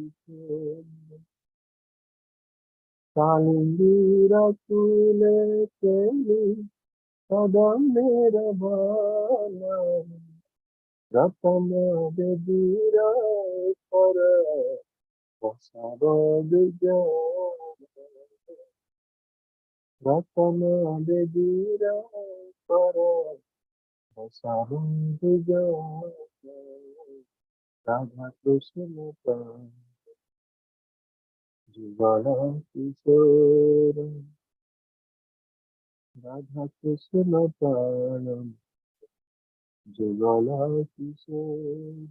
কিশোর। কালিন্দির কুলে কেলি কদমের বালা, রতন বেদির উপর বসাব দুজন। রতন বেদির উপর বসাব দুজন। রাধা কৃষ্ণ যুগল কিশোর, রাধা কৃষ্ণ প্রাণ যুগল কিশোর।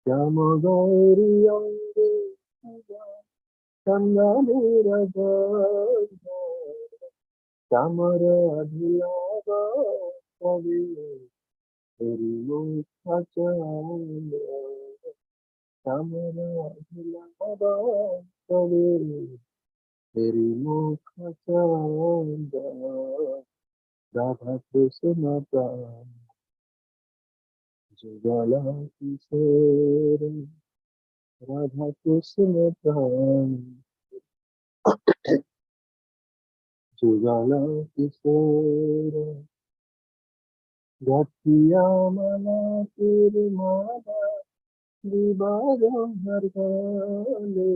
শ্যাম গৌরী অঙ্গে চন্দনের, চামর ঢুলাব কবি তেরি মুখ চন্দ্র। চামর ঢুলাব কবি তেরি মুখ চন্দ্র। রাধা কৃষ্ণ প্রাণ যুগল কিশোর, রাধা কৃষ্ণ প্রাণ যুগল কিশোর। গাথিয়া মালা মালা দিবার হর গালে,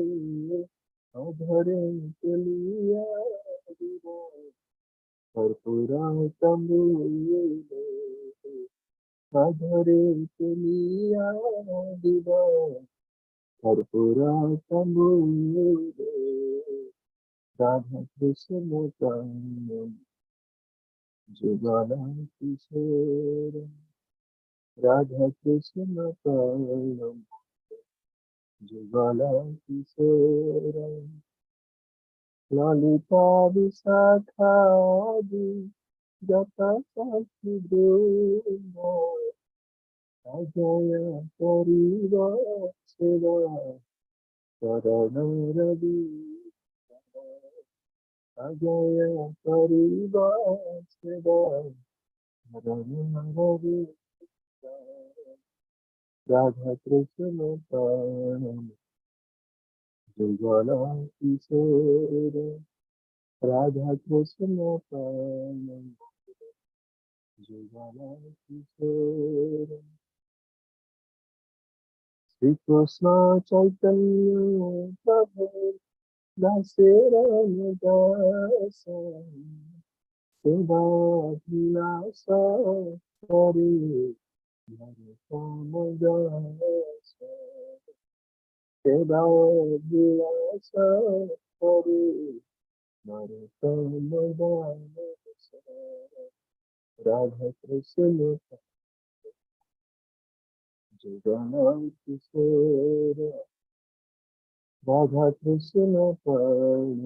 অধরে তুলিয়া দিব কর্পূরা তম্বুলে। অধরে তুলিয়া দিব কর্পূরা তম্বুলে। রাধা কৃষ্ণ প্রাণ যুগল কিশোর, রাধা কৃষ্ণ প্রাণ যুগল কিশোর। ললিতা বিশাখাদি যত সখী বৃন্দ, অজয় করিব সেবা চরণ রবি। অজয় করিব সেবা চরণ রবি। রাধা কৃষ্ণ প্রাণ যুগল কিশোর, রাধা কৃষ্ণ প্রাণ যুগল কিশোর। শ্রীকৃষ্ণ চৈতন্য প্রভু দাসের দাস, সেবাভিলাষ করে নরতম দাস। সেবাভিলাষ করে নরতম দাস। রাধা কৃষ্ণ যুগল কিশোর, রাধা কৃষ্ণ প্রাণ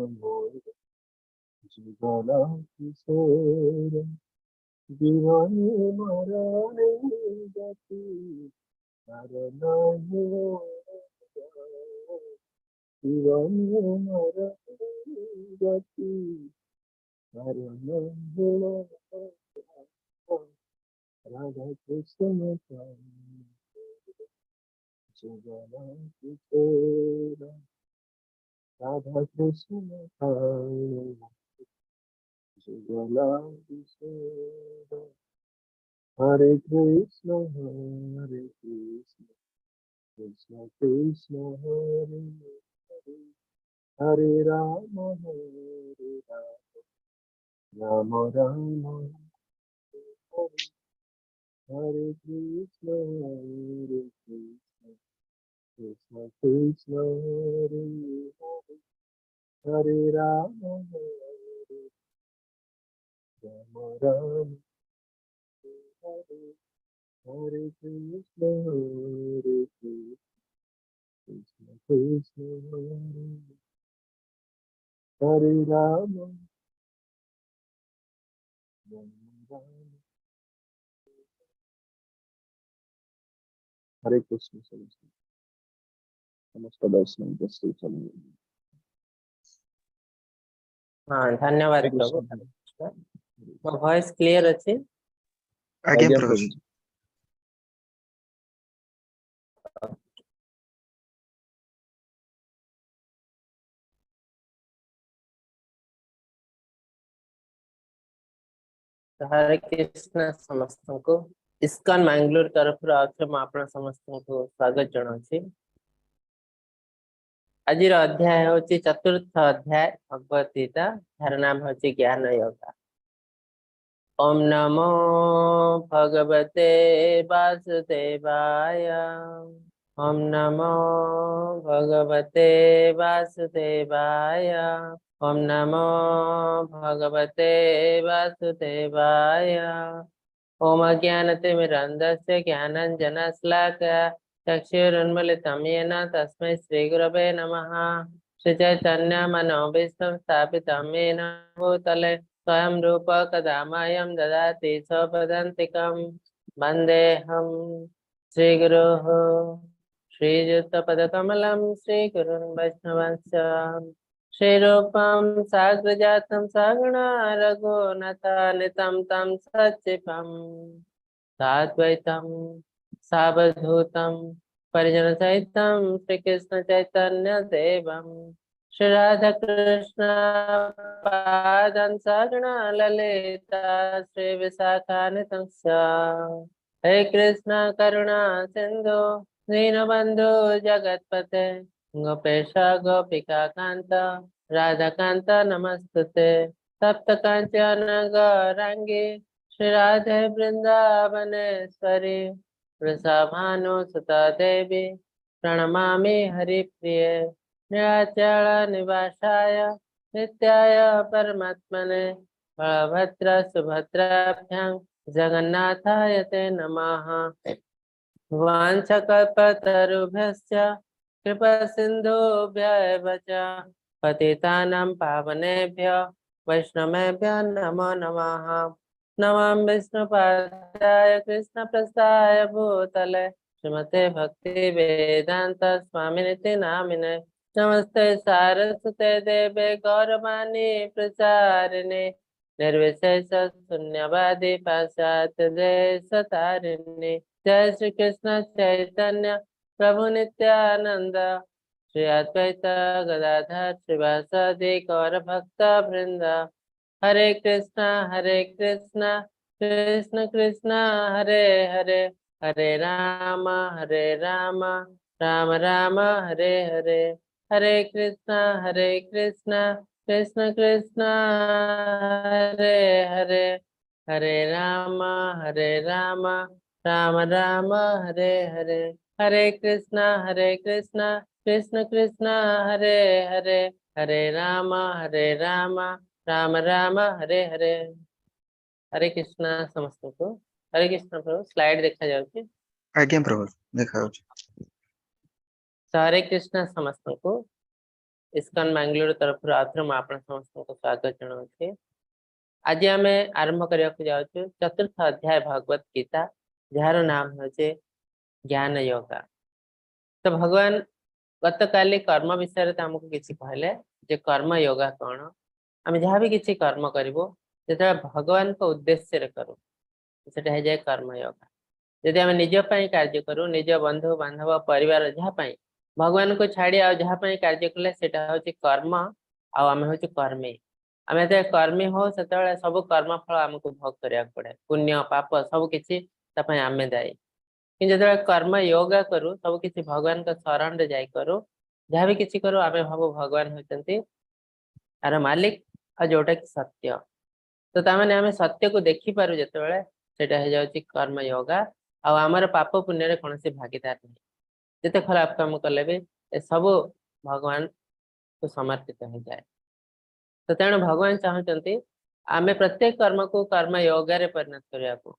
যুগল কিশোর। জীবনে মরণে গতি আর নাহি, জীবনে মরণে গতি আর নাহি। রাধা কৃষ্ণ প্রাণ যুগল কিশোর, রাধা কৃষ্ণ প্রাণ যুগল কিশোর। হরে কৃষ্ণ হরে কৃষ্ণ কৃষ্ণ কৃষ্ণ হরে হরে, হরে রাম হরে রাম রাম রাম হরে। হরে কৃষ্ণ হরে কৃষ্ণ কৃষ্ণ কৃষ্ণ হরে হরে, হরে রাম হরে রাম রাম হরে। হরে কৃষ্ণ হরে কৃষ্ণ কৃষ্ণ কৃষ্ণ হরে, হরে রাম রাম রাম। হরে কৃষ্ণ। সমস্ত সমস্ত বৈষ্ণব শ্রী। ହଁ, ଧନ୍ୟବାଦ। ହରେ ପ୍ରଭୁ। କୃଷ୍ଣ। ମୋ ଭଏସ କ୍ଲିୟର ଅଛି? ଆଜ୍ଞା। ଆଜ୍ଞା। ପ୍ରଭୁ। ପ୍ରଭୁ। ହରେ କୃଷ୍ଣ ସମସ୍ତଙ୍କୁ। ଇସ୍କନ ମାଙ୍ଗାଲୋର ତରଫରୁ ଆଉଥରେ ମୁଁ ଆପଣ ସମସ୍ତଙ୍କୁ ସ୍ୱାଗତ ଜଣାଉଛି। ଆଜିର ଅଧ୍ୟାୟ ହେଉଛି ଚତୁର୍ଥ ଅଧ୍ୟାୟ ଭଗବତ ଗୀତା, ଯାହାର ନାମ ହେଉଛି ଜ୍ଞାନ ଯୋଗ। ଓମ୍ ନମୋ ଭଗବତେ ବାସୁଦେବାୟ। ଓମ୍ ନମୋ ଭଗବତେ ବାସୁଦେବାୟ। ଓମ୍ ନମୋ ଭଗବତେ ବାସୁଦେବାୟ। ॐ अज्ञानतिमिरन्धस्य ज्ञानाञ्जनशलाकया चक्षुरुन्मीलितं येन तस्मै श्रीगुरवे नमः। श्रीचैतन्यमनोभीष्टं स्थापितं येन भूतले स्वयं रूप कदा मह्यं ददाति स्वपदान्तिकं। वन्देऽहं श्रीगुरोः श्रीयुतपदकमलं श्रीगुरुन् वैष्णवांश्च श्रीरूपं साग्रजातं सहगणा रघुनाथान्वितं तं सजीवं साद्वैतं सावधूतं परिजनसहितं श्रीकृष्ण चैतन्य देवं श्री राधा कृष्ण पादान् सहगणा ललिता श्री विशाखान्वितंश्च। हे कृष्ण करुणा सिन्धु दीनबन्धु जगत्पते गोपेश गोपिका कान्त राधाकान्त नमस्तुते। तप्त काञ्चन गौराङ्गी श्री राधे वृन्दावनेश्वरी वृषभानुसुता देवी प्रणमामि हरिप्रिये। नीलाचल निवासाय नित्याय परमात्मने बलभद्र सुभद्राभ्यां जगन्नाथाय ते नमः। वाञ्छाकल्पतरुभ्यश्च कृपासिन्धुभ्य एव च पतितानां पावनेभ्य वैष्णवेभ्य नमो नमः। नमः विष्णुपादाय कृष्णप्रस्थाय भूतले श्रीमते भक्ति वेदांत स्वामिनिति नामिने। नमस्ते सारस्वते देवे गौरवाणी प्रचारिणे निर्विशेष शून्यवादी पाश्चात्य देश तारिणे। जय श्री कृष्ण चैतन्य प्रभु नित्यानंद श्री अद्वैत गदाधर श्रीवासादि गौर भक्त वृंद। हरे कृष्णा हरे कृष्णा कृष्ण कृष्ण हरे हरे, हरे राम हरे राम राम राम हरे हरे। हरे कृष्णा हरे कृष्णा कृष्ण कृष्ण हरे हरे, हरे राम हरे राम राम राम हरे हरे। हरे कृष्णा हरे कृष्णा कृष्ण कृष्ण हरे हरे, हरे राम हरे राम राम राम हरे हरे। ହରେ କୃଷ୍ଣ ସମସ୍ତଙ୍କୁ। ହରେ କୃଷ୍ଣ ପ୍ରଭୁ, ସ୍ଲାଇଡ ଦେଖା ଯାଉଛି? ଆଜ୍ଞା ପ୍ରଭୁ, ଦେଖାଯାଉଛି। ହରେ କୃଷ୍ଣ ସମସ୍ତଙ୍କୁ। ଇସ୍କନ ବାଙ୍ଗାଲୋର ତରଫରୁ ଆଉଥରେ ମୁଁ ଆପଣ ସମସ୍ତଙ୍କୁ ସ୍ୱାଗତ ଜଣାଉଛି। ଆଜି ଆମେ ଆରମ୍ଭ କରିବାକୁ ଯାଉଛୁ ଚତୁର୍ଥ ଅଧ୍ୟାୟ ଭଗବତ ଗୀତା, ଯାହାର ନାମ ହେଉଛି ଜ୍ଞାନ ଯୋଗା। ତ ଭଗବାନ ଗତକାଲି କର୍ମ ବିଷୟରେ ତ ଆମକୁ କିଛି କହିଲେ ଯେ କର୍ମ ଯୋଗା କଣ। ଆମେ ଯାହା ବି କିଛି କର୍ମ କରିବୁ, ଯେତେବେଳେ ଭଗବାନଙ୍କ ଉଦ୍ଦେଶ୍ୟରେ କରୁ, ସେଟା ହେଇଯାଏ କର୍ମ ଯୋଗା। ଯଦି ଆମେ ନିଜ ପାଇଁ କାର୍ଯ୍ୟ କରୁ, ନିଜ ବନ୍ଧୁ ବାନ୍ଧବ ପରିବାର ଯାହା ପାଇଁ, ଭଗବାନଙ୍କୁ ଛାଡି ଆଉ ଯାହା ପାଇଁ କାର୍ଯ୍ୟ କଲେ ସେଟା ହଉଛି କର୍ମ, ଆଉ ଆମେ ହଉଛୁ କର୍ମୀ। ଆମେ ଯେତେବେଳେ କର୍ମୀ ହଉ, ସେତେବେଳେ ସବୁ କର୍ମ ଫଳ ଆମକୁ ଭୋଗ କରିବାକୁ ପଡେ। ପୁଣ୍ୟ ପାପ ସବୁ କିଛି ତା ପାଇଁ ଆମେ ଦାୟୀ। କିନ୍ତୁ ଯେତେବେଳେ କର୍ମ ଯୋଗା କରୁ, ସବୁ କିଛି ଭଗବାନଙ୍କ ଶରଣରେ ଯାଇ କରୁ, ଯାହା ବି କିଛି କରୁ, ଆମେ ଭାବୁ ଭଗବାନ ହଉଛନ୍ତି ଆର ମାଲିକ, ଆଉ ଯୋଉଟା କି ସତ୍ୟ। ତ ତାମାନେ ଆମେ ସତ୍ୟକୁ ଦେଖିପାରୁ ଯେତେବେଳେ, ସେଇଟା ହେଇଯାଉଛି କର୍ମ ଯୋଗା। ଆଉ ଆମର ପାପ ପୁଣ୍ୟରେ କୌଣସି ଭାଗିଦାର ନାହିଁ। ଯେତେ ଖରାପ କାମ କଲେ ବି ଏସବୁ ଭଗବାନକୁ ସମର୍ପିତ ହେଇଯାଏ। ତ ତେଣୁ ଭଗବାନ ଚାହୁଁଛନ୍ତି ଆମେ ପ୍ରତ୍ୟେକ କର୍ମକୁ କର୍ମ ଯୋଗାରେ ପରିଣତ କରିବାକୁ।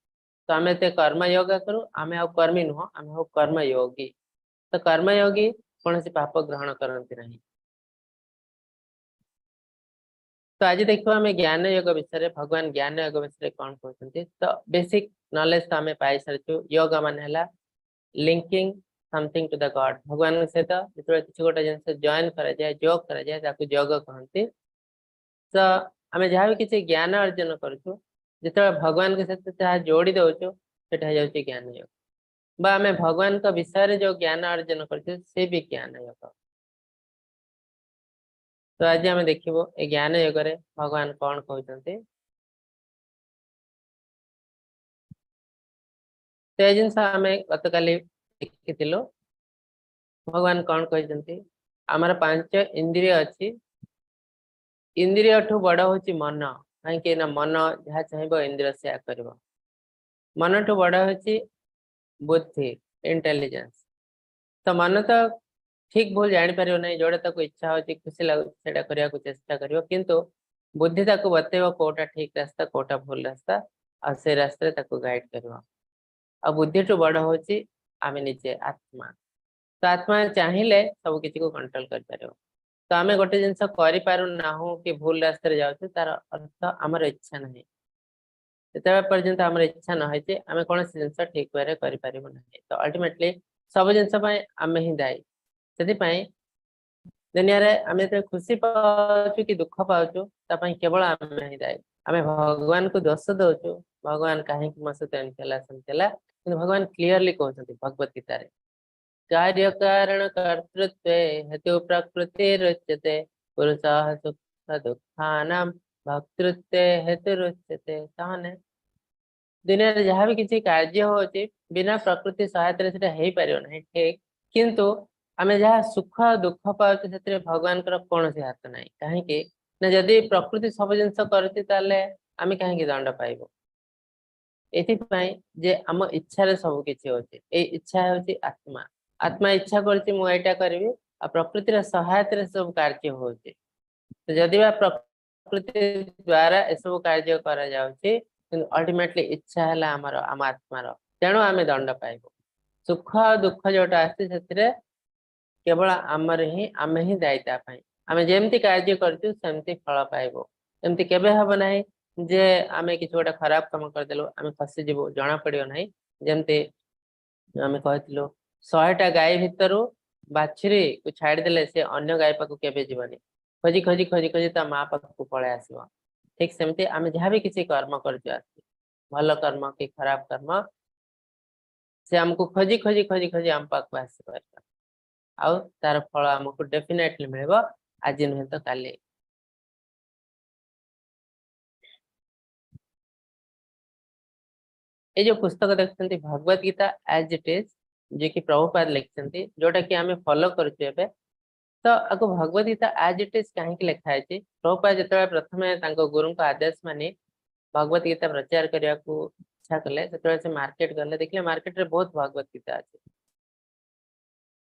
ତ ଆମେ ଏତେ କର୍ମ ଯୋଗା କରୁ, ଆମେ ଆଉ କର୍ମୀ ନୁହଁ, ଆମେ ହଉ କର୍ମଯୋଗୀ। ତ କର୍ମଯୋଗୀ କୌଣସି ପାପ ଗ୍ରହଣ କରନ୍ତି ନାହିଁ। ତ ଆଜି ଦେଖିବା ଆମେ ଜ୍ଞାନ ଯୋଗ ବିଷୟରେ। ଭଗବାନ ଜ୍ଞାନ ଯୋଗ ବିଷୟରେ କଣ କହୁଛନ୍ତି? ତ ବେସିକ ନଲେଜ ତ ଆମେ ପାଇସାରିଛୁ। ଯୋଗ ମାନେ ହେଲା linking something to the God। ଭଗବାନଙ୍କ ସହିତ ଯେତେବେଳେ କିଛି ଗୋଟେ ଜିନିଷ ଜଏନ କରାଯାଏ, ଯୋଗ କରାଯାଏ, ତାକୁ ଯୋଗ କହନ୍ତି। ତ ଆମେ ଯାହା ବି କିଛି ଜ୍ଞାନ ଅର୍ଜନ କରୁଛୁ, ଯେତେବେଳେ ଭଗବାନଙ୍କ ସହିତ ଯାହା ଯୋଡି ଦଉଛୁ, ସେଟା ହେଇଯାଉଛି ଜ୍ଞାନ ଯୋଗ। ବା ଆମେ ଭଗବାନଙ୍କ ବିଷୟରେ ଯୋଉ ଜ୍ଞାନ ଅର୍ଜନ କରୁଛୁ, ସେ ବି ଜ୍ଞାନ ଯୋଗ। ତ ଆଜି ଆମେ ଦେଖିବୁ ଏ ଜ୍ଞାନ ଯୋଗରେ ଭଗବାନ କଣ କହୁଛନ୍ତି। ତ ଏ ଜିନିଷ ଆମେ ଗତକାଲି ଦେଖିଥିଲୁ। ଭଗବାନ କଣ କହିଛନ୍ତି? ଆମର ପାଞ୍ଚ ଇନ୍ଦ୍ରିୟ ଅଛି। ଇନ୍ଦ୍ରିୟଠୁ ବଡ ହଉଛି ମନ। କାହିଁକି ନା ମନ ଯାହା ଚାହିଁବ, ଇନ୍ଦ୍ରିୟ ସେୟା କରିବ। ମନଠୁ ବଡ ହଉଛି ବୁଦ୍ଧି, ଇଣ୍ଟେଲିଜେନ୍ସ। ତ ମନ ତ ଠିକ ଭୁଲ ଜାଣିପାରିବ ନାହିଁ। ଯୋଉଟା ତାକୁ ଇଚ୍ଛା ହଉଛି, ଖୁସି ଲାଗୁଛି, ସେଇଟା କରିବାକୁ ଚେଷ୍ଟା କରିବ। କିନ୍ତୁ ବୁଦ୍ଧି ତାକୁ ବତେଇବ କୋଉଟା ଠିକ ରାସ୍ତା, କୋଉଟା ଭୁଲ ରାସ୍ତା, ଆଉ ସେ ରାସ୍ତାରେ ତାକୁ ଗାଇଡ କରିବ। ଆଉ ବୁଦ୍ଧିଠୁ ବଡ ହଉଛି ଆମେ ନିଜେ, ଆତ୍ମା। ତ ଆତ୍ମା ଚାହିଁଲେ ସବୁ କିଛିକୁ କଣ୍ଟ୍ରୋଲ କରିପାରିବ। ତ ଆମେ ଗୋଟେ ଜିନିଷ କରିପାରୁନାହୁଁ କି ଭୁଲ ରାସ୍ତାରେ ଯାଉଛୁ, ତାର ଅର୍ଥ ଆମର ଇଚ୍ଛା ନାହିଁ। ଯେତେବେଳେ ପର୍ଯ୍ୟନ୍ତ ଆମର ଇଚ୍ଛା ନ ହେଇଛି, ଆମେ କୌଣସି ଜିନିଷ ଠିକ ୱେରେ କରିପାରିବୁ ନାହିଁ। ତ ଅଲ୍ଟିମେଟଲି ସବୁ ଜିନିଷ ପାଇଁ ଆମେ ହିଁ ଦାୟୀ। ସେଥିପାଇଁ ଦୁନିଆରେ ଆମେ ଯେତେବେଳେ ଖୁସି ପାଉଛୁ କି ଦୁଃଖ ପାଉଛୁ, ତା ପାଇଁ କେବଳ ଆମେ ହିଁ ଦାୟୀ। ଆମେ ଭଗବାନଙ୍କୁ ଦୋଷ ଦଉଛୁ, ଭଗବାନ କାହିଁକି ମୋ ସହିତ ଏମିତି ହେଲା, ସେମିତି ହେଲା। କିନ୍ତୁ ଭଗବାନ କ୍ଲିୟରଲି କହୁଛନ୍ତି ଭଗବତ ଗୀତାରେ, कार्य कारण कर्तृत्वे हेतु प्रकृतिरुच्यते, पुरुषः सुख दुःखानां भर्तृत्वे हेतुरुच्यते। ତାମାନେ ଦୁନିଆରେ ଯାହା ବି କିଛି କାର୍ଯ୍ୟ ହଉଛି, ବିନା ପ୍ରକୃତି ସହାୟତାରେ ସେଟା ହେଇପାରିବ ନାହିଁ, ଠିକ। କିନ୍ତୁ ଆମେ ଯାହା ସୁଖ ଆଉ ଦୁଃଖ ପାଉଛୁ, ସେଥିରେ ଭଗବାନଙ୍କର କୌଣସି ହାତ ନାହିଁ। କାହିଁକି ନା ଯଦି ପ୍ରକୃତି ସବୁ ଜିନିଷ କରୁଛି, ତାହେଲେ ଆମେ କାହିଁକି ଦଣ୍ଡ ପାଇବୁ? ଏଥିପାଇଁ ଯେ ଆମ ଇଚ୍ଛାରେ ସବୁ କିଛି ହଉଛି। ଏଇ ଇଚ୍ଛା ହେଉଛି ଆତ୍ମା। ଆତ୍ମା ଇଚ୍ଛା କରୁଛି ମୁଁ ଏଇଟା କରିବି, ଆଉ ପ୍ରକୃତିର ସହାୟତାରେ ସବୁ କାର୍ଯ୍ୟ ହଉଛି। ତ ଯଦି ବା ପ୍ରକୃତି ଦ୍ଵାରା ଏସବୁ କାର୍ଯ୍ୟ କରାଯାଉଛି, କିନ୍ତୁ ଅଲ୍ଟିମେଟଲି ଇଚ୍ଛା ହେଲା ଆମର, ଆମ ଆତ୍ମାର। ତେଣୁ ଆମେ ଦଣ୍ଡ ପାଇବୁ। ସୁଖ ଆଉ ଦୁଃଖ ଯୋଉଟା ଆସୁଛି, ସେଥିରେ କେବଳ ଆମର ହିଁ, ଆମେ ହିଁ ଦାୟୀ ତା ପାଇଁ। ଆମେ ଯେମିତି କାର୍ଯ୍ୟ କରୁଛୁ, ସେମିତି ଫଳ ପାଇବୁ। ଏମିତି କେବେ ହବ ନାହିଁ ଯେ ଆମେ କିଛି ଗୋଟେ ଖରାପ କାମ କରିଦେଲୁ, ଆମେ ଖସିଯିବୁ, ଜଣା ପଡିବ ନାହିଁ। ଯେମିତି ଆମେ କହିଥିଲୁ, 100ଟା ଗାଈ ଭିତରୁ ବାଛୁରୀକୁ ଛାଡିଦେଲେ ସେ ଅନ୍ୟ ଗାଈ ପାଖକୁ କେବେ ଯିବନି। ଖୋଜି ଖୋଜି ଖୋଜି ଖୋଜି ତା ମା ପାଖକୁ ପଳେଇ ଆସିବ। ଠିକ ସେମିତି ଆମେ ଯାହା ବି କିଛି କର୍ମ କରୁଛୁ, ଭଲ କର୍ମ କି ଖରାପ କର୍ମ, ସେ ଆମକୁ ଖୋଜି ଖୋଜି ଖୋଜି ଖୋଜି ଆମ ପାଖକୁ ଆସିପାରିବ ଆଉ ତାର ଫଳ ଆମକୁ ଡେଫିନେଟଲି ମିଳିବ, ଆଜି ନୁହେଁ ତ କାଲି। ଏଇ ଯୋଉ ପୁସ୍ତକ ଦେଖୁଛନ୍ତି, ଭଗବତ ଗୀତା ଆଜ ଇଟ is, ଯିଏକି ପ୍ରଭୁପାଦ ଲେଖିଛନ୍ତି, ଯୋଉଟା କି ଆମେ ଫଲୋ କରୁଛୁ ଏବେ। ତ ଆକୁ ଭଗବତ ଗୀତା ଆଜ ଇଟ is କାହିଁକି ଲେଖା ହେଇଛି? ପ୍ରଭୁପାଦ ଯେତେବେଳେ ପ୍ରଥମେ ତାଙ୍କ ଗୁରୁଙ୍କ ଆଦେଶ ମାନି ଭଗବତ ଗୀତା ପ୍ରଚାର କରିବାକୁ ଇଚ୍ଛା କଲେ, ସେତେବେଳେ ସେ ମାର୍କେଟ ଗଲେ। ଦେଖିଲେ ମାର୍କେଟରେ ବହୁତ ଭଗବତ ଗୀତା ଅଛି।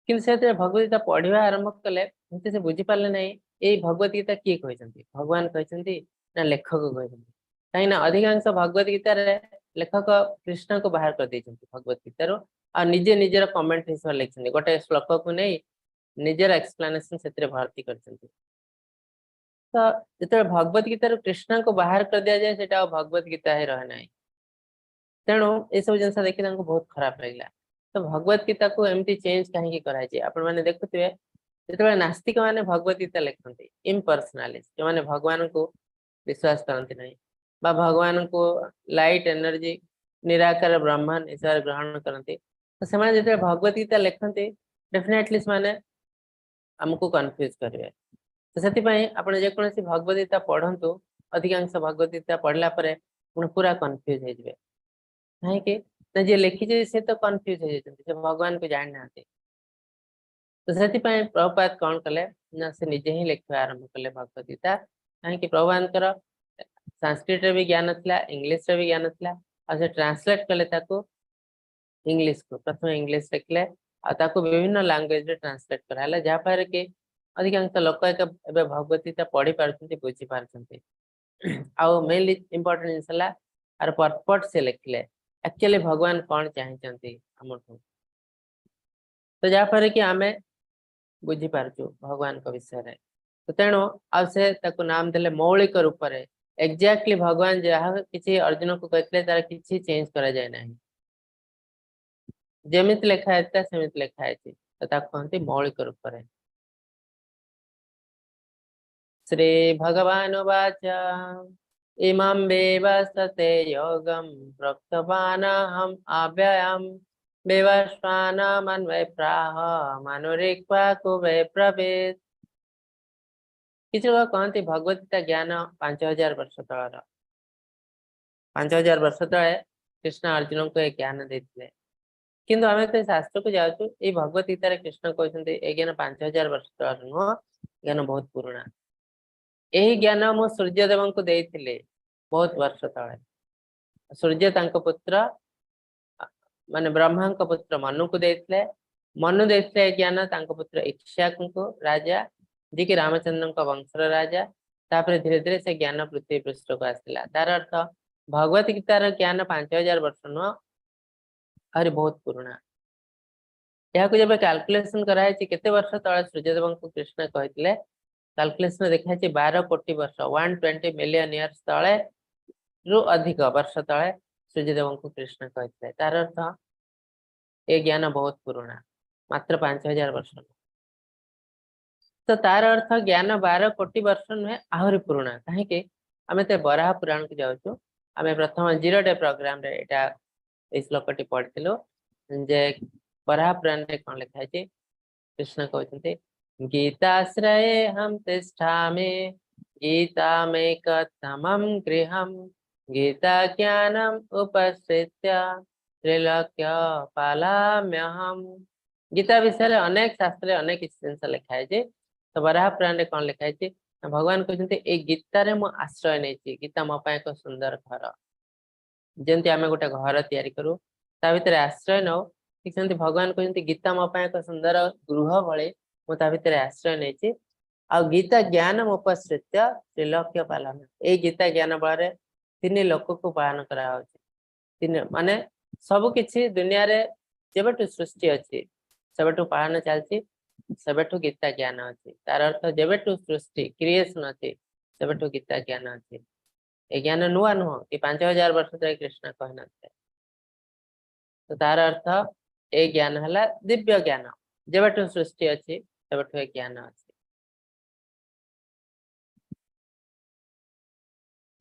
କିନ୍ତୁ ସେ ଯେତେବେଳେ ଭଗବତ ଗୀତା ପଢିବା ଆରମ୍ଭ କଲେ, କିନ୍ତୁ ସେ ବୁଝିପାରିଲେ ନାହିଁ ଏଇ ଭଗବତ ଗୀତା କିଏ କହିଛନ୍ତି, ଭଗବାନ କହିଛନ୍ତି ନା ଲେଖକ କହିଛନ୍ତି। କାହିଁକି ନା ଅଧିକାଂଶ ଭଗବତ ଗୀତାରେ ଲେଖକ କୃଷ୍ଣଙ୍କୁ ବାହାର କରିଦେଇଛନ୍ତି ଭଗବତ ଗୀତାରୁ ଆଉ ନିଜେ ନିଜର କମେଣ୍ଟ ହିସାବରେ ଲେଖିଛନ୍ତି। ଗୋଟେ ଶ୍ଲୋକକୁ ନେଇ ନିଜର ଏକ୍ସପ୍ଲାନେସନ ସେଥିରେ ଭର୍ତ୍ତି କରିଛନ୍ତି। ତ ଯେତେବେଳେ ଭଗବତ ଗୀତାରୁ କୃଷ୍ଣଙ୍କୁ ବାହାର କରିଦିଆଯାଏ, ସେଟା ଆଉ ଭଗବତ ଗୀତା ହିଁ ରହେ ନାହିଁ। ତେଣୁ ଏସବୁ ଜିନିଷ ଦେଖି ତାଙ୍କୁ ବହୁତ ଖରାପ ଲାଗିଲା। ତ ଭଗବତ ଗୀତାକୁ ଏମିତି ଚେଞ୍ଜ କାହିଁକି କରାଯାଇଛି? ଆପଣ ମାନେ ଦେଖୁଥିବେ, ଯେତେବେଳେ ନାସ୍ତିକ ମାନେ ଭଗବତ ଗୀତା ଲେଖନ୍ତି, ଇମ୍ପର୍ସନାଲିଷ୍ଟ, ଯୋଉମାନେ ଭଗବାନଙ୍କୁ ବିଶ୍ୱାସ କରନ୍ତି ନାହିଁ ବା ଭଗବାନଙ୍କୁ ଲାଇଟ ଏନର୍ଜି, ନିରାକାର ବ୍ରହ୍ମନ ହିସାବରେ ଗ୍ରହଣ କରନ୍ତି, ତ ସେମାନେ ଯେତେବେଳେ ଭଗବତ ଗୀତା ଲେଖନ୍ତି, ଡେଫିନେଟଲି ସେମାନେ ଆମକୁ କନଫ୍ୟୁଜ କରିବେ। ତ ସେଥିପାଇଁ ଆପଣ ଯେକୌଣସି ଭଗବତ ଗୀତା ପଢନ୍ତୁ, ଅଧିକାଂଶ ଭଗବତ ଗୀତା ପଢିଲା ପରେ ଆପଣ ପୁରା କନଫ୍ୟୁଜ ହେଇଯିବେ। କାହିଁକି ନା ଯିଏ ଲେଖିଛି ସେ ତ କନଫ୍ୟୁଜ ହେଇଯାଇଛନ୍ତି, ସେ ଭଗବାନଙ୍କୁ ଜାଣିନାହାନ୍ତି। ତ ସେଥିପାଇଁ ପ୍ରଭୁପାଦ କଣ କଲେ ନା ସେ ନିଜେ ହିଁ ଲେଖିବା ଆରମ୍ଭ କଲେ ଭଗବତ ଗୀତା। କାହିଁକି ପ୍ରଭୁପାଦଙ୍କର ସାଂସ୍କ୍ରିଟରେ ବି ଜ୍ଞାନ ଥିଲା, ଇଂଲିଶରେ ବି ଜ୍ଞାନ ଥିଲା, ଆଉ ସେ ଟ୍ରାନ୍ସଲେଟ କଲେ ତାକୁ ଇଂଲିଶକୁ। ପ୍ରଥମେ ଇଂଲିଶ ଲେଖିଲେ ଆଉ ତାକୁ ବିଭିନ୍ନ ଲାଙ୍ଗୁଏଜରେ ଟ୍ରାନ୍ସଲେଟ କରାହେଲା, ଯାହାଫଳରେ କି ଅଧିକାଂଶ ଲୋକ ଏବେ ଭଗବତ ଗୀତା ପଢି ପାରୁଛନ୍ତି, ବୁଝି ପାରୁଛନ୍ତି। ଆଉ ମେନଲି ଇମ୍ପୋର୍ଟାଣ୍ଟ ଜିନିଷ ହେଲା ଆର ପର୍ପଟ ସେ ଲେଖିଲେ, ଆକ୍ଚୁଆଲି ଭଗବାନ କଣ ଚାହିଁଛନ୍ତି ଆମଠୁ। ତ ଯାହାଫଳରେ କି ଆମେ ବୁଝିପାରୁଛୁ ଭଗବାନଙ୍କ ବିଷୟରେ। ତ ତେଣୁ ଆଉ ସେ ତାକୁ ନାମ ଦେଲେ ମୌଳିକ ରୂପରେ। ଏକ୍ଜାକ୍ଟଲି ଭଗବାନ ଯାହା କିଛି ଅର୍ଜୁନକୁ କହିଥିଲେ, ତାର କିଛି ଚେଞ୍ଜ କରାଯାଏ ନାହିଁ। ଯେମିତି ଲେଖା ହେଇଥିଲା, ସେମିତି ଲେଖା ହେଇଛି। ତ ତାକୁ କହନ୍ତି ମୌଳିକ ରୂପରେ। श्री भगवानुवाच, इमं विवस्वते योगं प्रोक्तवानहम् अव्ययं विवस्वान् प्राह मनुरिक्ष्वाकुवे ब्रवीत्। କିଛି ଲୋକ କହନ୍ତି ଭଗବତ ଗୀତା ଜ୍ଞାନ 5000 ବର୍ଷ ତଳର। 5000 ବର୍ଷ ତଳେ କୃଷ୍ଣ ଅର୍ଜୁନଙ୍କୁ ଏ ଜ୍ଞାନ ଦେଇଥିଲେ। କିନ୍ତୁ ଆମେ ଯେତେବେଳେ ଶାସ୍ତ୍ରକୁ ଯାଉଛୁ, ଏଇ ଭଗବତ ଗୀତାରେ କୃଷ୍ଣ କହୁଛନ୍ତି ଏ ଜ୍ଞାନ 5000 ବର୍ଷ ତଳର ନୁହଁ, ଜ୍ଞାନ ବହୁତ ପୁରୁଣା। ଏହି ଜ୍ଞାନ ମୁଁ ସୂର୍ଯ୍ୟଦେବଙ୍କୁ ଦେଇଥିଲି ବହୁତ ବର୍ଷ ତଳେ। ସୂର୍ଯ୍ୟ ତାଙ୍କ ପୁତ୍ର ମାନେ ବ୍ରହ୍ମାଙ୍କ ପୁତ୍ର ମନୁକୁ ଦେଇଥିଲେ। ମନୁ ଦେଇଥିଲେ ଏ ଜ୍ଞାନ ତାଙ୍କ ପୁତ୍ର ଇକ୍ଷ୍ବାକୁଙ୍କୁ, ରାଜା ଯିଏକି ରାମଚନ୍ଦ୍ରଙ୍କ ବଂଶର ରାଜା। ତାପରେ ଧୀରେ ଧୀରେ ସେ ଜ୍ଞାନ ପୃଥିବୀ ପୃଷ୍ଠକୁ ଆସିଲା। ତାର ଅର୍ଥ ଭଗବତ ଗୀତାର ଜ୍ଞାନ 5000 ବର୍ଷ ନୁହଁ, ଆହୁରି ବହୁତ ପୁରୁଣା। ଏହାକୁ ଯେବେ କାଲକୁଲେସନ କରାଯାଇଛି କେତେ ବର୍ଷ ତଳେ ସୂର୍ଯ୍ୟଦେବଙ୍କୁ କୃଷ୍ଣ କହିଥିଲେ, କାଲକୁଲେସନ ଦେଖାଯାଇଛି 12 କୋଟି ବର୍ଷ, 120 ମିଲିୟନ ଇୟର୍ସ ତଳେ ରୁ ଅଧିକ ବର୍ଷ ତଳେ ସୂର୍ଯ୍ୟଦେବଙ୍କୁ କୃଷ୍ଣ କହିଥିଲେ। ତାର ଅର୍ଥ ଏ ଜ୍ଞାନ ବହୁତ ପୁରୁଣା, ମାତ୍ର 5000 ବର୍ଷ ନୁହଁ। ତ ତାର ଅର୍ଥ ଜ୍ଞାନ 12 କୋଟି ବର୍ଷ ନୁହେଁ, ଆହୁରି ପୁରୁଣା। କାହିଁକି ଆମେ ତ ବରାହ ପୁରାଣକୁ ଯାଉଛୁ। ଆମେ ପ୍ରଥମ 0 ଡେ ପ୍ରୋଗ୍ରାମରେ ଏଇଟା ଏଇ ଶ୍ଲୋକଟି ପଢିଥିଲୁ ଯେ ବରାହ ପୁରାଣରେ କଣ ଲେଖା ହେଇଛି। କୃଷ୍ଣ କହୁଛନ୍ତି ଗୀତାଶ୍ରୟେ ହಂ ତିଷ୍ଠାମି ଗୀତାମେକତମಂ ଗୃହಂ ଗୀତା ଜ୍ଞାନମ ଉପଶ୍ରିତ୍ୟ ତ୍ରିଲୋକ୍ୟ ପାଲାମ୍ୟହಂ। ଗୀତା ବିଷୟରେ ଅନେକ ଶାସ୍ତ୍ରରେ ଅନେକ କିଛି ଜିନିଷ ଲେଖା ହେଇଛି। ତ ବରାହ ପୁରାଣରେ କଣ ଲେଖା ହେଇଛି ନା ଭଗବାନ କହୁଛନ୍ତି ଏଇ ଗୀତାରେ ମୁଁ ଆଶ୍ରୟ ନେଇଛି। ଗୀତା ମୋ ପାଇଁ ଏକ ସୁନ୍ଦର ଘର। ଯେମିତି ଆମେ ଗୋଟେ ଘର ତିଆରି କରୁ ତା ଭିତରେ ଆଶ୍ରୟ ନଉ, ଠିକ ସେମିତି ଭଗବାନ କହୁଛନ୍ତି ଗୀତା ମୋ ପାଇଁ ଏକ ସୁନ୍ଦର ଗୃହ ଭଳି, ମୁଁ ତା ଭିତରେ ଆଶ୍ରୟ ନେଇଛି। ଆଉ ଗୀତା ଜ୍ଞାନ ଉପଶ୍ରିତ୍ୟ ତ୍ରିଲୋକ୍ୟ ପାଳନ, ଏଇ ଗୀତା ଜ୍ଞାନ ବଳରେ 3 ଲୋକକୁ ପାଳନ କରାହଉଛି। ତିନି ମାନେ ସବୁ କିଛି ଦୁନିଆରେ ଯେବେଠୁ ସୃଷ୍ଟି ଅଛି ସେବେଠୁ ପାଳନ ଚାଲିଛି, ସେବେଠୁ ଗୀତା ଜ୍ଞାନ ଅଛି। ତାର ଅର୍ଥ ଯେବେଠୁ ସୃଷ୍ଟି କ୍ରିଏସନ ଅଛି ସେବେଠୁ ଗୀତା ଜ୍ଞାନ ଅଛି। ଏ ଜ୍ଞାନ ନୂଆ ନୁହଁ କି 5000 ବର୍ଷ ତଳେ କୃଷ୍ଣ କହିନଥିଲେ। ତ ତାର ଅର୍ଥ ଏ ଜ୍ଞାନ ହେଲା ଦିବ୍ୟ ଜ୍ଞାନ, ଯେବେଠୁ ସୃଷ୍ଟି ଅଛି ସେବେଠୁ ଏ ଜ୍ଞାନ ଅଛି।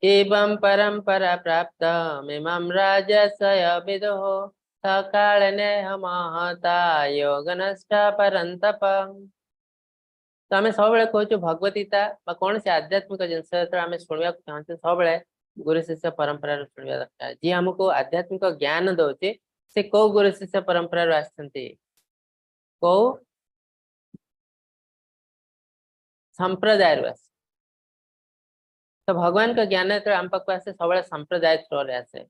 एवं परंपरा प्राप्त मिमं राजसय विदुः सकालनेह महता योग नष्ट परंतप। ତ ଆମେ ସବୁବେଳେ କହୁଛୁ ଭଗବତ ଗୀତା ବା କୌଣସି ଆଧ୍ୟାତ୍ମିକ ଜିନିଷ ଯେତେବେଳେ ଆମେ ଶୁଣିବାକୁ ଚାହୁଁଛୁ ସବୁବେଳେ ଗୁରୁ ଶିଷ୍ୟ ପରମ୍ପରାରୁ ଶୁଣିବା ଦରକାର। ଯିଏ ଆମକୁ ଆଧ୍ୟାତ୍ମିକ ଜ୍ଞାନ ଦଉଛି ସେ କୋଉ ଗୁରୁ ଶିଷ୍ୟ ପରମ୍ପରାରୁ ଆସିଛନ୍ତି, କୋଉ ସମ୍ପ୍ରଦାୟରୁ ଆସିଛନ୍ତି। ତ ଭଗବାନଙ୍କ ଜ୍ଞାନ ଯେତେବେଳେ ଆମ ପାଖକୁ ଆସେ ସବୁବେଳେ ସମ୍ପ୍ରଦାୟ ଥ୍ରୋରେ ଆସେ।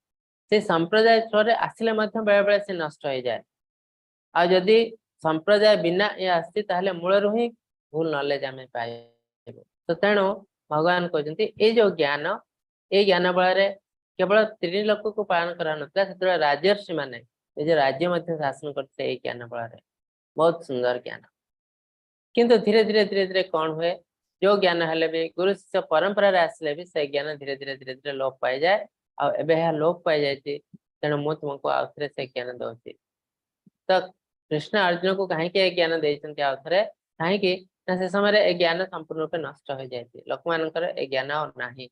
ସେ ସମ୍ପ୍ରଦାୟ ଥ୍ରୋରେ ଆସିଲେ ମଧ୍ୟ ବେଳେ ବେଳେ ସେ ନଷ୍ଟ ହେଇଯାଏ। ଆଉ ଯଦି ସମ୍ପ୍ରଦାୟ ବିନା ଇଏ ଆସିଛି ତାହେଲେ ମୂଳରୁ ହିଁ ଭୁଲ ନଲେଜ ଆମେ ପାଇବୁ। ତ ତେଣୁ ଭଗବାନ କହୁଛନ୍ତି ଏଇ ଯୋଉ ଜ୍ଞାନ, ଏଇ ଜ୍ଞାନ ବଳରେ କେବଳ ସ୍ତ୍ରୀ ଲୋକକୁ ପାଳନ କରାନଥିଲା, ସେତେବେଳେ ରାଜର୍ଷି ମାନେ ନିଜ ରାଜ୍ୟ ମଧ୍ୟ ଶାସନ କରୁଥିଲେ ଏଇ ଜ୍ଞାନ ବଳରେ। ବହୁତ ସୁନ୍ଦର ଜ୍ଞାନ। କିନ୍ତୁ ଧୀରେ ଧୀରେ ଧୀରେ ଧୀରେ କଣ ହୁଏ, ଯୋଉ ଜ୍ଞାନ ହେଲେ ବି ଗୁରୁ ଶିଷ୍ୟ ପରମ୍ପରାରେ ଆସିଲେ ବି ସେ ଜ୍ଞାନ ଧୀରେ ଧୀରେ ଧୀରେ ଧୀରେ ଲୋପ ପାଇଯାଏ। ଆଉ ଏବେ ଏହା ଲୋପ ପାଇଯାଇଛି, ତେଣୁ ମୁଁ ତୁମକୁ ଆଉ ଥରେ ସେ ଜ୍ଞାନ ଦଉଛି। ତ କୃଷ୍ଣ ଅର୍ଜୁନକୁ କାହିଁକି ଏ ଜ୍ଞାନ ଦେଇଛନ୍ତି ଆଉ ଥରେ, କାହିଁକି ନା ସେ ସମୟରେ ଏ ଜ୍ଞାନ ସମ୍ପୂର୍ଣ୍ଣ ରୂପେ ନଷ୍ଟ ହୋଇଯାଇଛି, ଲୋକମାନଙ୍କର ଏ ଜ୍ଞାନ ଆଉ ନାହିଁ।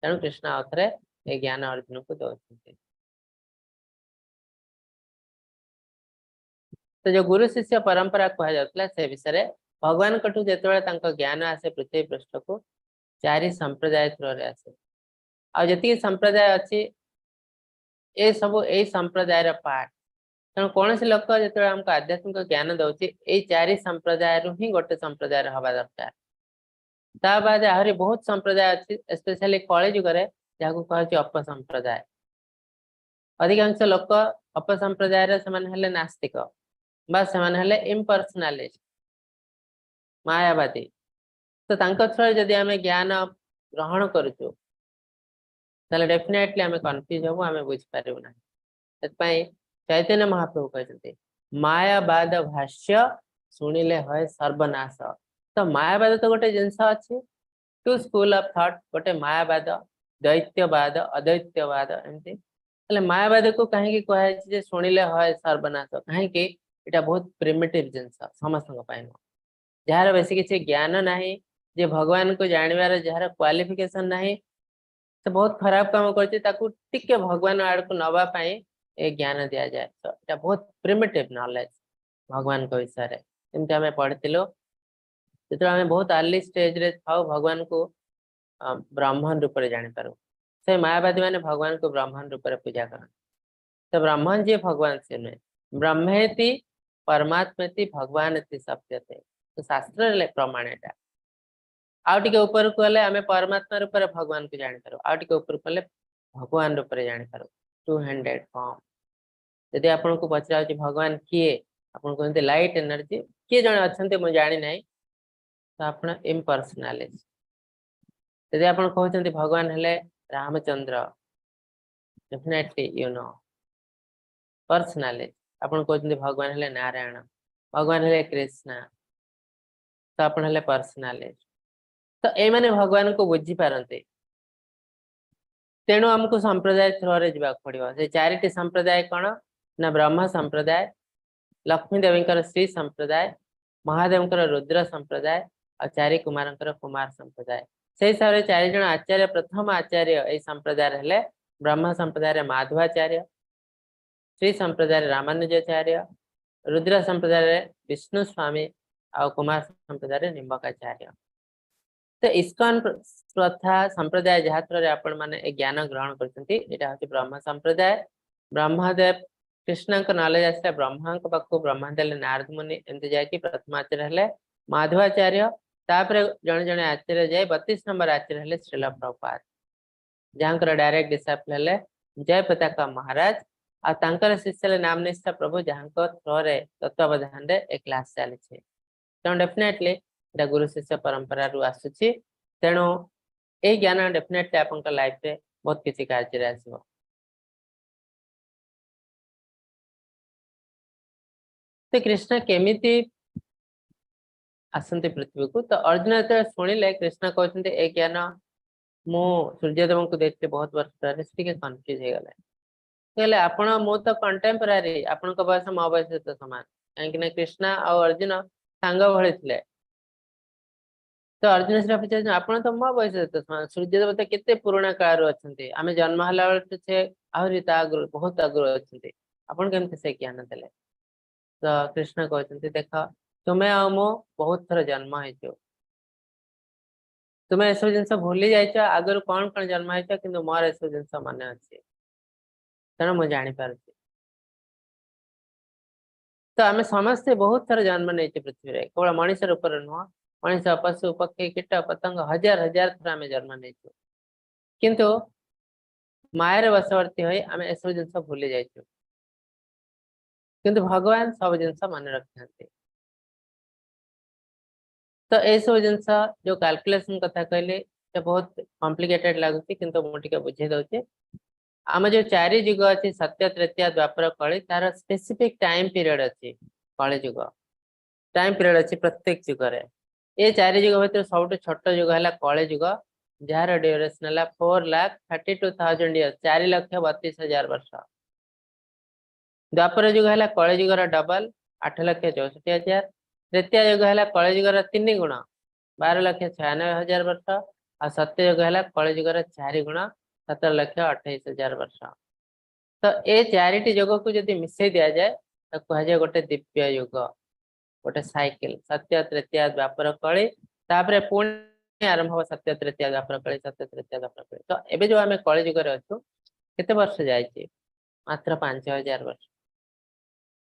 ତେଣୁ କୃଷ୍ଣ ଆଉ ଥରେ ଏ ଜ୍ଞାନ ଅର୍ଜୁନକୁ ଦଉଛନ୍ତି। ତ ଯୋଉ ଗୁରୁ ଶିଷ୍ୟ ପରମ୍ପରା କୁହାଯାଉଥିଲା ସେ ବିଷୟରେ ଭଗବାନଙ୍କଠୁ ଯେତେବେଳେ ତାଙ୍କ ଜ୍ଞାନ ଆସେ ପୃଥିବୀ ପୃଷ୍ଠକୁ, 4 ସମ୍ପ୍ରଦାୟ ଥ୍ରୋରେ ଆସେ। ଆଉ ଯେତିକି ସମ୍ପ୍ରଦାୟ ଅଛି ଏ ସବୁ ଏଇ ସମ୍ପ୍ରଦାୟର ପାର୍ଟ। ତେଣୁ କୌଣସି ଲୋକ ଯେତେବେଳେ ଆମକୁ ଆଧ୍ୟାତ୍ମିକ ଜ୍ଞାନ ଦଉଛି ଏଇ 4 ସମ୍ପ୍ରଦାୟରୁ ହିଁ ଗୋଟେ ସମ୍ପ୍ରଦାୟର ହବା ଦରକାର। ତା ବାଦେ ଆହୁରି ବହୁତ ସମ୍ପ୍ରଦାୟ ଅଛି, ସ୍ପେଶାଲି କଳି ଯୁଗରେ ଯାହାକୁ କୁହାଯାଉଛି ଅପସମ୍ପ୍ରଦାୟ। ଅଧିକାଂଶ ଲୋକ ଅପସମ୍ପ୍ରଦାୟର ସେମାନେ ହେଲେ ନାସ୍ତିକ ବା ସେମାନେ ହେଲେ ଇମ୍ପର୍ସନାଲିଷ୍ଟ, ମାୟାବାଦୀ। ତ ତାଙ୍କ ଥ୍ରୋରେ ଯଦି ଆମେ ଜ୍ଞାନ ଗ୍ରହଣ କରୁଛୁ ତାହେଲେ ଡେଫିନେଟଲି ଆମେ କନଫ୍ୟୁଜ ହବୁ, ଆମେ ବୁଝିପାରିବୁ ନାହିଁ। ସେଥିପାଇଁ ଚୈତନ୍ୟ ମହାପ୍ରଭୁ କହିଛନ୍ତି ମାୟାବାଦ ଭାଷ୍ୟ ଶୁଣିଲେ ହଏ ସର୍ବନାଶ। ତ ମାୟାବାଦ ତ ଗୋଟେ ଜିନିଷ ଅଛି, 2 ସ୍କୁଲ ଅଫ ଥଟ୍, ଗୋଟେ ମାୟାବାଦ, ଦୈତ୍ୟବାଦ, ଅଦୈତ୍ୟବାଦ ଏମିତି। ହେଲେ ମାୟାବାଦକୁ କାହିଁକି କୁହାଯାଇଛି ଯେ ଶୁଣିଲେ ହଏ ସର୍ବନାଶ? କାହିଁକି ଏଇଟା ବହୁତ ପ୍ରିମିଟିଭ ଜିନିଷ, ସମସ୍ତଙ୍କ ପାଇଁ ନୁହଁ। ଯାହାର ବେଶୀ କିଛି ଜ୍ଞାନ ନାହିଁ, ଯେ ଭଗବାନଙ୍କୁ ଜାଣିବାର ଯାହାର କ୍ୱାଲିଫିକେସନ ନାହିଁ, ସେ ବହୁତ ଖରାପ କାମ କରୁଛି, ତାକୁ ଟିକେ ଭଗବାନ ଆଡକୁ ନବା ପାଇଁ ଏ ଜ୍ଞାନ ଦିଆଯାଏ। ତ ଏଇଟା ବହୁତ ପ୍ରିମିଟିଭ ନଲେଜ ଭଗବାନଙ୍କ ବିଷୟରେ। ଯେମିତି ଆମେ ପଢିଥିଲୁ ଯେତେବେଳେ ଆମେ ବହୁତ ଆର୍ଲି ଷ୍ଟେଜରେ ଥାଉ ଭଗବାନଙ୍କୁ ବ୍ରାହ୍ମଣ ରୂପରେ ଜାଣିପାରୁ। ସେ ମାୟାବାଦୀ ମାନେ ଭଗବାନଙ୍କୁ ବ୍ରାହ୍ମଣ ରୂପରେ ପୂଜା କରନ୍ତି। ତ ବ୍ରାହ୍ମଣ ଯିଏ ଭଗବାନ ସେ ନୁହେଁ, ବ୍ରହ୍ମେତି ପରମାତ୍ମେତି ଭଗବାନ ଶବ୍ଦତେ। ତ ଶାସ୍ତ୍ରରେ ପ୍ରମାଣ ଏଟା। ଆଉ ଟିକେ ଉପରକୁ ଗଲେ ଆମେ ପରମାତ୍ମା ରୂପରେ ଭଗବାନକୁ ଜାଣିପାରୁ, ଆଉ ଟିକେ ଉପରକୁ ଗଲେ ଭଗବାନ ରୂପରେ ଜାଣିପାରୁ। 200 ଫର୍ମ। ଯଦି ଆପଣଙ୍କୁ ପଚରା ହଉଛି ଭଗବାନ କିଏ, ଆପଣ କୁହନ୍ତି ଲାଇଟ୍ ଏନର୍ଜି, କିଏ ଜଣେ ଅଛନ୍ତି ମୁଁ ଜାଣିନାହିଁ, ତ ଆପଣ ଇମ୍ପର୍ସନାଲିଷ୍ଟ। ଯଦି ଆପଣ କହୁଛନ୍ତି ଭଗବାନ ହେଲେ ରାମଚନ୍ଦ୍ର, ଡେଫିନେଟଲି you know ପର୍ସନାଲିଷ୍ଟ। ଆପଣ କହୁଛନ୍ତି ଭଗବାନ ହେଲେ ନାରାୟଣ, ଭଗବାନ ହେଲେ କୃଷ୍ଣ, ତ ଆପଣ ହେଲେ ପର୍ସନାଲିଷ୍ଟ। ତ ଏଇମାନେ ଭଗବାନଙ୍କୁ ବୁଝିପାରନ୍ତି। ତେଣୁ ଆମକୁ ସମ୍ପ୍ରଦାୟ ଥ୍ରୋରେ ଯିବାକୁ ପଡିବ। ସେ ଚାରିଟି ସମ୍ପ୍ରଦାୟ କଣ ନା ବ୍ରହ୍ମ ସମ୍ପ୍ରଦାୟ, ଲକ୍ଷ୍ମୀ ଦେବୀଙ୍କର ଶ୍ରୀ ସମ୍ପ୍ରଦାୟ, ମହାଦେବଙ୍କର ରୁଦ୍ର ସମ୍ପ୍ରଦାୟ, ଆଉ ଚାରି କୁମାରଙ୍କର କୁମାର ସମ୍ପ୍ରଦାୟ। ସେଇ ହିସାବରେ ଚାରି ଜଣ ଆଚାର୍ଯ୍ୟ, ପ୍ରଥମ ଆଚାର୍ଯ୍ୟ ଏଇ ସମ୍ପ୍ରଦାୟରେ ହେଲେ ବ୍ରହ୍ମ ସମ୍ପ୍ରଦାୟରେ ମାଧବାଚାର୍ଯ୍ୟ, ଶ୍ରୀ ସମ୍ପ୍ରଦାୟରେ ରାମାନୁଜାଚାର୍ଯ୍ୟ, ରୁଦ୍ର ସମ୍ପ୍ରଦାୟରେ ବିଷ୍ଣୁ ସ୍ୱାମୀ, ଆଉ କୁମାର ସମ୍ପ୍ରଦାୟରେ ନିମ୍ବକାଚାର୍ଯ୍ୟ। ତ ଇସ୍କନ ପ୍ରଥା ସମ୍ପ୍ରଦାୟ ଯାହା ଥ୍ରୋରେ ଆପଣ ମାନେ ଏ ଜ୍ଞାନ ଗ୍ରହଣ କରୁଛନ୍ତି, ଏଇଟା ହଉଛି ବ୍ରହ୍ମ ସମ୍ପ୍ରଦାୟ। ବ୍ରହ୍ମଦେବ କୃଷ୍ଣଙ୍କ ନଲେଜ ଆସିଲା ବ୍ରହ୍ମାଙ୍କ ପାଖକୁ, ବ୍ରହ୍ମା ଦେଲେ ନାରଦ ମୁନି, ଏମିତି ଯାଇକି ପ୍ରଥମ ଆଚାର୍ଯ୍ୟ ହେଲେ ମାଧବାଚାର୍ଯ୍ୟ। ତାପରେ ଜଣେ ଜଣେ ଆଚାର୍ଯ୍ୟ ଯାଇ 32 ନମ୍ବର ଆଚାର୍ଯ୍ୟ ହେଲେ ଶ୍ରୀଲ ପ୍ରଭୁପାଦ, ଯାହାଙ୍କର ଡାଇରେକ୍ଟ ଡିସାଇପଲ ହେଲେ ଜୟ ପତାକା ମହାରାଜ, ଆଉ ତାଙ୍କର ଶିଷ୍ୟ ହେଲେ ନାମନିଷ୍ଠା ପ୍ରଭୁ, ଯାହାଙ୍କ ଥ୍ରୋରେ ତତ୍ତ୍ୱାବଧାନରେ ଏ କ୍ଲାସ ଚାଲିଛି। ତେଣୁ ଡେଫିନେଟଲି ଏଟା ଗୁରୁ ଶିଷ୍ୟ ପରମ୍ପରାରୁ ଆସୁଛି। ତେଣୁ ଏଇ ଜ୍ଞାନ ଡେଫିନେଟଲି ଆପଣଙ୍କ ଲାଇଫରେ ବହୁତ କିଛି କାର୍ଯ୍ୟରେ ଆସିବ। ତ କୃଷ୍ଣ କେମିତି ଆସନ୍ତି ପୃଥିବୀକୁ? ତ ଅର୍ଜୁନ ଯେତେବେଳେ ଶୁଣିଲେ କୃଷ୍ଣ କହୁଛନ୍ତି ଏ ଜ୍ଞାନ ମୁଁ ସୂର୍ଯ୍ୟଦେବଙ୍କୁ ଦେଇଥିଲି ବହୁତ ବର୍ଷ ଧରି, ସେ ଟିକେ କନଫ୍ୟୁଜ ହେଇଗଲେ। କହିଲେ ଆପଣ, ମୁଁ ତ କଣ୍ଟେମ୍ପୋରାରୀ, ଆପଣଙ୍କ ବୟସ ମୋ ବୟସ ସହିତ ସମାନ, କାହିଁକି ନା କୃଷ୍ଣ ଆଉ ଅର୍ଜୁନ ସାଙ୍ଗ ଭଳି ଥିଲେ। ତ ଅର୍ଜୁନ ସେଟା ପଚାରୁଛନ୍ତି ଆପଣ ତ ମୋ ବୟସ ସହିତ ସମାନ, ସୂର୍ଯ୍ୟଦେବ ତ କେତେ ପୁରୁଣା କାଳରୁ ଅଛନ୍ତି, ଆମେ ଜନ୍ମ ହେଲା ବେଳକୁ ସେ ଆହୁରି ତା ଆଗରୁ ବହୁତ ଆଗରୁ ଅଛନ୍ତି, ଆପଣ କେମିତି ସେ ଜ୍ଞାନ ଦେଲେ? ତ କୃଷ୍ଣ କହୁଛନ୍ତି ଦେଖ, ତୁମେ ଆଉ ମୁଁ ବହୁତ ଥର ଜନ୍ମ ହେଇଛୁ, ତୁମେ ଏସବୁ ଜିନିଷ ଭୁଲି ଯାଇଛ, ଆଗରୁ କଣ କଣ ଜନ୍ମ ହେଇଛ, କିନ୍ତୁ ମୋର ଏସବୁ ଜିନିଷ ମନେ ଅଛି, ତେଣୁ ମୁଁ ଜାଣିପାରୁଛି। ତ ଆମେ ସମସ୍ତେ ବହୁତ ଥର ଜନ୍ମ ନେଇଛେ ପୃଥିବୀରେ, କେବଳ ମଣିଷ ରୂପରେ ନୁହଁ, ମଣିଷ, ପଶୁ, ପକ୍ଷୀ, କୀଟ ପତଙ୍ଗ ହଜାର ହଜାର ଥର ଆମେ ଜନ୍ମ ନେଇଛୁ, କିନ୍ତୁ ମାୟାର ବଶବର୍ତ୍ତୀ ହୋଇ ଆମେ ଏସବୁ ଜିନିଷ ଭୁଲି ଯାଇଛୁ, କିନ୍ତୁ ଭଗବାନ ସବୁ ଜିନିଷ ମନେ ରଖିଥାନ୍ତି। ତ ଏସବୁ ଜିନିଷ ଯୋଉ କାଲକୁଲେସନ କଥା କହିଲି ସେ ବହୁତ କମ୍ପ୍ଲିକେଟେଡ ଲାଗୁଛି, କିନ୍ତୁ ମୁଁ ଟିକେ ବୁଝେଇ ଦଉଛି। ଆମ ଯୋଉ ଚାରି ଯୁଗ ଅଛି, ସତ୍ୟ, ତ୍ରେତୟା, ଦ୍ୱାପର, କଳି, ତାର ସ୍ପେସିଫିକ ଟାଇମ ପିରିୟଡ ଅଛି। କଳି ଯୁଗ ଟାଇମ ପିରିୟଡ ଅଛି ପ୍ରତ୍ୟେକ ଯୁଗରେ। ଏ ଚାରି ଯୁଗ ଭିତରେ ସବୁଠୁ ଛୋଟ ଯୁଗ ହେଲା କଳି ଯୁଗ, ଯାହାର ଡ୍ୟୁରେସନ ହେଲା 4,32,000 ଇୟର୍ସ, 4,32,000 ବର୍ଷ। ଦ୍ୱାପର ଯୁଗ ହେଲା କଳି ଯୁଗର ଡବଲ, 8,64,000। ତ୍ରେତୟା ଯୁଗ ହେଲା କଳି ଯୁଗର 3 ଗୁଣ, 12,96,000 ବର୍ଷ। ଆଉ ସତ୍ୟ ଯୁଗ ହେଲା କଳି ଯୁଗର 4 ଗୁଣ, 17,28,000 ବର୍ଷ। ତ ଏ ଚାରିଟି ଯୁଗକୁ ଯଦି ମିଶେଇ ଦିଆଯାଏ ତ କୁହାଯାଏ ଗୋଟେ ଦିବ୍ୟ ଯୁଗ, ଗୋଟେ ସାଇକେଲ। ସତ୍ୟ, ତ୍ରେତୟା, ଦ୍ୱାପର, କଳି, ତାପରେ ପୁଣି ଆରମ୍ଭ ହବ ସତ୍ୟ, ତ୍ରେତୟା, ଦ୍ୱାପର, କଳି, ସତ୍ୟ, ତ୍ରେତୟା, ଦ୍ୱାପର, କଳି। ତ ଏବେ ଯୋଉ ଆମେ କଳି ଯୁଗରେ ଅଛୁ, କେତେ ବର୍ଷ ଯାଇଛି? ମାତ୍ର 5,000 ବର୍ଷ।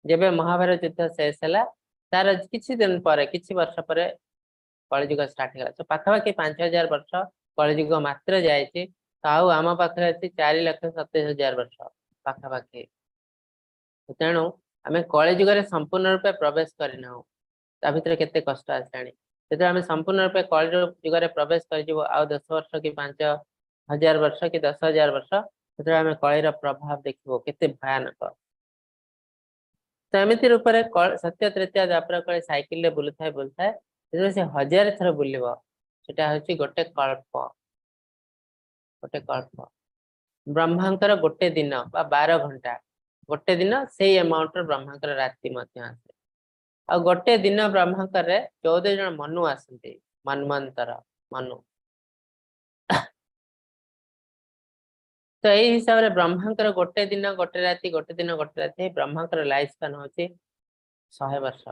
ଯେବେ ମହାଭାରତ ଯୁଦ୍ଧ ଶେଷ ହେଲା ତାର କିଛି ଦିନ ପରେ, କିଛି ବର୍ଷ ପରେ କଳିଯୁଗ ଷ୍ଟାର୍ଟ ହେଇଗଲା। ତ ପାଖାପାଖି 5,000 ବର୍ଷ କଳିଯୁଗ ମାତ୍ର ଯାଇଛି। ତ ଆଉ ଆମ ପାଖରେ ଅଛି 4,27,000 ବର୍ଷ ପାଖାପାଖି। ତେଣୁ ଆମେ କଳିଯୁଗରେ ସମ୍ପୂର୍ଣ୍ଣ ରୂପେ ପ୍ରବେଶ କରିନାହୁଁ, ତା ଭିତରେ କେତେ କଷ୍ଟ ଆସିଲାଣି। ଯେତେବେଳେ ଆମେ ସମ୍ପୂର୍ଣ୍ଣ ରୂପେ କଳିଯୁଗରେ ପ୍ରବେଶ କରିଯିବୁ, ଆଉ 10 ବର୍ଷ କି 5,000 ବର୍ଷ କି 10,000 ବର୍ଷ, ସେତେବେଳେ ଆମେ କଳିର ପ୍ରଭାବ ଦେଖିବୁ କେତେ ଭୟାନକ। ତ ଏମିତି ରୂପରେ ସତ୍ୟ, ତ୍ରେତୟା, ଦ୍ୱାପର, କଳି ସାଇକେଲରେ ବୁଲୁଥାଏ ବୁଲୁଥାଏ, ଯେତେବେଳେ ସେ 1000 ଥର ବୁଲିବ, ସେଟା ହଉଛି ଗୋଟେ କଳ୍ପ, ଗୋଟେ କଳ୍ପ। ବ୍ରହ୍ମାଙ୍କର ଗୋଟେ ଦିନ ବା 12 ଘଣ୍ଟା, ଗୋଟେ ଦିନ ସେଇ ଆମାଉଣ୍ଟର ବ୍ରହ୍ମାଙ୍କର ରାତି ମଧ୍ୟ ଆସେ। ଆଉ ଗୋଟେ ଦିନ ବ୍ରହ୍ମାଙ୍କରେ 14 ଜଣ ମନୁ ଆସନ୍ତି, ମନ୍ବନ୍ତର ମନୁ। ତ ଏଇ ହିସାବରେ ବ୍ରହ୍ମାଙ୍କର ଗୋଟେ ଦିନ ଗୋଟେ ରାତି, ଗୋଟେ ଦିନ ଗୋଟେ ରାତି, ବ୍ରହ୍ମାଙ୍କର ଲାଇଫ ସ୍ପାନ ହଉଛି 100 ବର୍ଷ।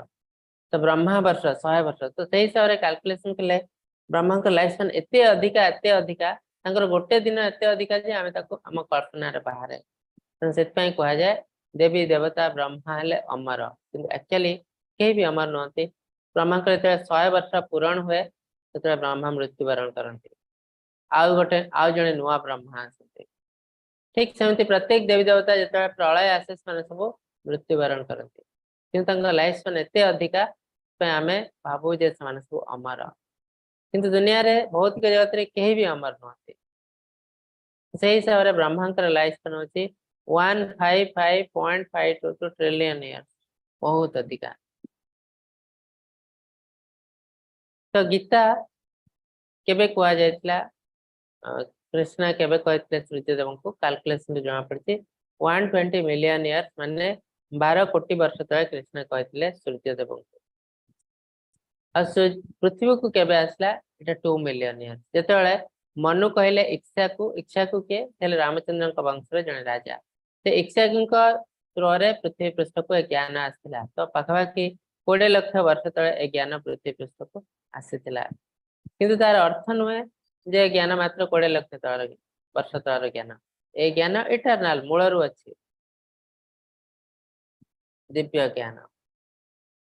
ତ ବ୍ରହ୍ମା ବର୍ଷ 100 ବର୍ଷ। ତ ସେଇ ହିସାବରେ କାଲକୁଲେସନ କଲେ ବ୍ରହ୍ମାଙ୍କ ଲାଇଫ ସ୍ପାନ ଏତେ ଅଧିକା, ଏତେ ଅଧିକା, ତାଙ୍କର ଗୋଟେ ଦିନ ଏତେ ଅଧିକା ଯେ ଆମେ ତାକୁ ଆମ କଳ୍ପନାରେ ବାହାରେ। ତେଣୁ ସେଥିପାଇଁ କୁହାଯାଏ ଦେବୀ ଦେବତା ବ୍ରହ୍ମା ହେଲେ ଅମର, କିନ୍ତୁ ଆକ୍ଚୁଆଲି କେହି ବି ଅମର ନୁହନ୍ତି। ବ୍ରହ୍ମାଙ୍କର ଯେତେବେଳେ 100 ବର୍ଷ ପୂରଣ ହୁଏ ସେତେବେଳେ ବ୍ରହ୍ମା ମୃତ୍ୟୁବରଣ କରନ୍ତି, ଆଉ ଜଣେ ନୂଆ ବ୍ରହ୍ମା ଆସନ୍ତି। ଠିକ ସେମିତି ପ୍ରତ୍ୟେକ ଦେବୀ ଦେବତା ଯେତେବେଳେ ପ୍ରଳୟ ଆସେ ସେମାନେ ସବୁ ମୃତ୍ୟୁବରଣ କରନ୍ତି, କିନ୍ତୁ ତାଙ୍କ ଲାଇଫ ସ୍ପାନ୍ ଏତେ ଅଧିକା ପାଇଁ ଆମେ ଭାବୁ ଯେ ସେମାନେ ସବୁ ଅମର। କିନ୍ତୁ ଦୁନିଆରେ ଭୌତିକ ଜଗତରେ କେହି ବି ଅମର ନୁହନ୍ତି। ସେଇ ହିସାବରେ ବ୍ରହ୍ମାଙ୍କର ଲାଇଫ ସ୍ପାନ୍ ହଉଛି 155.522 ଟ୍ରିଲିୟନ ଇୟର୍ସ, ବହୁତ ଅଧିକା। ତ ଗୀତା କେବେ କୁହାଯାଇଥିଲା? କୃଷ୍ଣ କେବେ କହିଥିଲେ ସୂର୍ଯ୍ୟଦେବଙ୍କୁ? କାଲକୁଲେସନ ଜଣା ପଡିଛି 120 ମିଲିୟନ ଇୟର୍ସ, ମାନେ 12 କୋଟି ବର୍ଷ ତଳେ କୃଷ୍ଣ କହିଥିଲେ ସୂର୍ଯ୍ୟଦେବଙ୍କୁ। ଆଉ ପୃଥିବୀକୁ କେବେ ଆସିଲା? ଏଇଟା 2 ମିଲିୟନ ଇୟର୍ସ। ଯେତେବେଳେ ମନୁ କହିଲେ ଇକ୍ଷ୍ୟାକୁ, ଇକ୍ଷ୍ୟାକୁ କିଏ? ହେଲେ ରାମଚନ୍ଦ୍ରଙ୍କ ବଂଶର ଜଣେ ରାଜା। ସେ ଇକ୍ଷ୍ୟାକୁଙ୍କ ଥ୍ରୋରେ ପୃଥିବୀ ପୃଷ୍ଠକୁ ଏ ଜ୍ଞାନ ଆସିଥିଲା। ତ ପାଖାପାଖି 20 ଲକ୍ଷ ବର୍ଷ ତଳେ ଏ ଜ୍ଞାନ ପୃଥିବୀ ପୃଷ୍ଠକୁ ଆସିଥିଲା। କିନ୍ତୁ ତାର ଅର୍ଥ ନୁହେଁ ଯେ ଜ୍ଞାନ ମାତ୍ର 20 ଲକ୍ଷ ତଳର ବର୍ଷ ତଳର ଜ୍ଞାନ। ଏ ଜ୍ଞାନ ଇଟରନାଲ, ମୂଳରୁ ଅଛି, ଦିବ୍ୟ ଜ୍ଞାନ।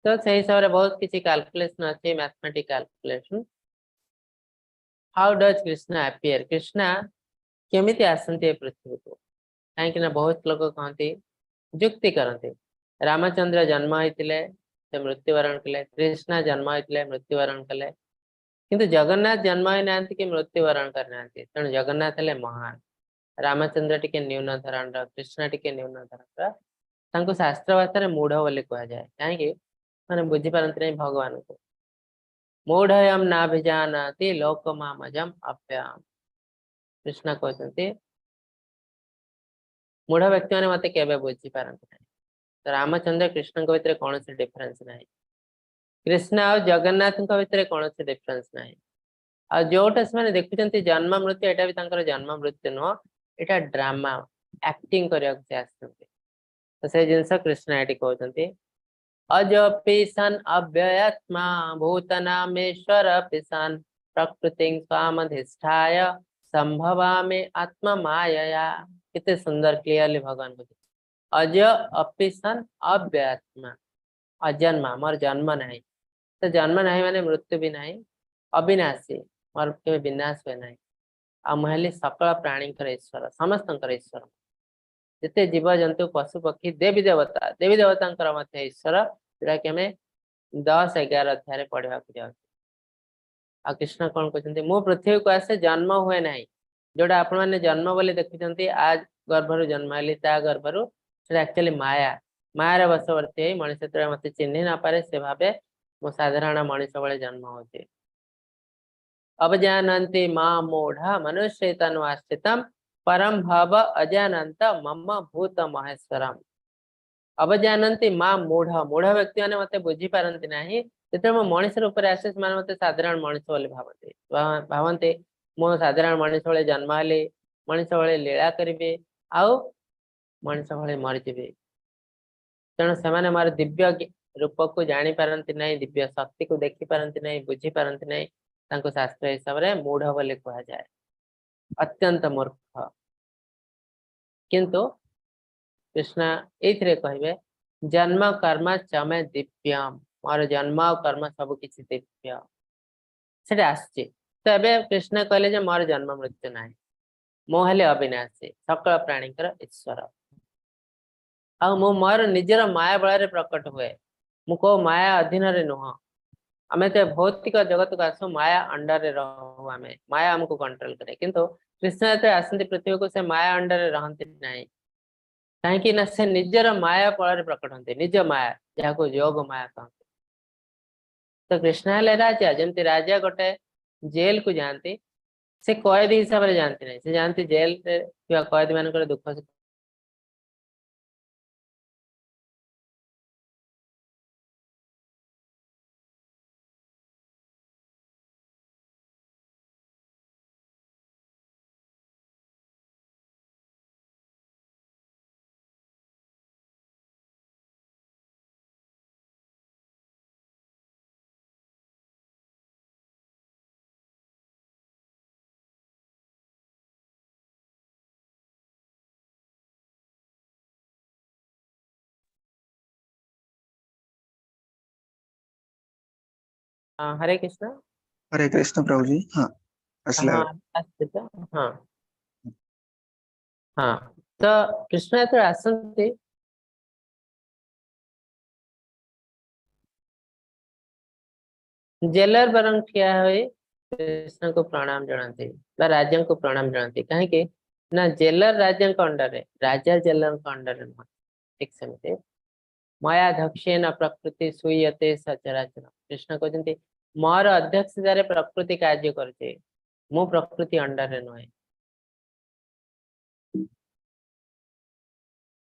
ତ ସେଇ ହିସାବରେ ବହୁତ କିଛି କାଲକୁଲେସନ ଅଛି, mathematic calculation. How does Krishna appear? Krishna କେମିତି ଆସନ୍ତି ଏ ପୃଥିବୀକୁ? କାହିଁକି ନା ବହୁତ ଲୋକ କହନ୍ତି, ଯୁକ୍ତି କରନ୍ତି, ରାମଚନ୍ଦ୍ର ଜନ୍ମ ହେଇଥିଲେ ସେ ମୃତ୍ୟୁବରଣ କଲେ, କୃଷ୍ଣ ଜନ୍ମ ହେଇଥିଲେ ମୃତ୍ୟୁବରଣ କଲେ, କିନ୍ତୁ ଜଗନ୍ନାଥ ଜନ୍ମ ହେଇନାହାନ୍ତି କି ମୃତ୍ୟୁବରଣ କରିନାହାନ୍ତି। ତେଣୁ ଜଗନ୍ନାଥ ହେଲେ ମହାନ, ରାମଚନ୍ଦ୍ର ଟିକେ ନ୍ୟୁନ ଧରଣର, କୃଷ୍ଣ ଟିକେ ନ୍ୟୁନ ଧରଣର। ତାଙ୍କୁ ଶାସ୍ତ୍ର ଭାଷାରେ ମୂଢ ବୋଲି କୁହାଯାଏ। କାହିଁକି? ମାନେ ବୁଝିପାରନ୍ତି ନାହିଁ ଭଗବାନଙ୍କୁ। ମୂଢୟମ୍ ନାଭିଜାନାତି ଲୋକମାମଜମ୍ ଅବ୍ୟୟମ୍। କୃଷ୍ଣ କହୁଛନ୍ତି ମୂଢ ବ୍ୟକ୍ତି ମାନେ ମତେ କେବେ ବୁଝିପାରନ୍ତି ନାହିଁ। ତ ରାମଚନ୍ଦ୍ର କୃଷ୍ଣଙ୍କ ଭିତରେ କୌଣସି ଡିଫରେନ୍ସ ନାହିଁ, କୃଷ୍ଣ ଆଉ ଜଗନ୍ନାଥଙ୍କ ଭିତରେ କୌଣସି ଡିଫରେନ୍ସ ନାହିଁ। ଆଉ ଯୋଉଟା ସେମାନେ ଦେଖୁଛନ୍ତି ଜନ୍ମ ମୃତ୍ୟୁ, ଏଇଟା ବି ତାଙ୍କର ଜନ୍ମ ମୃତ୍ୟୁ ନୁହଁ, ଏଇଟା ଡ୍ରାମା, ଆକ୍ଟିଂ କରିବାକୁ ସେ ଆସିଛନ୍ତି। ତ ସେଇ ଜିନିଷ କୃଷ୍ଣ ଏଠି କହୁଛନ୍ତି। ଅଜପି ସନ୍ ଅବ୍ୟୟାତ୍ମା ଭୂତନାମେଶ୍ୱର ପିସନ୍ ପ୍ରକୃତିଂ ସ୍ୱାମଧିଷ୍ଠାୟ ସମ୍ଭବାମି ଆତ୍ମମାୟୟା। କେତେ ସୁନ୍ଦର କ୍ଲିୟରଲି ଭଗବାନ କହୁଛନ୍ତି। ଅଜ ଅପି ସନ୍ ଅବ୍ୟୟାତ୍ମା, ଅଜନ୍ମା, ମୋର ଜନ୍ମ ନାହିଁ। ତ ଜନ୍ମ ନାହିଁ ମାନେ ମୃତ୍ୟୁ ବି ନାହିଁ। ଅବିନାଶୀ, ମୋର କେବେ ବିନାଶ ହୁଏ ନାହିଁ। ଆଉ ମୁଁ ହେଲି ସକଳ ପ୍ରାଣୀଙ୍କର ଈଶ୍ୱର, ସମସ୍ତଙ୍କର ଈଶ୍ୱର। ଯେତେ ଜୀବଜନ୍ତୁ, ପଶୁ ପକ୍ଷୀ, ଦେବୀ ଦେବତା, ଦେବୀ ଦେବତାଙ୍କର ମଧ୍ୟ ଈଶ୍ୱର, ଯୋଉଟା କି ଆମେ 10-11 ଅଧ୍ୟାୟରେ ପଢିବାକୁ ଯାଉଛୁ। ଆଉ କୃଷ୍ଣ କଣ କହୁଛନ୍ତି? ମୁଁ ପୃଥିବୀକୁ ଆସେ, ଜନ୍ମ ହୁଏ ନାହିଁ। ଯୋଉଟା ଆପଣମାନେ ଜନ୍ମ ବୋଲି ଦେଖୁଛନ୍ତି, ଆ ଗର୍ଭରୁ ଜନ୍ମ ହେଲି, ତା ଗର୍ଭରୁ, ସେଟା ଆକ୍ଚୁଆଲି ମାୟା। ମାୟାର ବଶବର୍ତ୍ତୀ ହେଇ ମଣିଷ ଯେତେବେଳେ ମତେ ଚିହ୍ନି ନପାରେ, ସେ ଭାବେ ମୁଁ ସାଧାରଣ ମଣିଷ ଭଳି ଜନ୍ମ ହଉଛି। ଅବଜାନନ୍ତି ମା ମୂଢ ମନୁଷ୍ୟ ତନୁ ଆଶ୍ରିତମ ପରମ ଭାବ ଅଜାନନ୍ତ ମମ ଭୂତ ମହେଶ୍ୱରମ। ଅବଜାନନ୍ତି ମା ମୂଢ, ମୂଢ ବ୍ୟକ୍ତି ମାନେ ମତେ ବୁଝିପାରନ୍ତି ନାହିଁ। ଯେତେବେଳେ ମୁଁ ମଣିଷ ରୂପରେ ଆସେ, ସେମାନେ ମତେ ସାଧାରଣ ମଣିଷ ବୋଲି ଭାବନ୍ତି। ଭାବନ୍ତି ମୁଁ ସାଧାରଣ ମଣିଷ ଭଳି ଜନ୍ମ ହେଲି, ମଣିଷ ଭଳି ଲୀଳା କରିବି, ଆଉ ମଣିଷ ଭଳି ମରିଯିବି। ତେଣୁ ସେମାନେ ମୋର ଦିବ୍ୟ ରୂପକୁ ଜାଣିପାରନ୍ତି ନାହିଁ, ଦିବ୍ୟ ଶକ୍ତିକୁ ଦେଖିପାରନ୍ତି ନାହିଁ, ବୁଝିପାରନ୍ତି ନାହିଁ। ତାଙ୍କୁ ଶାସ୍ତ୍ର ହିସାବରେ ମୂଢ ବୋଲି କୁହାଯାଏ, ଅତ୍ୟନ୍ତ ମୂର୍ଖ। କିନ୍ତୁ କୃଷ୍ଣ ଏଇଥିରେ କହିବେ ଜନ୍ମ କର୍ମ ଚମେ ଦିବ୍ୟମ, ମୋର ଜନ୍ମ ଆଉ କର୍ମ ସବୁ କିଛି ଦିବ୍ୟ। ସେଟା ଆସୁଛି। ତ ଏବେ କୃଷ୍ଣ କହିଲେ ଯେ ମୋର ଜନ୍ମ ମୃତ୍ୟୁ ନାହିଁ, ମୁଁ ହେଲି ଅବିନାଶୀ, ସକଳ ପ୍ରାଣୀଙ୍କର ଈଶ୍ୱର। ଆଉ ମୁଁ ମୋର ନିଜର ମାୟା ବଳରେ ପ୍ରକଟ ହୁଏ, ମୁଁ କୋଉ ମାୟା ଅଧୀନରେ ନୁହଁ। ଆମେ ତ ଭୌତିକ ଜଗତକୁ ଆସୁ, ମାୟା ଅଣ୍ଡରରେ ରହୁ, ଆମେ ମାୟା ଆମକୁ କଣ୍ଟ୍ରୋଲ କରେ। କିନ୍ତୁ କୃଷ୍ଣ ଯେତେବେଳେ ଆସନ୍ତି ପୃଥିବୀକୁ, ସେ ମାୟା ଅଣ୍ଡରରେ ରହନ୍ତି ନାହିଁ। କାହିଁକି ନା ସେ ନିଜର ମାୟା ବଳରେ ପ୍ରକଟ ହୁଅନ୍ତି, ନିଜ ମାୟା, ଯାହାକୁ ଯୋଗ ମାୟା କହନ୍ତି। ତ କୃଷ୍ଣ ହେଲେ ରାଜା। ଯେମିତି ରାଜା ଗୋଟେ ଜେଲକୁ ଯାଆନ୍ତି, ସେ କଏଦୀ ହିସାବରେ ଯାଆନ୍ତି ନାହିଁ, ସେ ଯାଆନ୍ତି ଜେଲରେ ଥିବା କଏଦୀ ମାନଙ୍କର ଦୁଃଖ ସୁଖ ହଁ, ହରେ କୃଷ୍ଣ। ହରେ କୃଷ୍ଣ ପ୍ରଭୁଜୀ। ହଁ, ଆସିଲା। ହଁ, ଆସୁଛି ତ? ହଁ, ତ କୃଷ୍ଣ ଯେତେବେଳେ ଆସନ୍ତି, ଜେଲର ବରଂ ଠିଆ ହୋଇ କୃଷ୍ଣଙ୍କୁ ପ୍ରଣାମ ଜଣାନ୍ତି ବା ରାଜାଙ୍କୁ ପ୍ରଣାମ ଜଣାନ୍ତି। କାହିଁକି ନା ଜେଲର ରାଜାଙ୍କ ଅଣ୍ଡରରେ, ରାଜା ଜେଲରଙ୍କ ଅଣ୍ଡରରେ ନୁହଁ। ଠିକ ସେମିତି ମୟାଧ୍ୟକ୍ଷେନ ପ୍ରକୃତି ସୂୟତେ ସଚରାଚର। କୃଷ୍ଣ କହୁଛନ୍ତି, ମୋର ଅଧ୍ୟକ୍ଷତାରେ ପ୍ରକୃତି କାର୍ଯ୍ୟ କରୁଛି, ମୁଁ ପ୍ରକୃତି ଅଣ୍ଡରରେ ନୁହେଁ।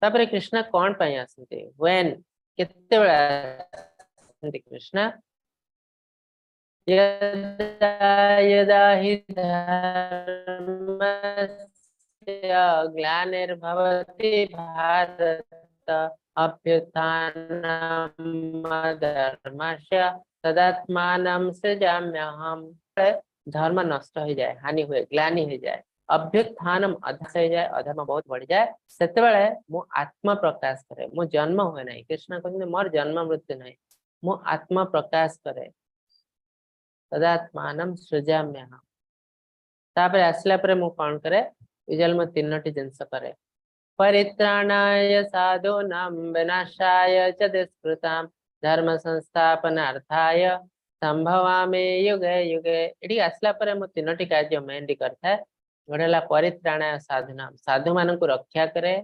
ତାପରେ କୃଷ୍ଣ କଣ ପାଇଁ ଆସନ୍ତି? When, କେତେବେଳେ ଆସନ୍ତି କୃଷ୍ଣ? यदा यदा हि धर्मस्य ग्लानिर्भवति भारत अभ्युत्थानम् अधर्मस्य तदात्मानं सृजाम्यहम्। ଧର୍ମ ନଷ୍ଟ ହେଇଯାଏ, ହାନି ହୁଏ, ଗ୍ଲାନି ହେଇଯାଏ, ଅଭ୍ୟୁତ୍ଥାନମ ଅଧର୍ମ ହେଇଯାଏ, ଅଧର୍ମ ବହୁତ ବଢିଯାଏ, ସେତେବେଳେ ମୁଁ ଆତ୍ମ ପ୍ରକାଶ କରେ। ମୁଁ ଜନ୍ମ ହୁଏ ନାହିଁ। କୃଷ୍ଣ କହୁଛନ୍ତି, ମୋର ଜନ୍ମ ମୃତ୍ୟୁ ନାହିଁ, ମୁଁ ଆତ୍ମ ପ୍ରକାଶ କରେ। ତଦାତ୍ମାନମ ସୃଜାମ୍ୟହମ୍। ତାପରେ ଆସିଲା ପରେ ମୁଁ କଣ କରେ? ୟୁଜୁଆଲି ମୁଁ ତିନୋଟି ଜିନିଷ କରେ। ପରିତ୍ରାଣାୟ ସାଧୂନାಂ ବିନାଶାୟ ଚ ଦୁଷ୍କୃତାಂ ଧର୍ମ ସଂସ୍ଥାପନାର୍ଥାୟ ସମ୍ଭବାମି ଯୁଗେ ଯୁଗେ। ଏଠି ଆସିଲା ପରେ ମୁଁ ତିନୋଟି କାର୍ଯ୍ୟ ମେନଲି କରିଥାଏ। ଗୋଟେ ହେଲା ପରିତ୍ରାଣାୟ ସାଧୁନାମ, ସାଧୁ ମାନଙ୍କୁ ରକ୍ଷା କରେ।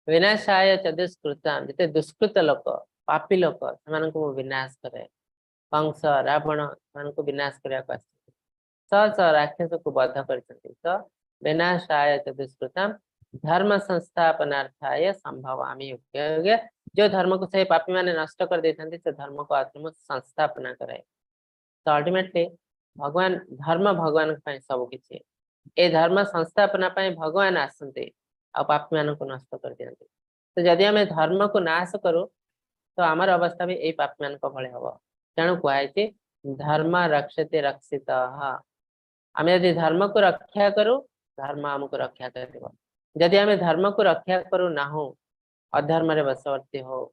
ବିନାଶାୟ ଚ ଦୁଷ୍କୃତାಂ, ଯେତେ ଦୁଷ୍କୃତ ଲୋକ, ପାପୀ ଲୋକ, ସେମାନଙ୍କୁ ମୁଁ ବିନାଶ କରେ। କଂସ, ରାବଣ, ସେମାନଙ୍କୁ ବିନାଶ କରିବାକୁ ଆସିଛନ୍ତି, ଶହ ଶହ ରାକ୍ଷସକୁ ବଧ କରିଛନ୍ତି। ତ ବିନାଶାୟ ଚ ଦୁଷ୍କୃତାಂ ଧର୍ମ ସଂସ୍ଥାପନାର୍ଥାୟ ସମ୍ଭବାମି ଯୁଗେ ଯୁଗେ। ଯୋଉ ଧର୍ମକୁ ସେ ପାପୀ ମାନେ ନଷ୍ଟ କରିଦେଇଥାନ୍ତି, ସେ ଧର୍ମକୁ ଆତ୍ମ ସଂସ୍ଥାପନା କରେ। ତ ଅଲ୍ଟିମେଟଲି ଭଗବାନ, ଧର୍ମ ଭଗବାନଙ୍କ ପାଇଁ ସବୁ କିଛି। ଏ ଧର୍ମ ସଂସ୍ଥାପନା ପାଇଁ ଭଗବାନ ଆସନ୍ତି ଆଉ ପାପୀ ମାନଙ୍କୁ ନଷ୍ଟ କରିଦିଅନ୍ତି। ତ ଯଦି ଆମେ ଧର୍ମକୁ ନାଶ କରୁ, ତ ଆମର ଅବସ୍ଥା ବି ଏଇ ପାପୀ ମାନଙ୍କ ଭଳି ହବ। ତେଣୁ କୁହାଯାଇଛି ଧର୍ମ ରକ୍ଷତି ରକ୍ଷିତଃ। ଆମେ ଯଦି ଧର୍ମକୁ ରକ୍ଷା କରୁ, ଧର୍ମ ଆମକୁ ରକ୍ଷା କରିବ। ଯଦି ଆମେ ଧର୍ମକୁ ରକ୍ଷା କରୁ ନାହୁଁ, ଅଧର୍ମରେ ବଶବର୍ତ୍ତୀ ହଉ,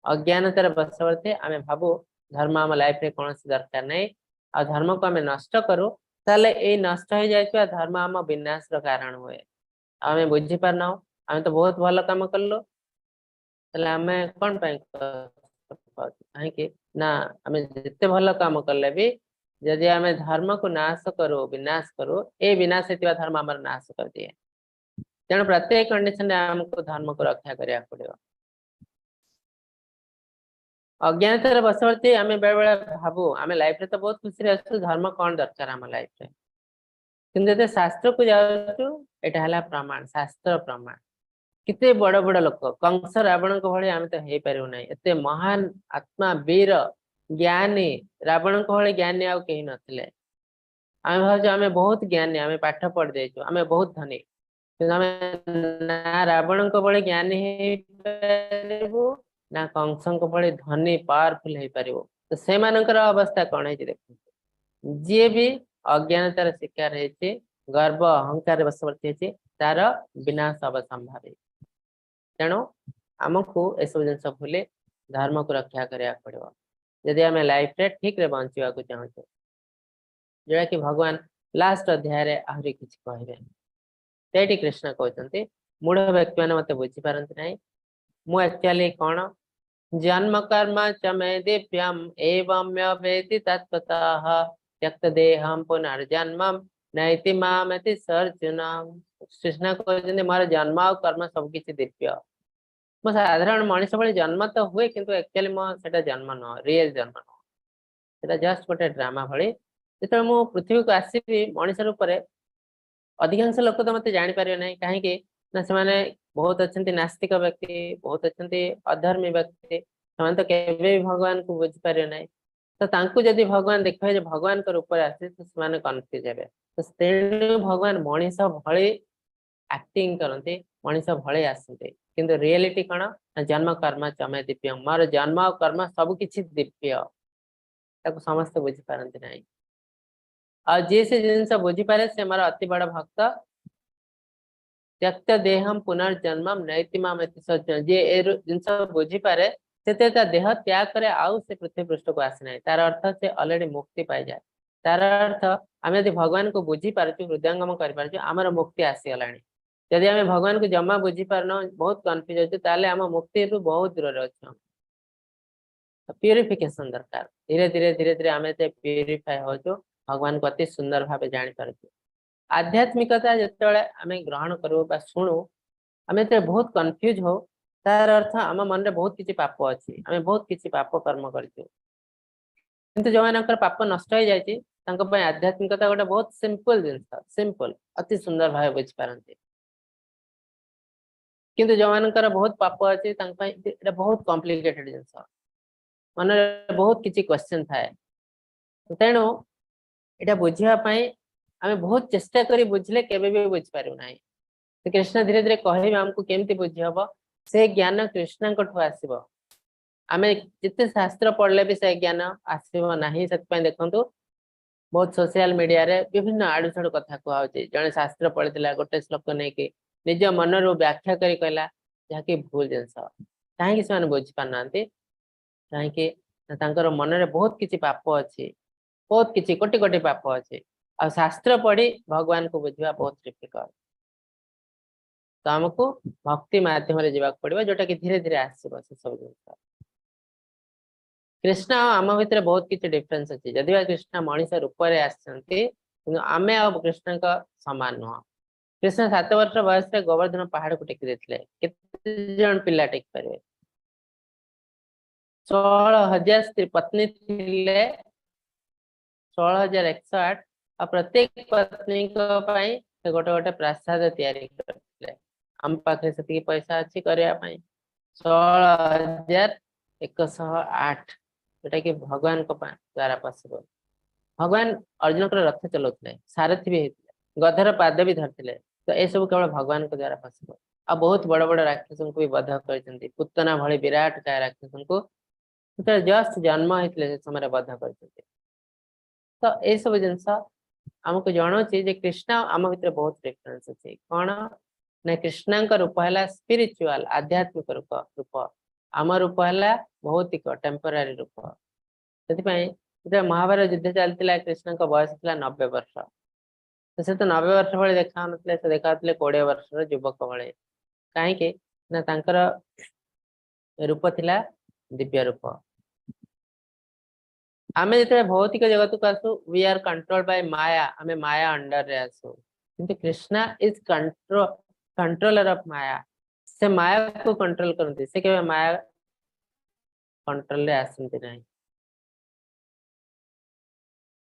ଅଜ୍ଞାନତାର ବଶବର୍ତ୍ତୀ, ଆମେ ଭାବୁ ଧର୍ମ ଆମ ଲାଇଫରେ କୌଣସି ଦରକାର ନାହିଁ, ଆଉ ଧର୍ମକୁ ଆମେ ନଷ୍ଟ କରୁ, ତାହେଲେ ଏଇ ନଷ୍ଟ ହେଇଯାଇଥିବା ଧର୍ମ ଆମ ବିନାଶର କାରଣ ହୁଏ। ଆଉ ଆମେ ବୁଝିପାରୁନାହୁଁ, ଆମେ ତ ବହୁତ ଭଲ କାମ କଲୁ, ତାହେଲେ ଆମେ କଣ ପାଇଁ ପାଉଛୁ? କାହିଁକି ନା ଆମେ ଯେତେ ଭଲ କାମ କଲେ ବି ଯଦି ଆମେ ଧର୍ମକୁ ନାଶ କରୁ, ବିନାଶ କରୁ, ଏ ବିନାଶ ହେଇଥିବା ଧର୍ମ ଆମର ନାଶ କରିଦିଏ। ତେଣୁ ପ୍ରତ୍ୟେକ କଣ୍ଡିସନରେ ଆମକୁ ଧର୍ମକୁ ରକ୍ଷା କରିବାକୁ ପଡିବ। ଅଜ୍ଞାନତାର ବଶବର୍ତ୍ତୀ ଆମେ ବେଳେ ବେଳେ ଭାବୁ ଆମେ ଲାଇଫରେ ତ ବହୁତ ଖୁସିରେ ଅଛୁ, ଧର୍ମ କଣ ଦରକାର ଆମ ଲାଇଫରେ। କିନ୍ତୁ ଯେତେ ଶାସ୍ତ୍ରକୁ ଯାଉଛୁ, ଏଇଟା ହେଲା ପ୍ରମାଣ, ଶାସ୍ତ୍ର ପ୍ରମାଣ। କେତେ ବଡ ବଡ ଲୋକ, କଂସ ରାବଣଙ୍କ ଭଳି ଆମେ ତ ହେଇପାରିବୁ ନାହିଁ। ଏତେ ମହାନ ଆତ୍ମା, ବୀର, ଜ୍ଞାନୀ, ରାବଣଙ୍କ ଭଳି ଜ୍ଞାନୀ ଆଉ କେହି ନଥିଲେ। ଆମେ ଭାବୁଛୁ ଆମେ ବହୁତ ଜ୍ଞାନୀ, ଆମେ ପାଠ ପଢି ଦେଇଛୁ, ଆମେ ବହୁତ ଧନୀ, କିନ୍ତୁ ଆମେ ନା ରାବଣଙ୍କ ଭଳି ଜ୍ଞାନୀ ହେଇପାରିବୁ ନା କଂସଙ୍କ ଭଳି ଧନୀ ପାୱାରଫୁଲ ହେଇପାରିବୁ। ତ ସେମାନଙ୍କର ଅବସ୍ଥା କଣ ହେଇଛି ଦେଖନ୍ତୁ। ଯିଏ ବି ଅଜ୍ଞାନତାର ଶିକାର ହେଇଛି, ଗର୍ବ ଅହଙ୍କାର ବଶବର୍ତ୍ତୀ ହେଇଛି, ତାର ବିନାଶ ଅବସମ୍ଭାବୀ। ତେଣୁ ଆମକୁ ଏସବୁ ଜିନିଷ ଭୁଲି ଧର୍ମକୁ ରକ୍ଷା କରିବାକୁ ପଡିବ, ଯଦି ଆମେ ଲାଇଫରେ ଠିକରେ ବଞ୍ଚିବାକୁ ଚାହୁଁଛୁ, ଯୋଉଟା କି ଭଗବାନ ଲାଷ୍ଟ ଅଧ୍ୟାୟରେ ଆହୁରି କିଛି କହିବେ। ସେଇଠି କୃଷ୍ଣ କହୁଛନ୍ତି, ମୂଢ ବ୍ୟକ୍ତି ମାନେ ମତେ ବୁଝିପାରନ୍ତି ନାହିଁ ମୁଁ ଆକ୍ଚୁଆଲି କଣ। ଜନ୍ମ କର୍ମ ଚ ମେ ଦିବ୍ୟମ ଏବଂ ବେତି ତତ୍ତ୍ୱତଃ ତ୍ୟକ୍ତ ଦେହಂ ପୁନର୍ଜନ୍ମମ୍ ନୈତି ମାମେତି ସର୍ଜୁନ। କୃଷ୍ଣ କହୁଛନ୍ତି, ମୋର ଜନ୍ମ ଆଉ କର୍ମ ସବୁ କିଛି ଦିବ୍ୟ। ମୁଁ ସାଧାରଣ ମଣିଷ ଭଳି ଜନ୍ମ ତ ହୁଏ, କିନ୍ତୁ ଆକ୍ଚୁଆଲି ମୋ ସେଟା ଜନ୍ମ ନୁହଁ, ରିଏଲ ଜନ୍ମ ନୁହଁ, ସେଟା ଜଷ୍ଟ ଗୋଟେ ଡ୍ରାମା ଭଳି। ଯେତେବେଳେ ମୁଁ ପୃଥିବୀକୁ ଆସିବି ମଣିଷ ରୂପରେ, ଅଧିକାଂଶ ଲୋକ ତ ମତେ ଜାଣିପାରିବେ ନାହିଁ। କାହିଁକି ନା ସେମାନେ ବହୁତ ଅଛନ୍ତି ନାସ୍ତିକ ବ୍ୟକ୍ତି, ବହୁତ ଅଛନ୍ତି ଅଧର୍ମୀ ବ୍ୟକ୍ତି, ସେମାନେ ତ କେବେ ବି ଭଗବାନଙ୍କୁ ବୁଝିପାରିବେ ନାହିଁ। ତ ତାଙ୍କୁ ଯଦି ଭଗବାନ ଦେଖିବେ ଯେ ଭଗବାନଙ୍କ ରୂପରେ ଆସିଛି, ତ ସେମାନେ କନଫ୍ୟୁଜ ହେବେ। ତ ତେଣୁ ଭଗବାନ ମଣିଷ ଭଳି ଆକ୍ଟିଂ କରନ୍ତି, ମଣିଷ ଭଳି ଆସନ୍ତି, କିନ୍ତୁ ରିଏଲିଟି କଣ ନା ଜନ୍ମ କର୍ମ ଚମେ ଦିବ୍ୟ। ମୋର ଜନ୍ମ ଆଉ କର୍ମ ସବୁ କିଛି ଦିବ୍ୟ, ତାକୁ ସମସ୍ତେ ବୁଝିପାରନ୍ତି ନାହିଁ। ଆଉ ଯିଏ ସେ ଜିନିଷ ବୁଝିପାରେ ସେ ମୋର ଅତି ବଡ ଭକ୍ତ। ତ୍ୟକ୍ତ ଦେହମ ପୁନର୍ଜନ୍ମ ନୈତି ମାମେତି ସଜ୍ଜନ। ଯିଏ ଏ ଜିନିଷ ବୁଝିପାରେ ସେ ସେତେ ତା ଦେହ ତ୍ୟାଗ କରେ, ଆଉ ସେ ପୃଥିବୀ ପୃଷ୍ଠକୁ ଆସେ ନାହିଁ। ତାର ଅର୍ଥ ସେ ଅଲରେଡି ମୁକ୍ତି ପାଇଯାଏ। ତାର ଅର୍ଥ ଆମେ ଯଦି ଭଗବାନଙ୍କୁ ବୁଝିପାରୁଛୁ, ହୃଦୟଙ୍ଗମ କରିପାରୁଛୁ, ଆମର ମୁକ୍ତି ଆସିଗଲାଣି। ଯଦି ଆମେ ଭଗବାନଙ୍କୁ ଜମା ବୁଝିପାରୁନୁ, ବହୁତ କନଫ୍ୟୁଜ ଅଛୁ, ତାହେଲେ ଆମ ମୁକ୍ତିରୁ ବହୁତ ଦୂରରେ ଅଛୁ। ପ୍ୟୁରିଫିକେସନ ଦରକାର। ଧୀରେ ଧୀରେ ଧୀରେ ଧୀରେ ଆମେ ଯେତେ ପ୍ୟୁରିଫାଏ ହଉଛୁ, ଭଗବାନଙ୍କୁ ଅତି ସୁନ୍ଦର ଭାବେ ଜାଣିପାରୁଛୁ। ଆଧ୍ୟାତ୍ମିକତା ଯେତେବେଳେ ଆମେ ଗ୍ରହଣ କରୁ ବା ଶୁଣୁ, ଆମେ ଯେତେବେଳେ ବହୁତ କନଫ୍ୟୁଜ ହଉ, ତାର ଅର୍ଥ ଆମ ମନରେ ବହୁତ କିଛି ପାପ ଅଛି, ଆମେ ବହୁତ କିଛି ପାପ କର୍ମ କରିଛୁ। କିନ୍ତୁ ଯୋଉମାନଙ୍କର ପାପ ନଷ୍ଟ ହେଇଯାଇଛି, ତାଙ୍କ ପାଇଁ ଆଧ୍ୟାତ୍ମିକତା ଗୋଟେ ବହୁତ ସିମ୍ପଲ ଜିନିଷ, ସିମ୍ପଲ, ଅତି ସୁନ୍ଦର ଭାବେ ବୁଝିପାରନ୍ତି। କିନ୍ତୁ ଯୋଉମାନଙ୍କର ବହୁତ ପାପ ଅଛି, ତାଙ୍କ ପାଇଁ ଏଇଟା ବହୁତ କମ୍ପ୍ଲିକେଟେଡ ଜିନିଷ, ମନରେ ବହୁତ କିଛି କ୍ୱେଶ୍ଚନ ଥାଏ। ତେଣୁ ଏଇଟା ବୁଝିବା ପାଇଁ ଆମେ ବହୁତ ଚେଷ୍ଟା କରି ବୁଝିଲେ କେବେ ବି ବୁଝିପାରିବୁ ନାହିଁ। କୃଷ୍ଣ ଧୀରେ ଧୀରେ କହିବେ ଆମକୁ କେମିତି ବୁଝି ହବ। ସେ ଜ୍ଞାନ କୃଷ୍ଣଙ୍କଠୁ ଆସିବ। ଆମେ ଯେତେ ଶାସ୍ତ୍ର ପଢିଲେ ବି ସେ ଜ୍ଞାନ ଆସିବ ନାହିଁ। ସେଥିପାଇଁ ଦେଖନ୍ତୁ, ବହୁତ ସୋସିଆଲ ମିଡିଆରେ ବିଭିନ୍ନ ଆଡୁ ସାଡୁ କଥା କୁହାହଉଛି। ଜଣେ ଶାସ୍ତ୍ର ପଢିଥିଲା, ଗୋଟେ ଶ୍ଲୋକ ନେଇକି ନିଜ ମନରୁ ବ୍ୟାଖ୍ୟା କରି କହିଲା, ଯାହାକି ଭୁଲ ଜିନିଷ। କାହିଁକି ସେମାନେ ବୁଝିପାରୁନାହାନ୍ତି? କାହିଁକି ନା ତାଙ୍କର ମନରେ ବହୁତ କିଛି ପାପ ଅଛି, ବହୁତ କିଛି କୋଟି କୋଟି ପାପ ଅଛି। ଆଉ ଶାସ୍ତ୍ର ପଢି ଭଗବାନଙ୍କୁ ବୁଝିବା ବହୁତ ଡିଫିକଲ୍ଟ। ତ ଆମକୁ ଭକ୍ତି ମାଧ୍ୟମରେ ଯିବାକୁ ପଡିବ, ଯୋଉଟା କି ଧୀରେ ଧୀରେ ଆସିବ ସେ ସବୁ ଜିନିଷ। କୃଷ୍ଣ ଆଉ ଆମ ଭିତରେ ବହୁତ କିଛି ଡିଫରେନ୍ସ ଅଛି। ଯଦି ବା କୃଷ୍ଣ ମଣିଷ ରୂପରେ ଆସିଛନ୍ତି, କିନ୍ତୁ ଆମେ ଆଉ କୃଷ୍ଣଙ୍କ ସମାନ ନୁହଁ। କୃଷ୍ଣ 7 ବର୍ଷ ବୟସରେ ଗୋବର୍ଦ୍ଧନ ପାହାଡକୁ ଟେକି ଦେଇଥିଲେ। କେତେ ଜଣ ପିଲା ଟେକି ପାରିବେ? 16,000 ସ୍ତ୍ରୀ ପତ୍ନୀ ଥିଲେ, 16,108। ଆଉ ପ୍ରତ୍ୟେକ ପତ୍ନୀଙ୍କ ପାଇଁ ସେ ଗୋଟେ ଗୋଟେ ପ୍ରାସାଦ ତିଆରି କରିଥିଲେ। ଆମ ପାଖରେ ସେତିକି ପଇସା ଅଛି କରିବା ପାଇଁ? 16,108, ଯୋଉଟା କି ଭଗବାନଙ୍କ ଦ୍ଵାରା ପସିବଲ। ଭଗବାନ ଅର୍ଜୁନଙ୍କର ରଥ ଚଲାଉଥିଲେ, ସାରଥି ବି ହେଇଥିଲେ, ଗଧର ପାଦ ବି ଧରିଥିଲେ। ତ ଏସବୁ କେବଳ ଭଗବାନଙ୍କ ଦ୍ଵାରା ପସିବଲ। ଆଉ ବହୁତ ବଡ ବଡ ରାକ୍ଷସଙ୍କୁ ବି ବଧ କରିଛନ୍ତି। ପୁତନା ଭଳି ବିରାଟ କାୟ ରାକ୍ଷସଙ୍କୁ ଯେତେବେଳେ ଜଷ୍ଟ ଜନ୍ମ ହେଇଥିଲେ, ସେ ସମୟରେ ବଧ କରିଛନ୍ତି। ତ ଏଇସବୁ ଜିନିଷ ଆମକୁ ଜଣାଉଛି ଯେ କୃଷ୍ଣ ଆମ ଭିତରେ ବହୁତ ଡିଫରେନ୍ସ ଅଛି। କଣ ନା କୃଷ୍ଣଙ୍କ ରୂପ ହେଲା ସ୍ପିରିଚୁଆଲ, ଆଧ୍ୟାତ୍ମିକ ରୂପ। ଆମ ରୂପ ହେଲା ଭୌତିକ, ଟେମ୍ପୋରାରୀ ରୂପ। ସେଥିପାଇଁ ଯେତେବେଳେ ମହାଭାରତ ଯୁଦ୍ଧ ଚାଲିଥିଲା, କୃଷ୍ଣଙ୍କ ବୟସ ଥିଲା 90 ବର୍ଷ। ତ ସେ ତ 90 ବର୍ଷ ଭଳି ଦେଖାଉନଥିଲେ, ସେ ଦେଖାଉଥିଲେ 20 ବର୍ଷର ଯୁବକ ଭଳି। କାହିଁକି ନା ତାଙ୍କର ରୂପ ଥିଲା ଦିବ୍ୟ ରୂପ। ଆମେ ଯେତେବେଳେ ଭୌତିକ ଜଗତକୁ ଆସୁ, we are control by Maya. ଆମେ ମାୟା ଅଣ୍ଡରରେ ଆସୁ। କିନ୍ତୁ Krishna is controller of Maya. ସେ ମାୟାକୁ କଣ୍ଟ୍ରୋଲ କରନ୍ତି, ସେ କେବେ ମାୟା କଣ୍ଟ୍ରୋଲରେ ଆସନ୍ତି ନାହିଁ।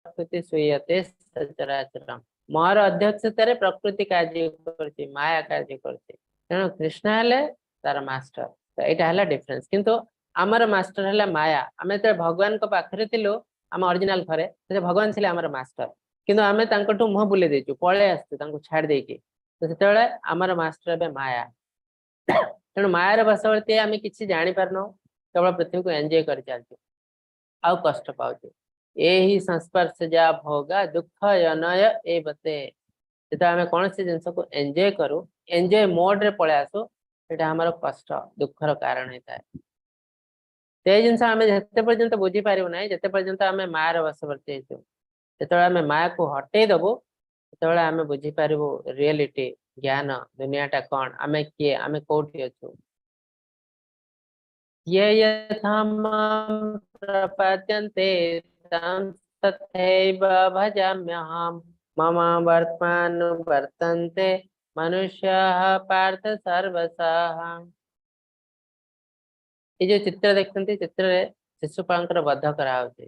ପ୍ରକୃତି ସୂୟତେ ସଚରାଚରମ୍। ମୋର ଅଧ୍ୟକ୍ଷତାରେ ପ୍ରକୃତି କାର୍ଯ୍ୟ କରୁଛି, ମାୟା କାର୍ଯ୍ୟ କରୁଛି। ତେଣୁ କୃଷ୍ଣ ହେଲେ ତାର ମାଷ୍ଟର। ତ ଏଇଟା ହେଲା ଡିଫରେନ୍ସ। କିନ୍ତୁ ଆମର ମାଷ୍ଟର ହେଲା ମାୟା। ଆମେ ଯେତେବେଳେ ଭଗବାନଙ୍କ ପାଖରେ ଥିଲୁ, ଆମ ଅରିଜିନାଲ ଘରେ, ସେତେବେଳେ ଭଗବାନ ଥିଲେ ଆମର ମାଷ୍ଟର। କିନ୍ତୁ ଆମେ ତାଙ୍କଠୁ ମୁହଁ ବୁଲେଇ ଦେଇଛୁ, ପଳେଇ ଆସିଛୁ ତାଙ୍କୁ ଛାଡି ଦେଇକି। ତ ସେତେବେଳେ ଆମର ମାଷ୍ଟର ଏବେ ମାୟା। ତେଣୁ ମାୟାର ବଶବର୍ତ୍ତୀ ଆମେ କିଛି ଜାଣିପାରୁନୁ, କେବଳ ପୃଥିବୀକୁ ଏନ୍ଜୟ କରି ଚାଲିଛୁ ଆଉ କଷ୍ଟ ପାଉଛୁ। ଏହି ସଂସ୍ପର୍ଶ ଯା ଭୋଗା ଦୁଃଖ ୟୋନୟ ଏବ ତେ। ଯେତେବେଳେ ଆମେ କୌଣସି ଜିନିଷକୁ ଏନ୍ଜୟ କରୁ, ଏନ୍ଜୟ ମୋଡରେ ପଳେଇ ଆସୁ, ସେଟା ଆମର କଷ୍ଟ ଦୁଃଖର କାରଣ ହେଇଥାଏ। ସେଇ ଜିନିଷ ଆମେ ଯେତେ ପର୍ଯ୍ୟନ୍ତ ବୁଝିପାରିବୁ ନାହିଁ, ଯେତେ ପର୍ଯ୍ୟନ୍ତ ଆମେ ମାୟାର ବଶବର୍ତ୍ତୀ ହେଇଛୁ। ଯେତେବେଳେ ଆମେ ମାୟାକୁ ହଟେଇ ଦବୁ, ସେତେବେଳେ ଆମେ ବୁଝିପାରିବୁ ରିଏଲିଟି, ଜ୍ଞାନ, ଦୁନିଆଟା କଣ, ଆମେ କିଏ, ଆମେ କୋଉଠି ଅଛୁ। ये यथा मां प्रपद्यन्ते तं तथैव भजाम्यहम्, मम वर्त्मानुवर्तन्ते मनुष्याः पार्थ सर्वशः। ଏଇ ଯୋଉ ଚିତ୍ର ଦେଖୁଛନ୍ତି, ଚିତ୍ରରେ ଶିଶୁପାଳଙ୍କର ବଧ କରାହଉଛି।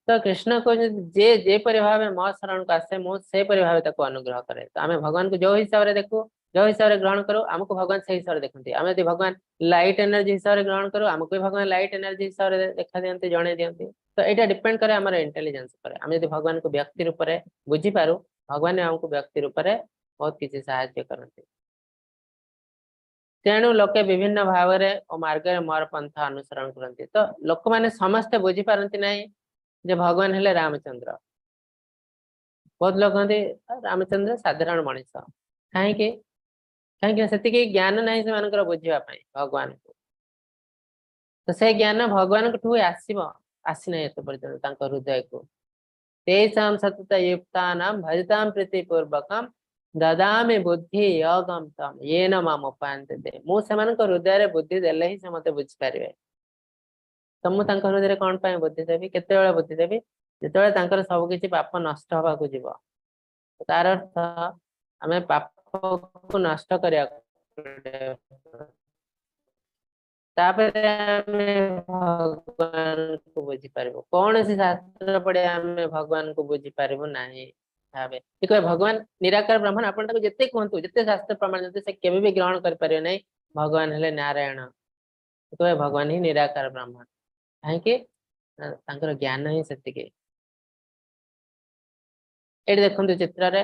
ତ କୃଷ୍ଣ କହୁଛନ୍ତି, ଯେ ଯେପରି ଭାବେ ମୋ ଶରଣକୁ ଆସେ, ମୁଁ ସେପରି ଭାବେ ତାକୁ ଅନୁଗ୍ରହ କରେ। ତ ଆମେ ଭଗବାନଙ୍କୁ ଯୋଉ ହିସାବରେ ଦେଖୁ, ଯୋଉ ହିସାବରେ ଗ୍ରହଣ କରୁ, ଆମକୁ ଭଗବାନ ସେଇ ହିସାବରେ ଦେଖନ୍ତି। ଆମେ ଯଦି ଭଗବାନ ଲାଇଟ୍ ଏନର୍ଜି ହିସାବରେ ଗ୍ରହଣ କରୁ, ଆମକୁ ବି ଭଗବାନ ଲାଇଟ୍ ଏନର୍ଜି ହିସାବରେ ଦେଖା ଦିଅନ୍ତି, ଜଣେଇ ଦିଅନ୍ତି। ତ ଏଇଟା ଡିପେଣ୍ଡ କରେ ଆମର ଇଣ୍ଟେଲିଜେନ୍ସ ଉପରେ। ଆମେ ଯଦି ଭଗବାନଙ୍କୁ ବ୍ୟକ୍ତି ରୂପରେ ବୁଝିପାରୁ, ଭଗବାନ ଆମକୁ ବ୍ୟକ୍ତି ରୂପରେ ବହୁତ କିଛି ସାହାଯ୍ୟ କରନ୍ତି। ତେଣୁ ଲୋକେ ବିଭିନ୍ନ ଭାବରେ ଓ ମାର୍ଗରେ ମୋର ପନ୍ଥା ଅନୁସରଣ କରନ୍ତି। ତ ଲୋକମାନେ ସମସ୍ତେ ବୁଝିପାରନ୍ତି ନାହିଁ ଯେ ଭଗବାନ ହେଲେ ରାମଚନ୍ଦ୍ର। ବହୁତ ଲୋକ କହନ୍ତି, ରାମଚନ୍ଦ୍ର ସାଧାରଣ ମଣିଷ। କାହିଁକି? କାହିଁକି ନା ସେତିକି ଜ୍ଞାନ ନାହିଁ ସେମାନଙ୍କର ବୁଝିବା ପାଇଁ ଭଗବାନଙ୍କୁ। ତ ସେ ଜ୍ଞାନ ଭଗବାନଙ୍କଠୁ ହିଁ ଆସିବ, ଆସିନାହିଁ ଏତେ ପର୍ଯ୍ୟନ୍ତ ତାଙ୍କ ହୃଦୟକୁ। ତେଷାଂ ସତତ ୟୁକ୍ତାନାଂ ଭଜତାଂ ପ୍ରୀତିପୂର୍ବକಂ ଦଦାମି ବୁଦ୍ଧି ୟୋଗಂ ତମ୍ ୟେନ ମାମ୍ ଉପାୟନ୍ତେ ତେ। ମୁଁ ସେମାନଙ୍କ ହୃଦୟରେ ବୁଦ୍ଧି ଦେଲେ ହିଁ ସେ ମତେ ବୁଝିପାରିବେ। ତ ମୁଁ ତାଙ୍କ ହୃଦୟରେ କଣ ପାଇଁ ବୁଦ୍ଧି ଦେବି? କେତେବେଳେ ବୁଦ୍ଧି ଦେବି? ଯେତେବେଳେ ତାଙ୍କର ସବୁ କିଛି ପାପ ନଷ୍ଟ ହବାକୁ ଯିବ। ତାର ଅର୍ଥ ଆମେ ପାପକୁ ନଷ୍ଟ କରିବାକୁ ପଡିବ, ତାପରେ ଆମେ ଭଗବାନଙ୍କୁ ବୁଝିପାରିବୁ। କୌଣସି ଶାସ୍ତ୍ର ପଢି ଆମେ ଭଗବାନଙ୍କୁ ବୁଝିପାରିବୁ ନାହିଁ। ଭାବେ କହିବେ ଭଗବାନ ନିରାକାର ବ୍ରହ୍ମଣ, ଆପଣ ତାକୁ ଯେତେ କୁହନ୍ତୁ, ଯେତେ ଶାସ୍ତ୍ର ପ୍ରମାଣ ଦିଅନ୍ତୁ, ସେ କେବେ ବି ଗ୍ରହଣ କରିପାରିବେ ନାହିଁ। ଭଗବାନ ହେଲେ ନାରାୟଣ। କହିବେ ଭଗବାନ ହିଁ ନିରାକାର ବ୍ରହ୍ମଣ। କାହିଁକି? ତାଙ୍କର ଜ୍ଞାନ ହିଁ ସେତିକି। ଏଇଠି ଦେଖନ୍ତୁ ଚିତ୍ରରେ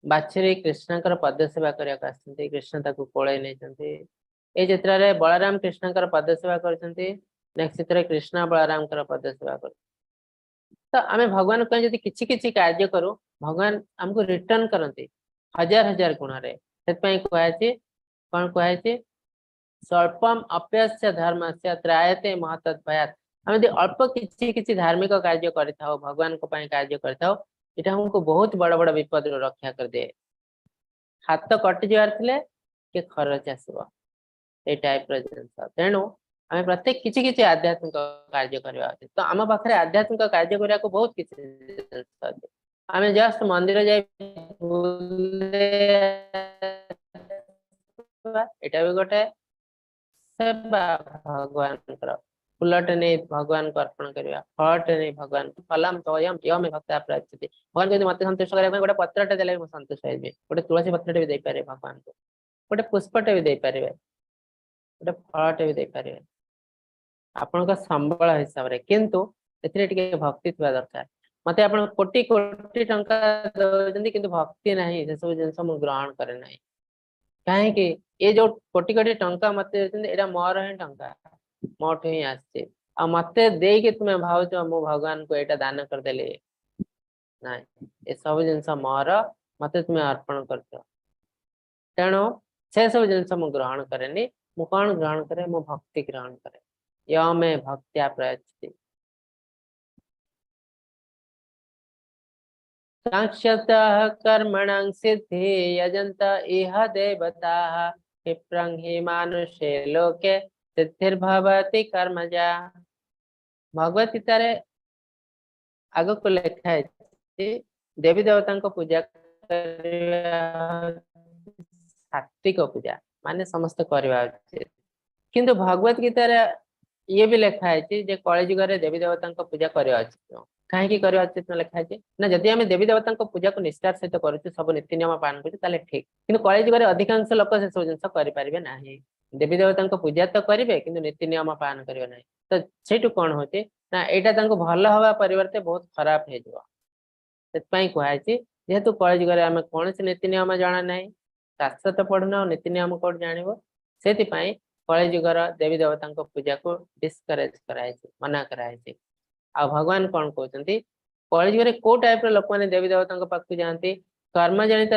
ବାଛୁରୀ କୃଷ୍ଣଙ୍କର ପଦ ସେବା କରିବାକୁ ଆସିଛନ୍ତି, କୃଷ୍ଣ ତାକୁ କୋଳେଇ ନେଇଛନ୍ତି। ଏଇ ଚିତ୍ରରେ ବଳରାମ କୃଷ୍ଣଙ୍କର ପଦ ସେବା କରୁଛନ୍ତି। ନେକ୍ସଟ ଚିତ୍ରରେ କୃଷ୍ଣ ବଳରାମଙ୍କର ପଦ ସେବା କରୁଛନ୍ତି। ତ ଆମେ ଭଗବାନଙ୍କ ପାଇଁ ଯଦି କିଛି କିଛି କାର୍ଯ୍ୟ କରୁ, ଭଗବାନ ଆମକୁ ରିଟର୍ନ କରନ୍ତି ହଜାର ହଜାର ଗୁଣରେ। ସେଥିପାଇଁ କୁହାଯାଇଛି, କଣ କୁହାଯାଇଛି? ସ୍ୱଳ୍ପମ ଅପ୍ୟସ୍ୟ ଧର୍ମସ୍ୟ ତ୍ରାୟତେ ମହତତ୍ ଭୟାତ୍। ଆମେ ଯଦି ଅଳ୍ପ କିଛି କିଛି ଧାର୍ମିକ କାର୍ଯ୍ୟ କରିଥାଉ, ଭଗବାନଙ୍କ ପାଇଁ କାର୍ଯ୍ୟ କରିଥାଉ, ଏଇଟା ଆମକୁ ବହୁତ ବଡ ବଡ ବିପଦରୁ ରକ୍ଷା କରିଦିଏ। ହାତ କଟିଯିବାର ଥିଲେ ଟିକେ ଖରଚ ଆସିବ, ଏଇ ଟାଇପ ର ଜିନିଷ। ତେଣୁ ଆମେ ପ୍ରତ୍ୟେକ କିଛି କିଛି ଆଧ୍ୟାତ୍ମିକ କାର୍ଯ୍ୟ କରିବା ଉଚିତ। ତ ଆମ ପାଖରେ ଆଧ୍ୟାତ୍ମିକ କାର୍ଯ୍ୟ କରିବାକୁ ବହୁତ କିଛି ଜିନିଷ ଅଛି। ଆମେ ଜଷ୍ଟ ମନ୍ଦିର ଯାଇ ଏଇଟା ବି ଗୋଟେ ସେବା ଭଗବାନଙ୍କର। ଫୁଲଟେ ନେଇ ଭଗବାନଙ୍କୁ ଅର୍ପଣ କରିବା, ଫଳଟେ ନେଇ ଭଗବାନ ଫଲମ ତୋୟମ ୟମେ ଭକ୍ତା ପ୍ରୟଚ୍ଛତି। ଭଗବାନ ଯଦି ମତେ ସନ୍ତୁଷ୍ଟ କରିବା ପାଇଁ ଗୋଟେ ପତ୍ରଟେ ଦେଲେ ବି ମୁଁ ସନ୍ତୁଷ୍ଟ ହେଇଯିବି। ଗୋଟେ ତୁଳସୀ ପତ୍ରଟେ ବି ଦେଇପାରିବେ ଭଗବାନଙ୍କୁ, ଗୋଟେ ପୁଷ୍ପଟେ ବି ଦେଇପାରିବେ, ଗୋଟେ ଫଳଟେ ବି ଦେଇପାରିବେ ଆପଣଙ୍କ ସମ୍ବଳ ହିସାବରେ। କିନ୍ତୁ ଏଥିରେ ଟିକେ ଭକ୍ତି ଥିବା ଦରକାର। ମତେ ଆପଣ କୋଟି କୋଟି ଟଙ୍କା ଦଉଛନ୍ତି କିନ୍ତୁ ଭକ୍ତି ନାହିଁ, ସେସବୁ ଜିନିଷ ମୁଁ ଗ୍ରହଣ କରେ ନାହିଁ। କାହିଁକି? ଏ ଯୋଉ କୋଟି କୋଟି ଟଙ୍କା ମତେ ଦଉଛନ୍ତି, ଏଇଟା ମୋର ହିଁ ଟଙ୍କା, ମୋଠୁ ହିଁ ଆସିଛି। ଆଉ ମତେ ଦେଇକି ତୁମେ ଭାବୁଛ ମୁଁ ଭଗବାନଙ୍କୁ ଏଇଟା ଦାନ କରିଦେଲି? ନାଇଁ, ଏସବୁ ଜିନିଷ ମୋର, ମତେ ତୁମେ ଅର୍ପଣ କରୁଛ। ତେଣୁ ସେ ସବୁ ଜିନିଷ ମୁଁ ଗ୍ରହଣ କରେନି। ମୁଁ କଣ ଗ୍ରହଣ କରେ? ମୁଁ ଭକ୍ତି ଗ୍ରହଣ କରେ। ୟମେ ଭକ୍ତ୍ୟା ପ୍ରୟଚ୍ଛତି। ସାକ୍ଷତଃ କର୍ମଣାଂ ସିଦ୍ଧି ୟଜନ୍ତ ଇହ ଦେବତାଃ କ୍ଷିପ୍ରଂ हि ମାନୁଷେ ଲୋକେ ସିଦ୍ଧିର୍ଭବତି କର୍ମଜା। ଭଗବତ ଗୀତାରେ ଆଗକୁ ଲେଖା ହେଇଛି ଦେବୀ ଦେବତାଙ୍କ ପୂଜା କରିବା ସାତ୍ବିକ ପୂଜା, ମାନେ ସମସ୍ତେ କରିବା ଉଚିତ। କିନ୍ତୁ ଭଗବତ ଗୀତାରେ ଇଏ ବି ଲେଖା ହେଇଛି ଯେ କଳିଯୁଗରେ ଦେବୀ ଦେବତାଙ୍କ ପୂଜା କରିବା ଉଚିତ। କାହିଁକି କରିବା ଉଚିତ ଲେଖା ହେଇଛି ନା, ଯଦି ଆମେ ଦେବୀ ଦେବତାଙ୍କ ପୂଜାକୁ ନିଷ୍ଠାର ସହିତ କରୁଛୁ, ସବୁ ନୀତି ନିୟମ ପାଳନ କରୁଛୁ, ତାହେଲେ ଠିକ। କିନ୍ତୁ କଳିଯୁଗରେ ଅଧିକାଂଶ ଲୋକ ସେସବୁ ଜିନିଷ କରିପାରିବେ ନାହିଁ। ଦେବୀ ଦେବତାଙ୍କ ପୂଜା ତ କରିବେ କିନ୍ତୁ ନୀତି ନିୟମ ପାଳନ କରିବେ ନାହିଁ। ତ ସେଇଠୁ କଣ ହଉଛି ନା, ଏଇଟା ତାଙ୍କୁ ଭଲ ହବା ପରିବର୍ତ୍ତେ ବହୁତ ଖରାପ ହେଇଯିବ। ସେଥିପାଇଁ କୁହାଯାଇଛି ଯେହେତୁ କଳିଯୁଗରେ ଆମେ କୌଣସି ନୀତି ନିୟମ ଜଣା ନାହିଁ, ଶାସ୍ତ୍ର ତ ପଢୁନା, ଆଉ ନୀତି ନିୟମ କୋଉଠି ଜାଣିବ, ସେଥିପାଇଁ କଳିଯୁଗର ଦେବୀ ଦେବତାଙ୍କ ପୂଜାକୁ ଡିସକରେଜ କରାଯାଇଛି, ମନା କରାଯାଇଛି। ଆଉ ଭଗବାନ କଣ କହୁଛନ୍ତି, କଳିଯୁଗରେ କୋଉ ଟାଇପ ର ଲୋକମାନେ ଦେବୀ ଦେବତାଙ୍କ ପାଖକୁ ଯାଆନ୍ତି? କର୍ମଜନିତ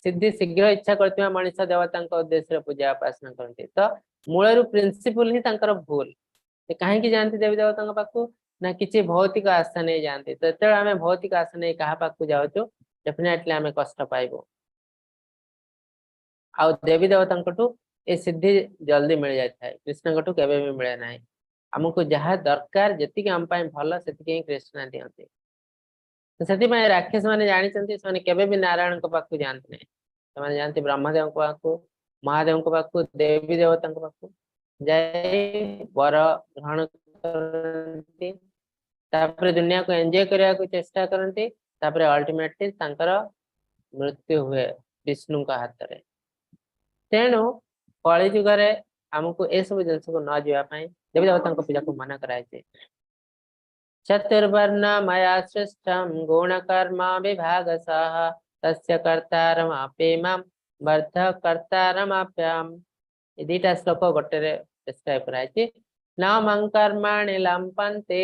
ସିଦ୍ଧି ଶୀଘ୍ର ଇଚ୍ଛା କରୁଥିବା ମଣିଷ ଦେବତାଙ୍କ ଉଦ୍ଦେଶ୍ୟରେ ପୂଜା ଉପାସନା କରନ୍ତି। ତ ମୂଳରୁ ପ୍ରିନ୍ସିପଲ ହିଁ ତାଙ୍କର ଭୁଲ। ସେ କାହିଁକି ଯାଆନ୍ତି ଦେବୀ ଦେବତାଙ୍କ ପାଖକୁ? ନା କିଛି ଭୌତିକ ଆଶା ନେଇ ଯାଆନ୍ତି। ତ ଯେତେବେଳେ ଆମେ ଭୌତିକ ଆଶା ନେଇ କାହା ପାଖକୁ ଯାଉଛୁ, ଡେଫିନେଟଲି ଆମେ କଷ୍ଟ ପାଇବୁ। ଆଉ ଦେବୀ ଦେବତାଙ୍କଠୁ ଏ ସିଦ୍ଧି ଜଲ୍ଦି ମିଳିଯାଇଥାଏ, କୃଷ୍ଣଙ୍କଠୁ କେବେ ବି ମିଳେ ନାହିଁ। ଆମକୁ ଯାହା ଦରକାର, ଯେତିକି ଆମ ପାଇଁ ଭଲ, ସେତିକି ହିଁ କୃଷ୍ଣ ଦିଅନ୍ତି। ତ ସେଥିପାଇଁ ରାକ୍ଷସ ମାନେ ଜାଣିଛନ୍ତି, ସେମାନେ କେବେ ବି ନାରାୟଣଙ୍କ ପାଖକୁ ଯାଆନ୍ତି ନାହିଁ। ସେମାନେ ଯାଆନ୍ତି ବ୍ରହ୍ମଦେବଙ୍କ ପାଖକୁ, ମହାଦେବଙ୍କ ପାଖକୁ, ଦେବୀ ଦେବତାଙ୍କ ପାଖକୁ ଯାଇ ବର ଗ୍ରହଣ କରନ୍ତି। ତାପରେ ଦୁନିଆକୁ ଏନ୍ଜୟ କରିବାକୁ ଚେଷ୍ଟା କରନ୍ତି। ତାପରେ ଅଲ୍ଟିମେଟଲି ତାଙ୍କର ମୃତ୍ୟୁ ହୁଏ ବିଷ୍ଣୁଙ୍କ ହାତରେ। ତେଣୁ କଳିଯୁଗରେ ଆମକୁ ଏସବୁ ଜିନିଷକୁ ନ ଯିବା ପାଇଁ ଦେବୀ ଦେବତାଙ୍କ ପୂଜାକୁ ମନା କରାଯାଇଛି। ଚତୁର୍ବର୍ଣ୍ଣ ମୟା ସୃଷ୍ଟಂ ଗୁଣ କର୍ମ ବିଭାଗଶଃ ତସ୍ୟ କର୍ତ୍ତାରମପି ମାಂ ବର୍ଦ୍ଧ କର୍ତ୍ତାରମାପ୍ୟମ୍। ଏ ଦିଟା ଶ୍ଲୋକ ଗୋଟେରେ ଡେସ୍କ୍ରାଇବ କରାଯାଇଛି। ନ ମଂ କର୍ମାଣि ଲମ୍ପନ୍ତେ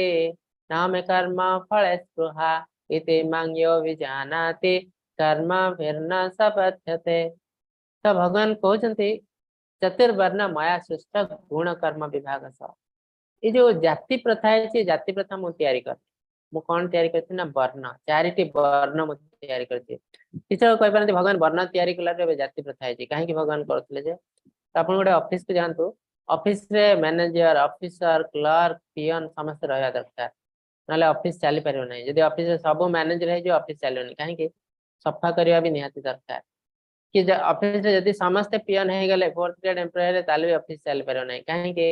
ନ ମେ କର୍ମ ଫଳେ ସ୍ପୃହା ଇତି ମାଂ ୟୋ ବିଜାନାତି କର୍ମଭିର୍ନ ସବଧ୍ୟତେ। ତ ଭଗବାନ କହୁଛନ୍ତି ଚତୁର୍ବର୍ଣ୍ଣ ମୟା ସୃଷ୍ଟ ଗୁଣ କର୍ମ ବିଭାଗ ସହ। ଏଇ ଯୋଉ ଜାତି ପ୍ରଥା ହେଇଛି, ଜାତି ପ୍ରଥା ମୁଁ ତିଆରି କରିଛି। ମୁଁ କଣ ତିଆରି କରିଛି ନା ବର୍ଣ୍ଣ, 4ଟି ବର୍ଣ୍ଣ ମୁଁ ତିଆରି କରିଛି। କିଛି ଲୋକ କହିପାରନ୍ତି ଭଗବାନ ବର୍ଣ୍ଣ ତିଆରି କଲାରୁ ଏବେ ଜାତି ପ୍ରଥା ହେଇଛି, କାହିଁକି ଭଗବାନ କରୁଥିଲେ ଯେ? ତ ଆପଣ ଗୋଟେ ଅଫିସକୁ ଯାଆନ୍ତୁ, ଅଫିସରେ ମ୍ୟାନେଜର, ଅଫିସର, କ୍ଲର୍କ, ପିଅନ ସମସ୍ତେ ରହିବା ଦରକାର, ନହେଲେ ଅଫିସ ଚାଲିପାରିବ ନାହିଁ। ଯଦି ଅଫିସରେ ସବୁ ମ୍ୟାନେଜର ହେଇଯିବ ଅଫିସ ଚାଲିବନି। କାହିଁକି? ସଫା କରିବା ବି ନିହାତି ଦରକାର। କି ଅଫିସରେ ଯଦି ସମସ୍ତେ ପିଅନ ହେଇଗଲେ 4th grade employee ହେଲେ, ତାହେଲେ ବି ଅଫିସ ଚାଲିପାରିବ ନାହିଁ। କାହିଁକି?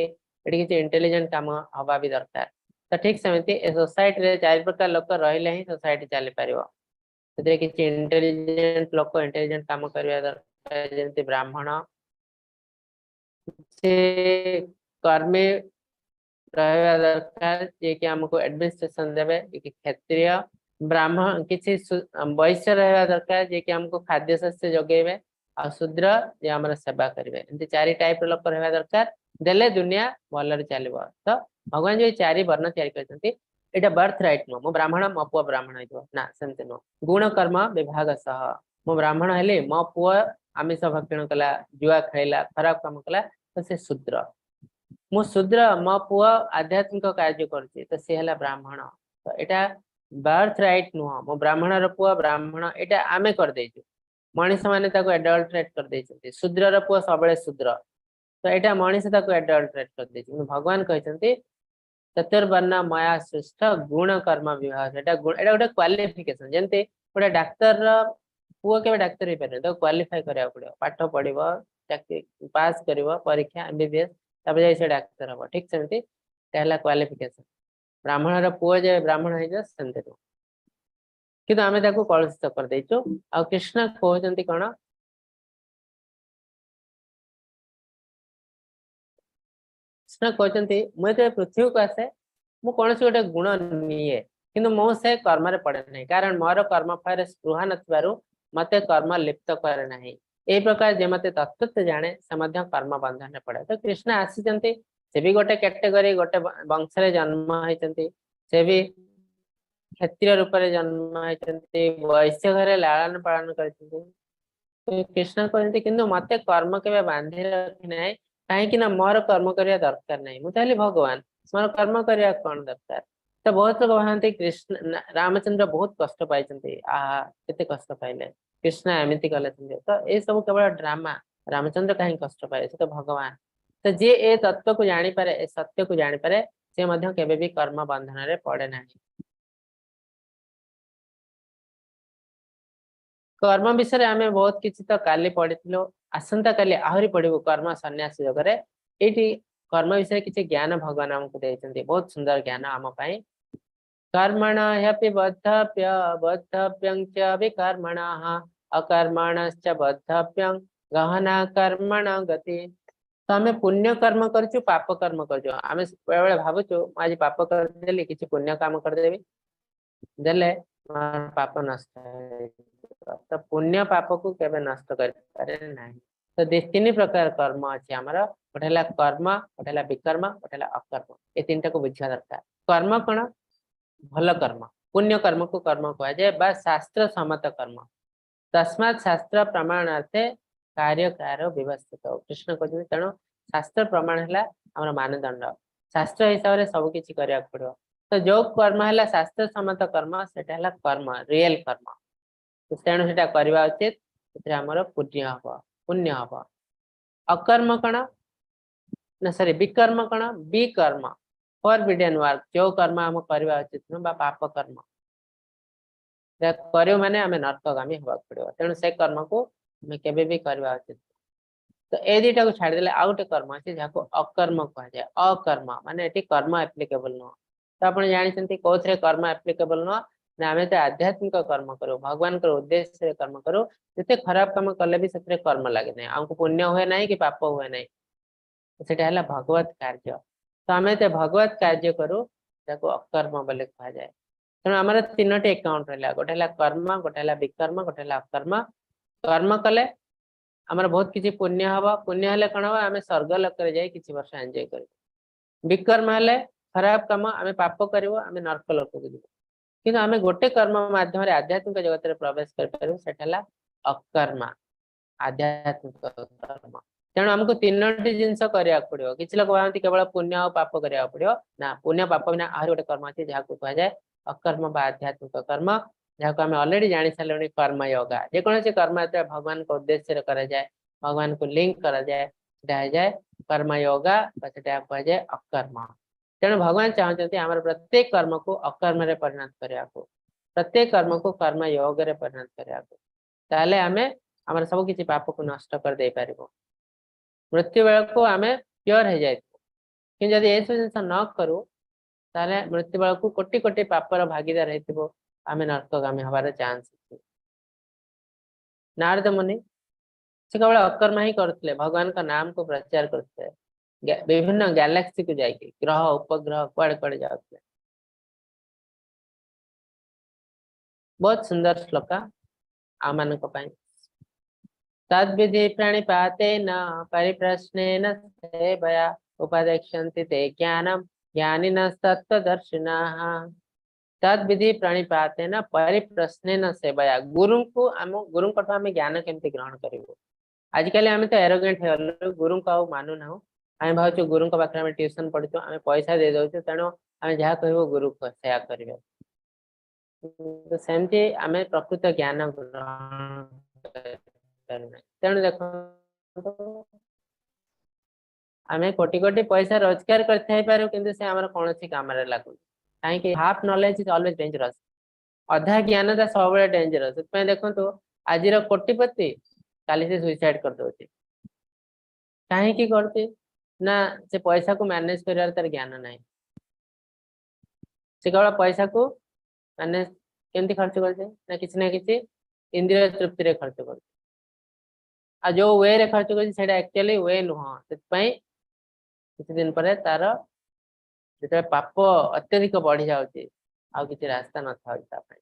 ଏଠି କିଛି ଇଣ୍ଟେଲିଜେଣ୍ଟ କାମ ହବା ବି ଦରକାର। ତ ଠିକ ସେମିତି ଏ ସୋସାଇଟିରେ 4 ପ୍ରକାର ଲୋକ ରହିଲେ ହିଁ ସୋସାଇଟି ଚାଲିପାରିବ। ସେଥିରେ କିଛି ଇଣ୍ଟେଲିଜେଣ୍ଟ ଲୋକ ଇଣ୍ଟେଲିଜେଣ୍ଟ କାମ କରିବା ଦରକାର, ଯେମିତି ବ୍ରାହ୍ମଣ, ସେ କର୍ମୀ ରହିବା ଦରକାର ଯିଏକି ଆମକୁ ଆଡମିନିଷ୍ଟ୍ରେସନ ଦେବେ, ଯିଏକି କ୍ଷତ୍ରିୟ, ବ୍ରାହ୍ମଣ, କିଛି ବୈଶ୍ୟ ରହିବା ଦରକାର ଯିଏକି ଆମକୁ ଖାଦ୍ୟ ଶସ୍ୟ ଯୋଗେଇବେ, ଆଉ ଶୂଦ୍ର ଯିଏ ଆମର ସେବା କରିବେ। ଏମିତି 4 ଟାଇପ ର ଲୋକ ରହିବା ଦରକାର, ଦେଲେ ଦୁନିଆ ଭଲରେ ଚାଲିବ। ତ ଭଗବାନ ଯୋଉ 4 ବର୍ଣ୍ଣ ତିଆରି କରିଛନ୍ତି, ଏଇଟା ବର୍ଥ ରାଇଟ ନୁହଁ। ମୁଁ ବ୍ରାହ୍ମଣ, ମୋ ପୁଅ ବ୍ରାହ୍ମଣ ହେଇଥିବ ନା, ସେମିତି ନୁହଁ। ଗୁଣ କର୍ମ ବିଭାଗ ସହ, ମୁଁ ବ୍ରାହ୍ମଣ ହେଲି, ମୋ ପୁଅ ଆମିଷ ଭକ୍ଷଣ କଲା, ଜୁଆ ଖେଳିଲା, ଖରାପ କାମ କଲା, ତ ସେ ଶୂଦ୍ର। ମୁଁ ଶୂଦ୍ର, ମୋ ପୁଅ ଆଧ୍ୟାତ୍ମିକ କାର୍ଯ୍ୟ କରୁଛି, ତ ସିଏ ହେଲା ବ୍ରାହ୍ମଣ। ତ ଏଇଟା ବର୍ଥ ରାଇଟ ନୁହଁ। ମୁଁ ବ୍ରାହ୍ମଣର ପୁଅ ବ୍ରାହ୍ମଣ, ଏଇଟା ଆମେ କରିଦେଇଛୁ, ମଣିଷ ମାନେ ତାକୁ ଆଡଲ୍ଟରେଟ କରିଦେଇଛନ୍ତି। ଶୂଦ୍ରର ପୁଅ ସବୁବେଳେ ଶୂଦ୍ର, ତ ଏଇଟା ମଣିଷ ତାକୁ ଆଡଲ୍ଟରେଟ କରିଦେଇଛି। କିନ୍ତୁ ଭଗବାନ କହିଛନ୍ତି ଚତୁର୍ବର୍ଣ୍ଣ ମୟା ସୃଷ୍ଟ ଗୁଣ କର୍ମ ବିଭାଗ। ଏଇଟା ଏଇଟା ଗୋଟେ କ୍ୱାଲିଫିକେସନ। ଯେମିତି ଗୋଟେ ଡାକ୍ତରର ପୁଅ କେବେ ଡାକ୍ତର ହେଇପାରିବନି, ତାକୁ କ୍ୱାଲିଫାଇ କରିବାକୁ ପଡିବ, ପାଠ ପଢିବ, ଚାକିରି ପାସ୍ କରିବ, ପରୀକ୍ଷା MBBS, ତାପରେ ଯାଇ ସେ ଡାକ୍ତର ହବ। ଠିକ ସେମିତି ଏଟା ହେଲା କ୍ୱାଲିଫିକେସନ। ବ୍ରାହ୍ମଣର ପୁଅ ଯେ ବ୍ରାହ୍ମଣ ହେଇଯିବ ସେମିତି ନୁହଁ, କିନ୍ତୁ ଆମେ ତାକୁ କଳୁଷିତ କରିଦେଇଛୁ। ଆଉ କୃଷ୍ଣ କହୁଛନ୍ତି କଣ? କୃଷ୍ଣ କହୁଛନ୍ତି ମୁଁ ଯେତେବେଳେ ପୃଥିବୀକୁ ଆସେ ମୁଁ କୌଣସି ଗୋଟେ ଗୁଣ ନିଏ, କିନ୍ତୁ ମୁଁ ସେ କର୍ମରେ ପଡେ ନାହିଁ, କାରଣ ମୋର କର୍ମ ଫଳରେ ସ୍ପୃହା ନଥିବାରୁ ମତେ କର୍ମ ଲିପ୍ତ କରେ ନାହିଁ। ଏଇ ପ୍ରକାର ଯେ ମତେ ତତ୍ତ୍ୱ ଜାଣେ ସେ ମଧ୍ୟ କର୍ମ ବନ୍ଧନରେ ପଡେ। ତ କୃଷ୍ଣ ଆସିଛନ୍ତି, ସେ ବି ଗୋଟେ କ୍ୟାଟେଗୋରୀ, ଗୋଟେ ବଂଶରେ ଜନ୍ମ ହେଇଛନ୍ତି, ସେ ବି କ୍ଷତ୍ରିୟ ରୂପରେ ଜନ୍ମ ହେଇଛନ୍ତି, ବୈଶ୍ୟ ଘରେ ଲାଳନ ପାଳନ କରିଛନ୍ତି। କୃଷ୍ଣ କହୁଛନ୍ତି କିନ୍ତୁ ମତେ କର୍ମ କେବେ ବାନ୍ଧି ରଖି ନାହିଁ, କାହିଁକି ନା ମୋର କର୍ମ କରିବା ଦରକାର ନାହିଁ, ମୁଁ ତ ହେଲି ଭଗବାନ, ମୋର କର୍ମ କରିବା କଣ ଦରକାର। ତ ବହୁତ ଲୋକ ଭାବନ୍ତି କୃଷ୍ଣ ରାମଚନ୍ଦ୍ର ବହୁତ କଷ୍ଟ ପାଇଛନ୍ତି, ଆହା କେତେ କଷ୍ଟ ପାଇଲେ, କୃଷ୍ଣ ଏମିତି କଲେ ସେମିତି। ତ ଏସବୁ କେବଳ ଡ୍ରାମା। ରାମଚନ୍ଦ୍ର କାହିଁକି କଷ୍ଟ ପାଇଲେ? ସେ ତ ଭଗବାନ। ତ ଯିଏ ଏ ତତ୍ତ୍ୱକୁ ଜାଣିପାରେ, ଏ ସତ୍ୟକୁ ଜାଣିପାରେ, ସେ ମଧ୍ୟ କେବେ ବି କର୍ମ ବନ୍ଧନରେ ପଡେ ନାହିଁ। କର୍ମ ବିଷୟରେ ଆମେ ବହୁତ କିଛି ତ କାଲି ପଢିଥିଲୁ, ଆସନ୍ତା କାଲି ଆହୁରି ପଢିବୁ କର୍ମ ସନ୍ନ୍ୟାସ ଯୋଗରେ। ଏଇଠି କର୍ମ ବିଷୟରେ କିଛି ଜ୍ଞାନ ଭଗବାନ ଆମକୁ ଦେଇଛନ୍ତି, ବହୁତ ସୁନ୍ଦର ଜ୍ଞାନ ଆମ ପାଇଁ। କର୍ମଣ ହ୍ୟପି ବଦ୍ଧବ୍ୟ ବଦ୍ଧବ୍ୟଂ ଚ ବିକର୍ମଣଃ ଅକର୍ମଣଶ୍ଚ ବଦ୍ଧବ୍ୟଂ ଗହନା କର୍ମଣ ଗତି। ତ ଆମେ ପୁଣ୍ୟ କର୍ମ କରୁଛୁ, ପାପ କର୍ମ କରୁଛୁ। ଆମେ ବେଳେବେଳେ ଭାବୁଛୁ ମୁଁ ଆଜି ପାପ କରିଦେଲି, କିଛି ପୁଣ୍ୟ କାମ କରିଦେବି, ଦେଲେ ପାପ ନଷ୍ଟ ହେଇଯିବ। ତ ପୁଣ୍ୟ ପାପକୁ କେବେ ନଷ୍ଟ କରିପାରେ ନାହିଁ। ତ 3 ପ୍ରକାର କର୍ମ ଅଛି ଆମର, ଗୋଟେ ହେଲା କର୍ମ, ଗୋଟେ ହେଲା ବିକର୍ମ, ଗୋଟେ ହେଲା ଅକର୍ମ। ଏ 3ଟାକୁ ବୁଝିବା ଦରକାର। କର୍ମ କଣ? ଭଲ କର୍ମ, ପୁଣ୍ୟ କର୍ମକୁ କର୍ମ କୁହାଯାଏ ବା ଶାସ୍ତ୍ର ସମ୍ମତ କର୍ମ। ତସ୍ମାତ୍ ଶାସ୍ତ୍ର ପ୍ରମାଣାର୍ଥେ କାର୍ଯ୍ୟକାର ବ୍ୟବସ୍ଥିତ। କୃଷ୍ଣ କହୁଛନ୍ତି ତେଣୁ ଶାସ୍ତ୍ର ପ୍ରମାଣ ହେଲା ଆମର ମାନଦଣ୍ଡ, ଶାସ୍ତ୍ର ହିସାବରେ ସବୁ କିଛି କରିବାକୁ ପଡିବ। ତ ଯୋଉ କର୍ମ ହେଲା ଶାସ୍ତ୍ର ସମ୍ମତ କର୍ମ, ସେଟା ହେଲା କର୍ମ, ରିଏଲ କର୍ମ। ତେଣୁ ସେଟା କରିବା ଉଚିତ, ସେଥିରେ ଆମର ପୁଣ୍ୟ ହବ, ପୁଣ୍ୟ ହବ। ଅକର୍ମ କଣ ନା ସରି ବିକର୍ମ କଣ? ବିକର୍ମ, ଫରବିଡେନ ୱାର୍କ, ଯୋଉ କର୍ମ ଆମ କରିବା ଉଚିତ ନୁହଁ ବା ପାପ କର୍ମ କରିବୁ ମାନେ ଆମେ ନର୍କଗାମୀ ହବାକୁ ପଡିବ। ତେଣୁ ସେ କର୍ମକୁ ଆମେ କେବେ ବି କରିବା ଉଚିତ। ତ ଏ ଦିଟାକୁ ଛାଡ଼ିଦେଲେ ଆଉ ଗୋଟେ କର୍ମ ଅଛି ଯାହାକୁ ଅକର୍ମ କୁହାଯାଏ। ଅକର୍ମ ମାନେ ଏଠି କର୍ମ ଆପ୍ଲିକେବଲ ନୁହଁ। ତ ଆପଣ ଜାଣିଛନ୍ତି କୋଉଥିରେ କର୍ମ ଆପ୍ଲିକେବଲ ନୁହଁ ନା ଆମେ ତ ଆଧ୍ୟାତ୍ମିକ କର୍ମ କରୁ, ଭଗବାନଙ୍କର ଉଦ୍ଦେଶ୍ୟରେ କର୍ମ କରୁ। ଯେତେ ଖରାପ କାମ କଲେ ବି ସେଥିରେ କର୍ମ ଲାଗେ ନାହିଁ, ଆମକୁ ପୁଣ୍ୟ ହୁଏ ନାହିଁ କି ପାପ ହୁଏ ନାହିଁ। ସେଟା ହେଲା ଭଗବତ କାର୍ଯ୍ୟ। ତ ଆମେ ଯେତେ ଭଗବତ କାର୍ଯ୍ୟ କରୁ ତାକୁ ଅକର୍ମ ବୋଲି କୁହାଯାଏ। ତେଣୁ ଆମର 3ଟି ଆକାଉଣ୍ଟ ରହିଲା, ଗୋଟେ ହେଲା କର୍ମ, ଗୋଟେ ହେଲା ବିକର୍ମ, ଗୋଟେ ହେଲା ଅକର୍ମ। କର୍ମ କଲେ ଆମର ବହୁତ କିଛି ପୁଣ୍ୟ ହବ, ପୁଣ୍ୟ ହେଲେ କଣ ହବ, ଆମେ ସ୍ୱର୍ଗ ଲୋକରେ ଯାଇ କିଛି ବର୍ଷ ଏନ୍ଜୟ କରିବୁ। ବିକର୍ମ ହେଲେ ଖରାପ କାମ, ଆମେ ପାପ କରିବୁ, ଆମେ ନର୍କ ଲୋକକୁ ଯିବୁ। କିନ୍ତୁ ଆମେ ଗୋଟେ କର୍ମ ମାଧ୍ୟମରେ ଆଧ୍ୟାତ୍ମିକ ଜଗତରେ ପ୍ରବେଶ କରିପାରିବୁ, ସେଟା ହେଲା ଅକର୍ମ, ଆଧ୍ୟାତ୍ମିକ କର୍ମ। ତେଣୁ ଆମକୁ ତିନୋଟି ଜିନିଷ କରିବାକୁ ପଡିବ। କିଛି ଲୋକ ଭାବନ୍ତି କେବଳ ପୁଣ୍ୟ ଆଉ ପାପ କରିବାକୁ ପଡିବ। ନା, ପୁଣ୍ୟ ପାପ ବିନା ଆହୁରି ଗୋଟେ କର୍ମ ଅଛି, ଯାହାକୁ କୁହାଯାଏ ଅକର୍ମ ବା ଆଧ୍ୟାତ୍ମିକ କର୍ମ, ଯାହାକୁ ଆମେ ଅଲରେଡି ଜାଣି ସାରିଲୁଣି, କର୍ମ ୟୋଗା। ଯେକୌଣସି କର୍ମ ଯେତେବେଳେ ଭଗବାନଙ୍କ ଉଦ୍ଦେଶ୍ୟରେ କରାଯାଏ, ଭଗବାନଙ୍କୁ ଲିଙ୍କ କରାଯାଏ, ସେଟା ହେଇଯାଏ କର୍ମ ୟୋଗା ବା ସେଟା କୁହାଯାଏ ଅକର୍ମ। ତେଣୁ ଭଗବାନ ଚାହୁଁଛନ୍ତି ଆମର ପ୍ରତ୍ୟେକ କର୍ମକୁ ଅକର୍ମରେ ପରିଣତ କରିବାକୁ, ପ୍ରତ୍ୟେକ କର୍ମକୁ କର୍ମ ୟୋଗରେ ପରିଣତ କରିବାକୁ। ତାହେଲେ ଆମେ ଆମର ସବୁ କିଛି ପାପକୁ ନଷ୍ଟ କରିଦେଇ ପାରିବୁ, ମୃତ୍ୟୁ ବେଳକୁ ଆମେ ପିଓର ହେଇଯାଇଥିବୁ। କିନ୍ତୁ ଯଦି ଏସବୁ ଜିନିଷ ନ କରୁ, ତାହେଲେ ମୃତ୍ୟୁ ବେଳକୁ କୋଟି କୋଟି ପାପର ଭାଗିଦାର ହେଇଥିବ, ଆମେ ନର୍କଗାମୀ ହବାର ଚାନ୍ସ ଅଛି। ନାରଦ ମୁନି ସେ କେବଳ ଅକର୍ମ ହିଁ କରୁଥିଲେ, ଭଗବାନଙ୍କ ନାମକୁ ପ୍ରଚାର କରୁଥିଲେ, ବିଭିନ୍ନ ଗ୍ୟାଲାକ୍ସିକୁ ଯାଇକି, ଗ୍ରହ ଉପଗ୍ରହ କୁଆଡେ କୁଆଡେ ଯାଉଥିଲେ। ବହୁତ ସୁନ୍ଦର ଶ୍ଲୋକ ଆମମାନଙ୍କ ପାଇଁ। ତଦ୍ବିଧି ପ୍ରଣିପାତେନ ପରିପ୍ରଶ୍ନେନ ସେବୟା ଉପଦେକ୍ଷ୍ୟନ୍ତି ते ज्ञानं ଜ୍ଞାନିନସ୍ତତ୍ତ୍ୱଦର୍ଶିନଃ। ତଦ୍ବିଧି ପ୍ରଣିପାତେନ ପରିପ୍ରଶ୍ନେନ ସେବୟା। ଗୁରୁଙ୍କୁ ଆମ ଗୁରୁଙ୍କଠୁ ଆମେ ଜ୍ଞାନ କେମିତି ଗ୍ରହଣ କରିବୁ? ଆଜିକାଲି ଆମେ ତ ଏରୋଗେଣ୍ଟ ହେଇଗଲୁ, ଗୁରୁଙ୍କୁ ଆଉ ମାନୁନାହୁଁ। ଆମେ ଭାବୁଛୁ ଗୁରୁଙ୍କ ପାଖରେ ଆମେ ଟ୍ୟୁସନ ପଢୁଛୁ, ଆମେ ପଇସା ଦେଇ ଦଉଛୁ, ତେଣୁ ଆମେ ଯାହା କହିବୁ ଗୁରୁ ସେୟା କରିବେ। କିନ୍ତୁ ସେମିତି ଆମେ ପ୍ରକୃତ ଜ୍ଞାନ ଗ୍ରହଣ କରିପାରୁନାହିଁ। ତେଣୁ ଦେଖନ୍ତୁ, ଆମେ କୋଟି କୋଟି ପଇସା ରୋଜଗାର କରିଥାଇପାରୁ, କିନ୍ତୁ ସେ ଆମର କୌଣସି କାମରେ ଲାଗୁନି। କାହିଁକି? Half knowledge is always dangerous. ଅଧା ଜ୍ଞାନଟା ସବୁବେଳେ ଡେଞ୍ଜରସ୍। ସେଥିପାଇଁ ଦେଖନ୍ତୁ, ଆଜିର କୋଟିପତି କାଲି ସେ ସୁଇସାଇଡ କରିଦଉଛି। କାହିଁକି କରୁଛି ନା, ସେ ପଇସାକୁ ମ୍ୟାନେଜ କରିବାର ତାର ଜ୍ଞାନ ନାହିଁ। ସେ କେବଳ ପଇସାକୁ ମାନେ କେମିତି ଖର୍ଚ୍ଚ କରୁଛେ ନା, କିଛି ନା କିଛି ଇନ୍ଦ୍ରିୟ ତୃପ୍ତିରେ ଖର୍ଚ୍ଚ କରୁଛି, ଆଉ ଯୋଉ ୱେରେ ଖର୍ଚ୍ଚ କରୁଛି ସେଇଟା ଆକ୍ଚୁଆଲି we ନୁହଁ। ସେଥିପାଇଁ କିଛି ଦିନ ପରେ ତାର ଯେତେବେଳେ ପାପ ଅତ୍ୟଧିକ ବଢି ଯାଉଛି, ଆଉ କିଛି ରାସ୍ତା ନଥାଉଛି ତା ପାଇଁ।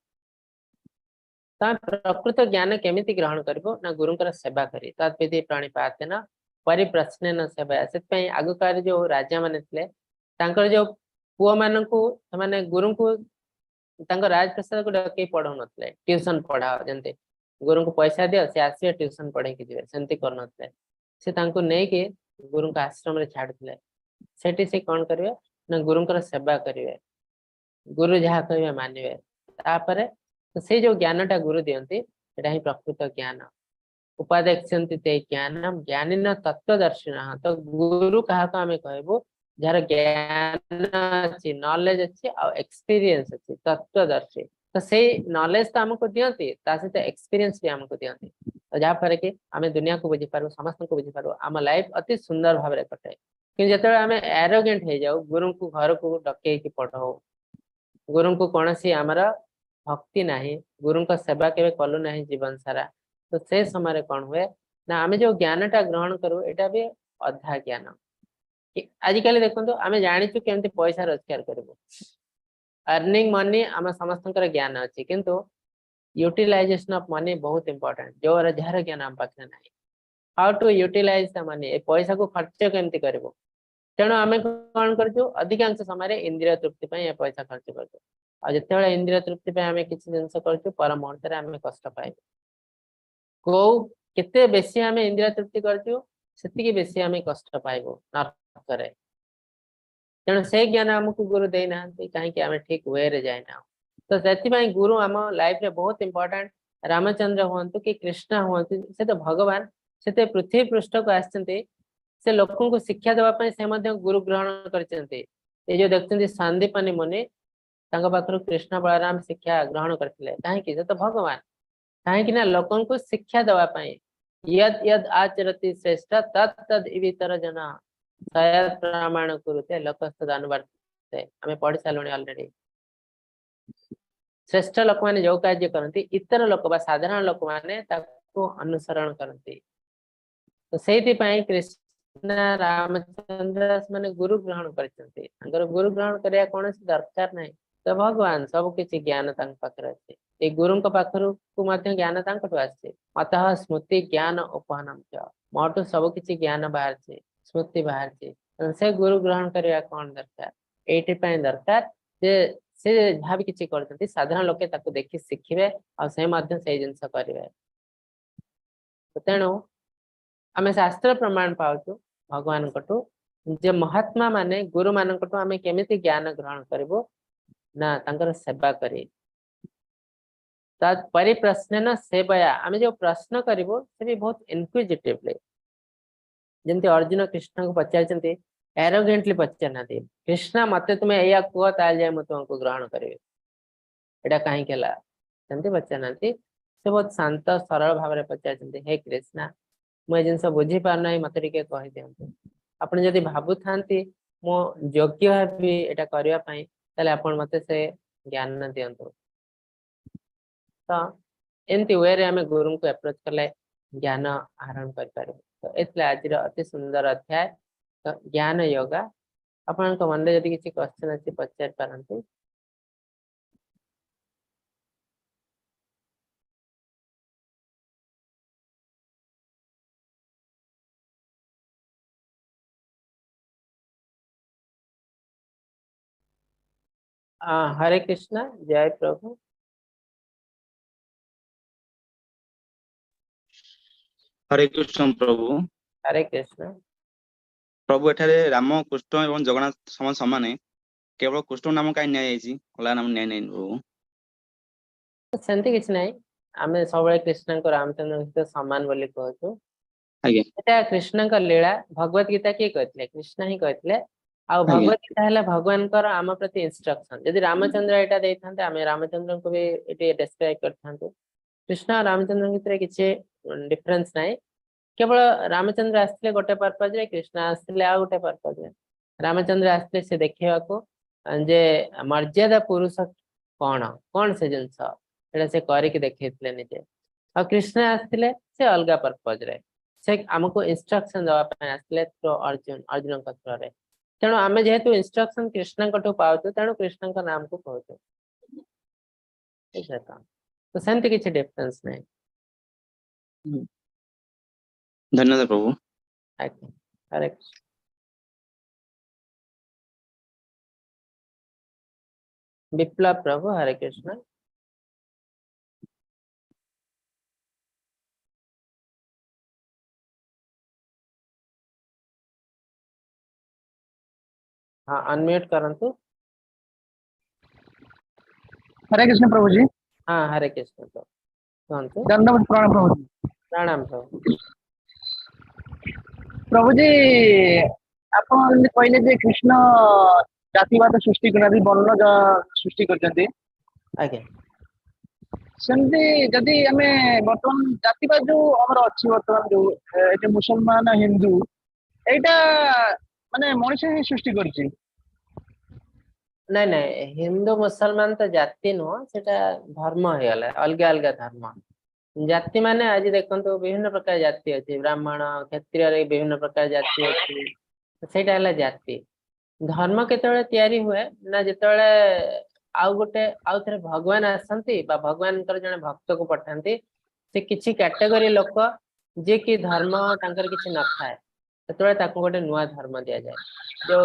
ତମେ ପ୍ରକୃତ ଜ୍ଞାନ କେମିତି ଗ୍ରହଣ କରିବ ନା, ଗୁରୁଙ୍କର ସେବା କରି। ତଦ୍ବିଧି ପ୍ରଣିପାତେନ ପରିପ୍ରଶ୍ନେନ ସେବା। ସେଥିପାଇଁ ଆଗକାଳରେ ଯୋଉ ରାଜା ମାନେ ଥିଲେ, ତାଙ୍କର ଯୋଉ ପୁଅ ମାନଙ୍କୁ ସେମାନେ ଗୁରୁଙ୍କୁ ତାଙ୍କ ରାଜପ୍ରସାଦକୁ ଡକେଇ ପଢଉନଥିଲେ। ଟ୍ୟୁସନ ପଢାଅ ଯେମିତି, ଗୁରୁଙ୍କୁ ପଇସା ଦିଅ, ସେ ଆସିବେ, ଟ୍ୟୁସନ ପଢେଇକି ଯିବେ, ସେମିତି କରୁନଥିଲେ। ସେ ତାଙ୍କୁ ନେଇକି ଗୁରୁଙ୍କ ଆଶ୍ରମରେ ଛାଡୁଥିଲେ। ସେଠି ସେ କଣ କରିବେ ନା, ଗୁରୁଙ୍କର ସେବା କରିବେ, ଗୁରୁ ଯାହା କହିବେ ମାନିବେ। ତାପରେ ସେଇ ଯୋଉ ଜ୍ଞାନଟା ଗୁରୁ ଦିଅନ୍ତି, ସେଟା ହିଁ ପ୍ରକୃତ ଜ୍ଞାନ। ଉପଦେକ୍ଷ୍ୟନ୍ତି ते ଜ୍ଞାନମ ଜ୍ଞାନିନ ତତ୍ତ୍ୱଦର୍ଶିନଃ। ତ ଗୁରୁ କାହାକୁ ଆମେ କହିବୁ? ଯାହାର ଜ୍ଞାନ ଅଛି, ନଲେଜ ଅଛି ଆଉ ଏକ୍ସପିରିଏନ୍ସ ଅଛି, ତତ୍ତ୍ୱଦର୍ଶୀ। ତ ସେଇ ନଲେଜ ତ ଆମକୁ ଦିଅନ୍ତି, ତା ସହିତ ଏକ୍ସପିରିଏନ୍ସ ବି ଆମକୁ ଦିଅନ୍ତି, ତ ଯାହାଫଳରେ କି ଆମେ ଦୁନିଆକୁ ବୁଝିପାରୁ, ସମସ୍ତଙ୍କୁ ବୁଝିପାରୁ, ଆମ ଲାଇଫ ଅତି ସୁନ୍ଦର ଭାବରେ କଟେ। କିନ୍ତୁ ଯେତେବେଳେ ଆମେ ଆରୋଗେଣ୍ଟ ହେଇଯାଉ, ଗୁରୁଙ୍କୁ ଘରକୁ ଡକେଇକି ପଢଉ, ଗୁରୁଙ୍କୁ କୌଣସି ଆମର ଭକ୍ତି ନାହିଁ, ଗୁରୁଙ୍କ ସେବା କେବେ କଲୁ ନାହିଁ ଜୀବନ ସାରା, ତ ସେ ସମୟରେ କଣ ହୁଏ ନା, ଆମେ ଯୋଉ ଜ୍ଞାନଟା ଗ୍ରହଣ କରୁ, ଏଇଟା ବି ଅଧା ଜ୍ଞାନ। ଆଜିକାଲି ଦେଖନ୍ତୁ, ଆମେ ଜାଣିଛୁ କେମିତି ପଇସା ରୋଜଗାର କରିବୁ, ଅର୍ନିଂ ମନି ଆମ ସମସ୍ତଙ୍କର ଜ୍ଞାନ ଅଛି, କିନ୍ତୁ ୟୁଟିଲାଇଜେସନ ଅଫ ମନି ବହୁତ ଇମ୍ପୋର୍ଟାଣ୍ଟ, ଯୋଉ ଯାହାର ଜ୍ଞାନ ଆମ ପାଖରେ ନାହିଁ। How to utilize the money, ଏ ପଇସାକୁ ଖର୍ଚ୍ଚ କେମିତି କରିବୁ? ତେଣୁ ଆମେ କଣ କରୁଛୁ? ଅଧିକାଂଶ ସମୟରେ ଇନ୍ଦ୍ରିୟ ତୃପ୍ତି ପାଇଁ ଏ ପଇସା ଖର୍ଚ୍ଚ କରୁଛୁ। ଆଉ ଯେତେବେଳେ ଇନ୍ଦ୍ରିୟ ତୃପ୍ତି ପାଇଁ ଆମେ କିଛି ଜିନିଷ କରୁଛୁ, ପର ମୁହୂର୍ତ୍ତରେ ଆମେ କଷ୍ଟ ପାଇବୁ। କୋଉ କେତେ ବେଶୀ ଆମେ ଇନ୍ଦ୍ରିୟ ତୃପ୍ତି କରୁଛୁ, ସେତିକି ବେଶୀ ଆମେ କଷ୍ଟ ପାଇବୁ ନର୍କରେ। ତେଣୁ ସେ ଜ୍ଞାନ ଆମକୁ ଗୁରୁ ଦେଇନାହାନ୍ତି। କାହିଁକି? ଆମେ ଠିକ ୱେରେ ଯାଇନାହୁଁ। ତ ସେଥିପାଇଁ ଗୁରୁ ଆମ ଲାଇଫରେ ବହୁତ ଇମ୍ପୋର୍ଟାଣ୍ଟ। ରାମଚନ୍ଦ୍ର ହୁଅନ୍ତୁ କି କୃଷ୍ଣ ହୁଅନ୍ତୁ, ସେ ତ ଭଗବାନ, ସେ ତ ପୃଥିବୀ ପୃଷ୍ଠକୁ ଆସିଛନ୍ତି ସେ ଲୋକଙ୍କୁ ଶିକ୍ଷା ଦେବା ପାଇଁ। ସେ ମଧ୍ୟ ଗୁରୁ ଗ୍ରହଣ କରିଛନ୍ତି। ଏ ଯୋଉ ଦେଖୁଛନ୍ତି ସନ୍ଦୀପନୀ ମୁନି, ତାଙ୍କ ପାଖରୁ କୃଷ୍ଣ ବଳରାମ ଶିକ୍ଷା ଗ୍ରହଣ କରିଥିଲେ। କାହିଁକି? ସେ ତ ଭଗବାନ। କାହିଁକି ନା ଲୋକଙ୍କୁ ଶିକ୍ଷା ଦେବା ପାଇଁ। ୟଦ୍ ୟଦ୍ ଆଚରତି ଶ୍ରେଷ୍ଠ ତତ୍ ତଦ୍ ଇତର ଜନ ସ ୟତ୍ ପ୍ରମାଣ କୁରୁତେ ଲୋକସ୍ତଦ୍ ଅନୁବର୍ତ୍ତତେ। ଆମେ ପଢି ସାରିଲୁଣି ଅଲରେଡି। ଶ୍ରେଷ୍ଠ ଲୋକମାନେ ଯୋଉ କାର୍ଯ୍ୟ କରନ୍ତି, ଇତର ଲୋକ ବା ସାଧାରଣ ଲୋକମାନେ ତାକୁ ଅନୁସରଣ କରନ୍ତି। ତ ସେଇଥିପାଇଁ କୃଷ୍ଣ, ରାମଚନ୍ଦ୍ର ସେମାନେ ଗୁରୁ ଗ୍ରହଣ କରିଛନ୍ତି। ତାଙ୍କର ଗୁରୁ ଗ୍ରହଣ କରିବା କୌଣସି ଦରକାର ନାହିଁ। ତ ଭଗବାନ, ସବୁ କିଛି ଜ୍ଞାନ ତାଙ୍କ ପାଖରେ ଅଛି। ଏଇ ଗୁରୁଙ୍କ ପାଖରୁ ମଧ୍ୟ ଜ୍ଞାନ ତାଙ୍କଠୁ ଆସିଛି। ମତଃ ସ୍ମୃତି ଜ୍ଞାନ ଉପହନମ ଚ, ମୋଠୁ ସବୁ କିଛି ଜ୍ଞାନ ବାହାରିଛି, ସ୍ମୃତି ବାହାରିଛି। ସେ ଗୁରୁ ଗ୍ରହଣ କରିବା କଣ ଦରକାର? ଏଇଥିପାଇଁ ଦରକାର ଯେ ସେ ଯାହା ବି କିଛି କରୁଛନ୍ତି, ସାଧାରଣ ଲୋକେ ତାକୁ ଦେଖି ଶିଖିବେ ଆଉ ସେ ମଧ୍ୟ ସେଇ ଜିନିଷ କରିବେ। ତେଣୁ ଆମେ ଶାସ୍ତ୍ର ପ୍ରମାଣ ପାଉଛୁ ଭଗବାନଙ୍କଠୁ ଯେ ମହାତ୍ମା ମାନେ ଗୁରୁ ମାନଙ୍କଠୁ ଆମେ କେମିତି ଜ୍ଞାନ ଗ୍ରହଣ କରିବୁ ନା ତାଙ୍କର ସେବା କରି। ତା ପରିପ୍ରଶ୍ନେନ ସେବୟା, ଆମେ ଯୋଉ ପ୍ରଶ୍ନ କରିବୁ ସେ ବି ବହୁତ ଇନକ୍ୱିଜିଟିଭଲି, ଯେମିତି ଅର୍ଜୁନ କୃଷ୍ଣଙ୍କୁ ପଚାରିଛନ୍ତି, ଆରୋଗେଣ୍ଟଲି ପଚାରିନାହାନ୍ତି, କୃଷ୍ଣ ମତେ ତୁମେ ଏଇଆ କୁହ ତାହେଲେ ଯାଇ ମୁଁ ତୁମକୁ ଗ୍ରହଣ କରିବି, ଏଇଟା କାହିଁକି ହେଲା, ସେମିତି ପଚାରିନାହାନ୍ତି। ସେ ବହୁତ ଶାନ୍ତ ସରଳ ଭାବରେ ପଚାରିଛନ୍ତି, ହେ କୃଷ୍ଣ ମୁଁ ଏ ଜିନିଷ ବୁଝିପାରୁନାହିଁ, ମତେ ଟିକେ କହିଦିଅନ୍ତୁ। ଆପଣ ଯଦି ଭାବୁଥାନ୍ତି ମୁଁ ଯୋଗ୍ୟ ହେବି ଏଇଟା କରିବା ପାଇଁ, ତାହେଲେ ଆପଣ ମତେ ସେ ଜ୍ଞାନ ଦିଅନ୍ତୁ। ତ ଏମିତି ୱେରେ ଆମେ ଗୁରୁଙ୍କୁ ଆପ୍ରୋଚ କଲେ ଜ୍ଞାନ ଆହରଣ କରିପାରିବୁ। ତ ଏ ଥିଲା ଆଜିର ଅତି ସୁନ୍ଦର ଅଧ୍ୟାୟ, ତ ଜ୍ଞାନ ଯୋଗା। ଆପଣଙ୍କ ମନରେ ଯଦି କିଛି କ୍ୱେଶ୍ଚନ ଅଛି ପଚାରି ପାରନ୍ତି। हरे कृष्णा, जय प्रभु। हरे कृष्ण प्रभु। हरे कृष्ण प्रभु। एଠାରେ ରାମ କୃଷ୍ଣ ଏବଂ ଜଗନ୍ନାଥ ସମାନ ସମାନେ, କେବଳ କୃଷ୍ଣ ନାମ କାହିଁ ନିଆଯାଇଛି, ଅଲଗା ନାମ ନିଆ ନାହିଁ ପ୍ରଭୁ? ସେମିତି କିଛି ନାହିଁ, ଆମେ ସବୁବେଳେ କୃଷ୍ଣଙ୍କ ରାମଚନ୍ଦ୍ରଙ୍କ ସହିତ ସମାନ ବୋଲି କହୁଛୁ। ଆଜ୍ଞା। ଏଟା କୃଷ୍ଣଙ୍କ ଲୀଳା। ଭଗବତ ଗୀତା କିଏ କହିଥିଲେ? କୃଷ୍ଣ ହିଁ କହିଥିଲେ। ଆଉ ଆଜ୍ଞା। ଭଗବତ ଗୀତା ହେଲା ଭଗବାନଙ୍କର ଆମ ପ୍ରତି ଇନଷ୍ଟ୍ରକ୍ସନ। ଯଦି ରାମଚନ୍ଦ୍ର ଏଇଟା ଦେଇଥାନ୍ତେ, ଆମେ ରାମଚନ୍ଦ୍ରଙ୍କୁ ବି ଏଠି ଡେସ୍କ୍ରାଇବ କରିଥାନ୍ତୁ। କୃଷ୍ଣ ଆଉ ରାମଚନ୍ଦ୍ରଙ୍କ ଭିତରେ କିଛି ଡିଫରେନ୍ସ ନାହିଁ। କେବଳ ରାମଚନ୍ଦ୍ର ଆସିଥିଲେ ଗୋଟେ ପର୍ପଜ ରେ, କୃଷ୍ଣ ଆସିଥିଲେ ଆଉ ଗୋଟେ ପର୍ପଜ ରେ। ରାମଚନ୍ଦ୍ର ଆସିଥିଲେ ସେ ଦେଖେଇବାକୁ ଯେ ମର୍ଯ୍ୟାଦା ପୁରୁଷ କଣ, କଣ ସେ ଜିନିଷ, ସେଇଟା ସେ କରିକି ଦେଖେଇଥିଲେ ନିଜେ। ଆଉ କୃଷ୍ଣ ଆସିଥିଲେ ସେ ଅଲଗା ପର୍ପଜ ରେ, ସେ ଆମକୁ ଇନଷ୍ଟ୍ରକ୍ସନ ଦେବା ପାଇଁ ଆସିଥିଲେ ଥ୍ରୋ ଅର୍ଜୁନ, ଅର୍ଜୁନଙ୍କ ଥ୍ରୋରେ। ତେଣୁ ଆମେ ଯେହେତୁ ଇନଷ୍ଟ୍ରକ୍ସନ କୃଷ୍ଣଙ୍କଠୁ ପାଉଛୁ, ତେଣୁ କୃଷ୍ଣଙ୍କ ନାମକୁ କହୁଛୁ। ବୁଝିଲେ ତ? ତ ସେମିତି କିଛି ଡିଫରେନ୍ସ ନାହିଁ। ଧନ୍ୟବାଦ ପ୍ରଭୁ। ଆଜ୍ଞା, ହରେ କୃଷ୍ଣ। ବିପ୍ଲବ ପ୍ରଭୁ, ହରେ କୃଷ୍ଣ। ହଁ, ଅନମ୍ୟୁଟ କରନ୍ତୁ। ହରେ କୃଷ୍ଣ ପ୍ରଭୁଜୀ। ହଁ, ହରେ କୃଷ୍ଣ ପ୍ରଭୁ, କୁହନ୍ତୁ। ଦଣ୍ଡବତ ପ୍ରଣାମ ପ୍ରଭୁଜୀ। ପ୍ରଣାମ ପ୍ରଭୁ। ପ୍ରଭୁଜୀ, ଆପଣ ଯେମିତି କହିଲେ ଯେ କୃଷ୍ଣ ଜାତିବାଦ ସୃଷ୍ଟି କରିନାହାନ୍ତି, ବର୍ଣ୍ଣ ସୃଷ୍ଟି କରିଛନ୍ତି। ଆଜ୍ଞା। ସେମିତି ଯଦି ଆମେ ବର୍ତ୍ତମାନ ଜାତିବାଦ ଯୋଉ ଆମର ଅଛି ବର୍ତ୍ତମାନ ଯୋଉ ଏଠି ମୁସଲମାନ ହିନ୍ଦୁ, ଏଇଟା ମାନେ ମଣିଷ ହିଁ ସୃଷ୍ଟି କରିଛି। ନାଇଁ ନାଇଁ, ହିନ୍ଦୁ ମୁସଲମାନ ତ ଜାତି ନୁହଁ, ସେଟା ଧର୍ମ ହେଇଗଲା, ଅଲଗା ଅଲଗା ଧର୍ମ। ଜାତି ମାନେ ଆଜି ଦେଖନ୍ତୁ ବିଭିନ୍ନ ପ୍ରକାର ଜାତି ଅଛି, ବ୍ରାହ୍ମଣ କ୍ଷତ୍ରିୟରେ ବିଭିନ୍ନ ପ୍ରକାର ଜାତି ଅଛି, ସେଇଟା ହେଲା ଜାତି। ଧର୍ମ କେତେବେଳେ ତିଆରି ହୁଏ ନା ଯେତେବେଳେ ଆଉ ଗୋଟେ ଆଉ ଥରେ ଭଗବାନ ଆସନ୍ତି ବା ଭଗବାନଙ୍କର ଜଣେ ଭକ୍ତକୁ ପଠାନ୍ତି, ସେ କିଛି କ୍ୟାଟେଗୋରୀ ଲୋକ ଯିଏ କି ଧର୍ମ ତାଙ୍କର କିଛି ନଥାଏ, ସେତେବେଳେ ତାକୁ ଗୋଟେ ନୂଆ ଧର୍ମ ଦିଆଯାଏ। ଯୋଉ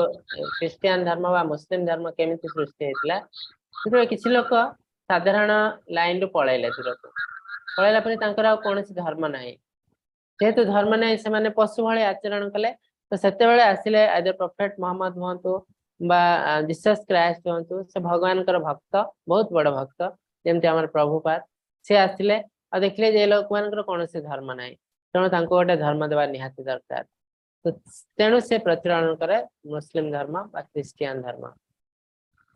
ଖ୍ରୀଷ୍ଟିଆନ ଧର୍ମ ବା ମୁସଲିମ ଧର୍ମ କେମିତି ସୃଷ୍ଟି ହେଇଥିଲା, ସେତେବେଳେ କିଛି ଲୋକ ସାଧାରଣ ଲାଇନରୁ ପଳେଇଲେ ଦୂରକୁ, ପଳେଇଲା ପରେ ତାଙ୍କର ଆଉ କୌଣସି ଧର୍ମ ନାହିଁ। ଯେହେତୁ ଧର୍ମ ନାହିଁ ସେମାନେ ପଶୁ ଭଳି ଆଚରଣ କଲେ। ତ ସେତେବେଳେ ଆସିଲେ ଆଇଦର ପ୍ରଫେଟ ମହମ୍ମଦ ହୁଅନ୍ତୁ ବା ଜିସସ୍ କ୍ରାଇଷ୍ଟ ହୁଅନ୍ତୁ, ସେ ଭଗବାନଙ୍କର ଭକ୍ତ, ବହୁତ ବଡ ଭକ୍ତ, ଯେମିତି ଆମର ପ୍ରଭୁପାଦ, ସେ ଆସିଲେ ଆଉ ଦେଖିଲେ ଯେ ଏ ଲୋକମାନଙ୍କର କୌଣସି ଧର୍ମ ନାହିଁ, ତେଣୁ ତାଙ୍କୁ ଗୋଟେ ଧର୍ମ ଦେବା ନିହାତି ଦରକାର। ତ ତେଣୁ ସେ ପ୍ରଚଳନ କରେ ମୁସଲିମ ଧର୍ମ ବା ଖ୍ରୀଷ୍ଟିଆନ ଧର୍ମ।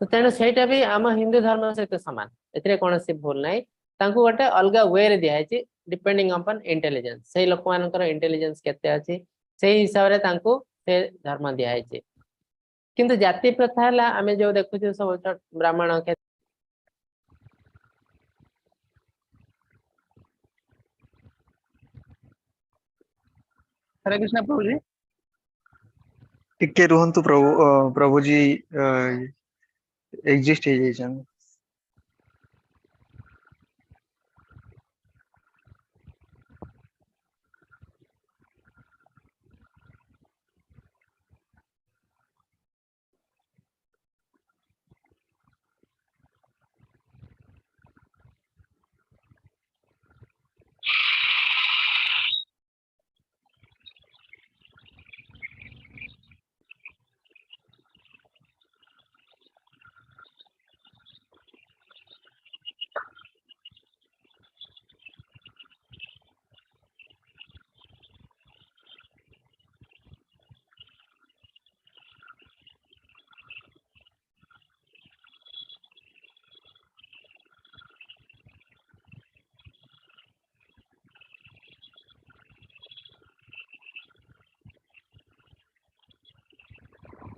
ତ ତେଣୁ ସେଇଟା ବି ଆମ ହିନ୍ଦୁ ଧର୍ମ ସହିତ ସମାନ, ଏଥିରେ କୌଣସି ଭୁଲ ନାହିଁ। ତାଙ୍କୁ ଗୋଟେ ଅଲଗା ୱେରେ ଦିଆହେଇଛି, ଡିପେଣ୍ଡିଂ ଅପନ୍ ଇଣ୍ଟେଲିଜେନ୍ସ। ସେଇ ଲୋକମାନଙ୍କର ଇଣ୍ଟେଲିଜେନ୍ସ କେତେ ଅଛି ସେଇ ହିସାବରେ ତାଙ୍କୁ ସେ ଧର୍ମ ଦିଆହେଇଛି। କିନ୍ତୁ ଜାତି ପ୍ରଥା ହେଲା ଆମେ ଯୋଉ ଦେଖୁଛୁ ସବୁ ବ୍ରାହ୍ମଣ ହରେ କୃଷ୍ଣ ପ୍ରଭୁଜୀ। ଟିକେ ରୁହନ୍ତୁ ପ୍ରଭୁ, ପ୍ରଭୁଜୀ ଏକ୍ଜିଷ୍ଟ ହେଇଯାଇଛନ୍ତି।